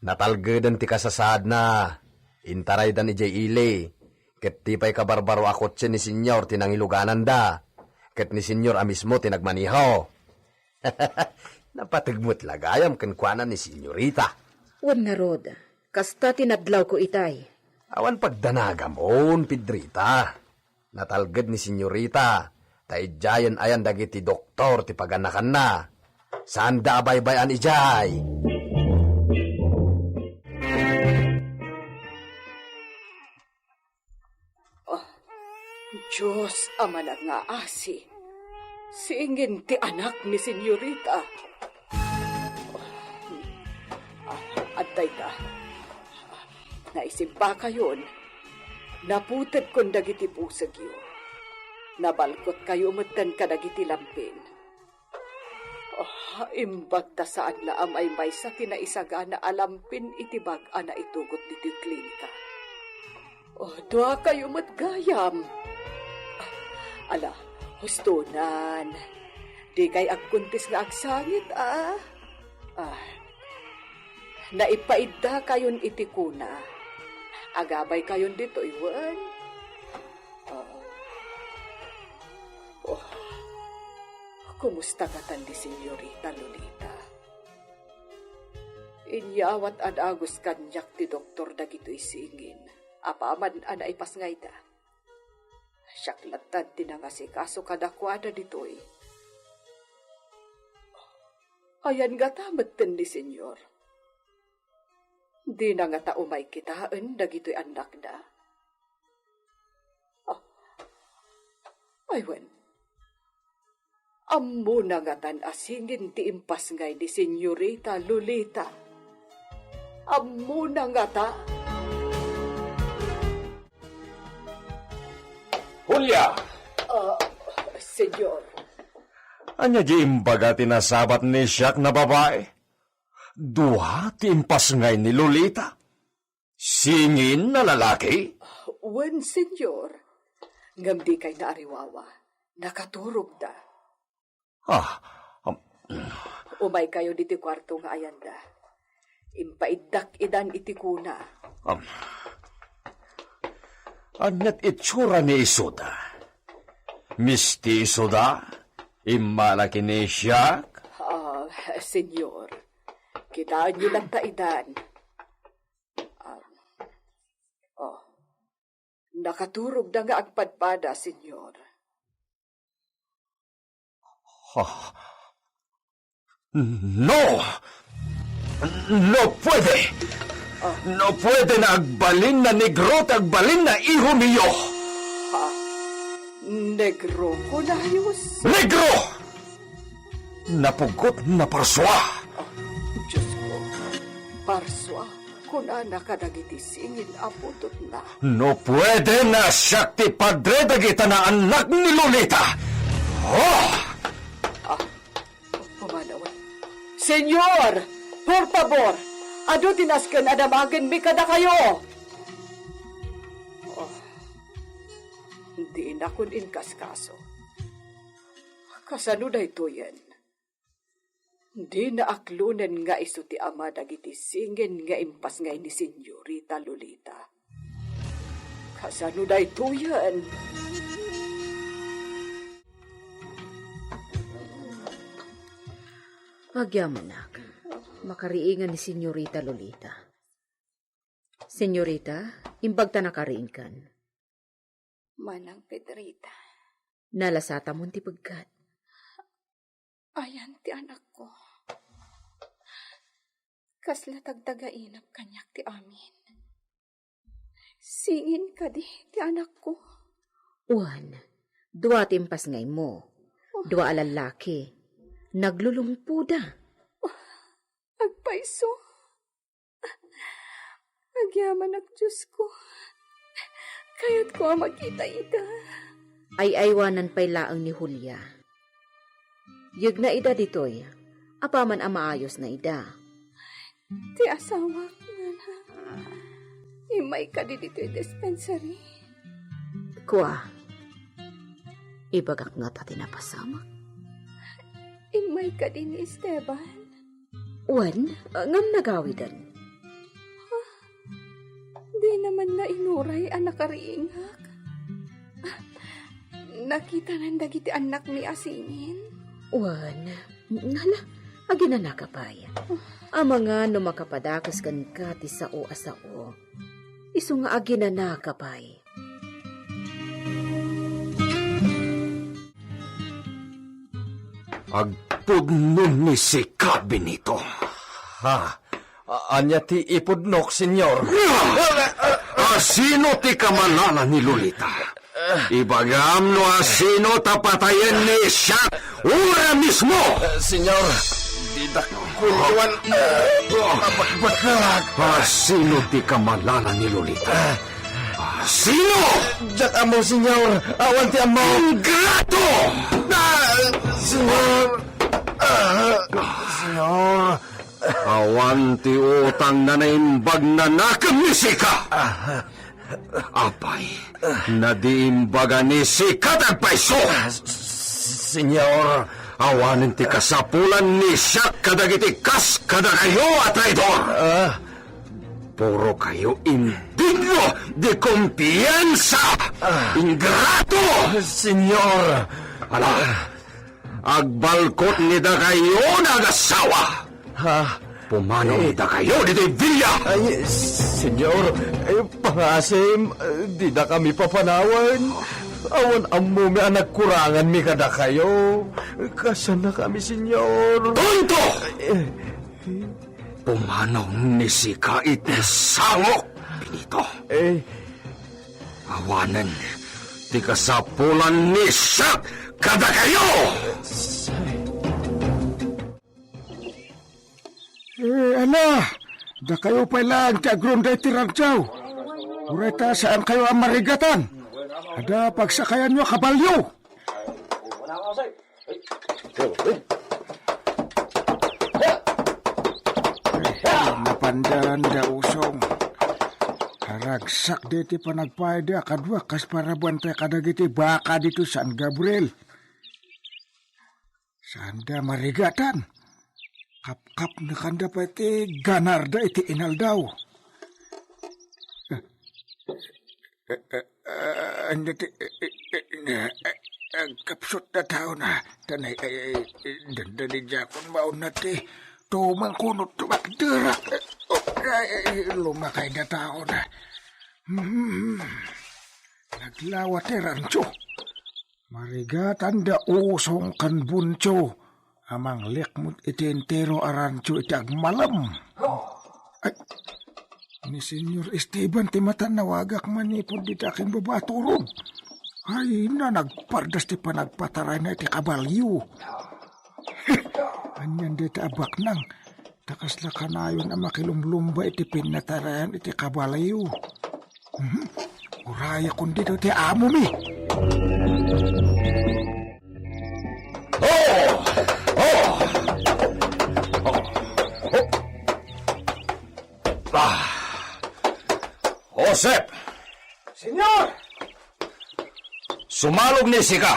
Natalgeden ti kasasaadna. Intaraydan idiay ili. Ket ti pay kabarbaro a kotse ni Senyor ti nangilugananda. Ket ni Senyor a mismo ti nagmaniho. Napateg met la gayam kenkuana ni Senyorita. Wen ngarud, kasta ti nadlawko itay. Awan pagdanagamon, Pedrita. Natalged ni Senyorita, ta idiayen ayan dagiti doktor ti paganakanna. Saanda a baybay-an idiay. Oh, Dios a manangngaasi, siingin ti anak ni Senyorita. Ah, adda ita. Naisimbakayon, naputedkon dagiti pusegyo. Nabalkotkayo metten kadagiti lampin. Oh, imbag ta saan la a maymaysa ti naisagana a lampin iti bag a naitugot ditoy klinika. Oh, duakayo met gayam. Ala, hustonan. Dikay agkuntis nga agsangit, a? Ah, naipaiddakayon iti kuna. Agabaykayon ditoy, wen? Ah. Oh. Kumusta ngatan ni Senyorita Lolita? Inyawat a dagus kaniak ti doktor dagitoy singin, apaman a naipasngayda. Siak lattan ti nangasikaso kadakuada ditoy. Ayan ngata metten ni Senyor? Dina ngata umay kitaen dagitoy annakda? Ah. Ay, wen. Ammona ngatan a singin ti impasngay ni Senyorita Lolita. Ammona ngata. Julia! Ah, Senyor. Ania di imbaga ti nasabat ni siak a babai? Dua ti impasngay ni Lolita. Singin a lalaki? Wen, Senyor. Ngem dikay naariwawa. Nakaturogda. Ah, um, Umaykayo ditoy kuarto nga ayanda. Impaiddak idan iti kuna. Um, aniat itsura ni isuda? Mistisoda? Immala ken ni siak? Ah, Senyor. Kitaenyo latta idan. Ah, oh. Nakaturogda nga agpadpada, Senyor. Ah, no! No puede! Ah. No puede na agbalin na negro ti agbalin na iho mio! Ah, negro, kunayos? Negro! Napugot, naparsua! Ah, Diyos ko, parsua. Kunana kadagiti singin a putotna. No puede na siak ti padre dagita nga annak ni Lolita. Oh! Ah, pumanaw. Senyor! Por favor! Adu ti nasken a damagenmi kadakayo! Oh, dinakon inkaskaso. Kasano daytoyen? Dina aklonen nga isu ti ama dagiti singin nga impasngay ni Senyorita Lolita. Kasano daytoyen? Agyamanak, makariingan ni Senyorita Lolita. Senyorita, imbag ta nakariingkan. Manang Pedrita. Nalasatamon ti pegkat. Ayan ti anakko. Kasla tagtagainep kaniak ti amin. Singin kadi ti anakko. Wen, dua ti impasngaymo. Dua a lallaki. Naglulungpoda. Agpayso. Agyamanak, Diosko. Kayatko a makita ida. Ay-aywanan pay laeng ni Julia. Yegna ida ditoy, apaman a maayosna ida. Ti asawak, nana. Immay kadi ditoy dispensary. Kua, ibagak ngata ti napasamak. Immay kadi ni Esteban. Wen, ngem nagawiden. Dina man la inuray a nakariingak. Nakitanan dagiti annakmi a singin. Wen, hala, aginanaka pay. Amangan no makapadakes kenka ti sao a sao. Isu nga aginanaka pay. Agpudno ni sika, Benito. Ha? A-, ania ti ipudnok, Senyor? Asino ti kamalala ni Lolita? Ibagam no asino ta patayen ni Siak ura mismo! Eh, Senyor, didak kuntuan mabakbakag. Asino ti kamalala ni Lolita? Asino? Diak ammo, Senyor. Awan ti ammo. Ingrato! Ah, Senyor. Ah, Senyor. Awan ti utang na naimbag na nakem ni sika. Ah. Apay, nadiimbagan ni sika ti agpayso. Ah, s-, s-, Senyor. Awanen ti kasapulan ni Siak kadagiti kas kadakayo a traidor. Ah. Puro kayo indigno di kumpiyansa. Ah. Ingrato! Senyor. Ala, agbalkot ni dakayo nga agasawa. Ha? Pumanaw Eh. ni dakayo ditoy villa. Ay, Senyor, eh, pangasim, eh, dida kami papanawen. Awan ammomi a nagkuranganmi kadakayo. Kasana kami, Senyor. Punto! Eh, eh. Pumanaw ni sika iti sangok, Benito. Eh. Awanen ti kasapulan ni Siak kadakayo! Say. Eh, ala, dakayo pay laeng ti agronda iti rancho. Uray ta saankayo a marigatan. Adda pagsakayanyo a kabalio. Ay, napandan da usong. Karagsak deti panagpayda a kadua kas parabantay kadagiti baka dito San Gabriel. Saanda marigatan. Kapkapnekanda pay ti ganarda iti inaldaw. Eh, eh, eh, ania ti, eh, eh, eh, eh, eh, agkapsut a taona. Tanay, eh, eh, eh, dandani diakon mauna ti tumang kuno tumakdera. Eh, oh, eh, eh, lumakay da taona. Hmm. Naglawa ti rancho. Marigatan da Usong ken Buncho a manglikmut iti entero a rancho iti agmalem. Ay, ni Senyor Esteban ti matannawagak manipud dita ken babaturog. Ay, na nagpardas ti panagpatarayna iti kabalio. Anian dayta a baknang? Ta kasla kanayon a makilumlumba iti pinnatarayan iti kabalio. Mhm. Urayakon dito ti amomi. Oh! Oh! Oh! Oh! Ah! Josep! Senyor! Sumalog ni sika.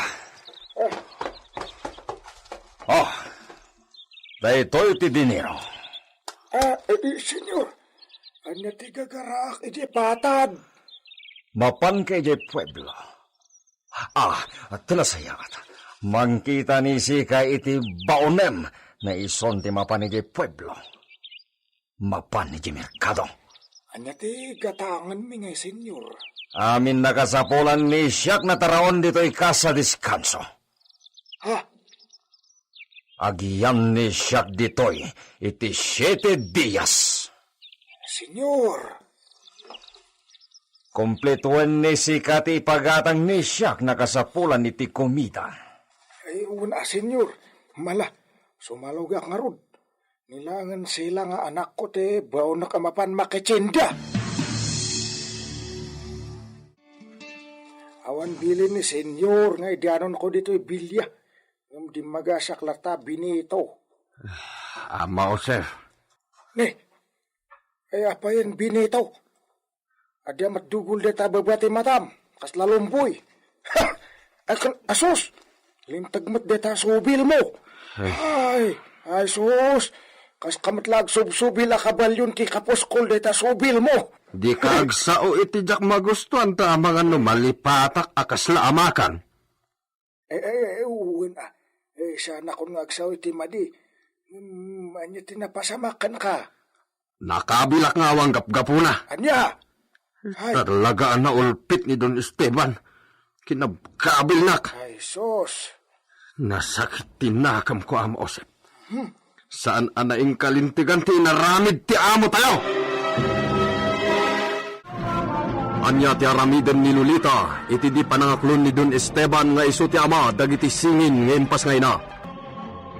Oh. Daytoy ti dinero. Ah, eh, eh, Senyor, ania ti gagaraak idiay patad? Mapanka idiay pueblo. Ah, ta nasayaat. Mangkita ni sika iti baonem nga ison ti mapan idiay pueblo. Mapan idiay merkado. Ania ti gatangenmi ngay, Senyor? Amin nakasapulan ni siak nataraon ditoy Casa Descanso. Ha? Agian ni siak ditoy iti siete dias. Senyor! Kumpletuen ni sika ti ipagatang ni siak nakasapulan iti komida. Ay, una, Senyor. Mala, sumalogak ngarud. Nilangen sila nga anakko ti baonek a mapan makitienda. Awan bilin ni Senyor nga idianonko ditoy bilia. Ngem dimmagasak latta, Benito. Ama Josef. Ne, ay apayen, Benito? Adi a matdugol dayta baba ti matam, kasla lumboy. Ha! Ay, kan-, asus! Linteg met dayta subilmo. Ay. Ay, ay, sus! Kaska met la agsubsubil a kabalyon ti kapuskol dayta subilmo. Dika agsao iti diak magustuan ta amangan no malipatak a kasla amakan. Eh, eh, eh, wen, ah. Eh, saanakon nga agsao iti madi. Hmm, ania ti napasamak kenka? Nakabilak nga awan gapgapuna. Ania? Ay. Talaga a naulpit ni Don Esteban. Kinabkabilnak. Ay, sus. Nasakit ti nakemko, Ama Josep. Hmm. Saan a naingkalintegan ti inaramid ti amo tayo. Ania ti aramiden ni Lolita iti di panangaklon ni Don Esteban nga isu ti ama dagiti singin nga impas nga ina?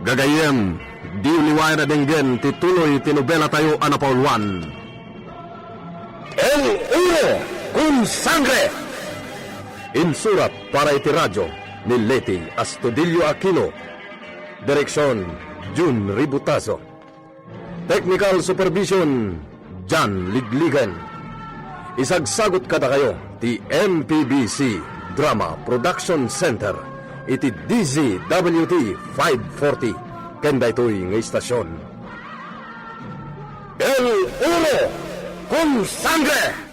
Gagayyem, diyo liwayan a denggen ti tuloy ti nobela tayo a napauluan, El Oro con Sangre. Insurat para iti radyo ni Leti Astudillo Aquino. Direksyon, Jun Ributazo. Technical supervision, John Ligligan. Isagsagut kadakayo ti M P B C Drama Production Center iti D Z W T five forty ken daytoy nga istasyon. El Oro con Sangre!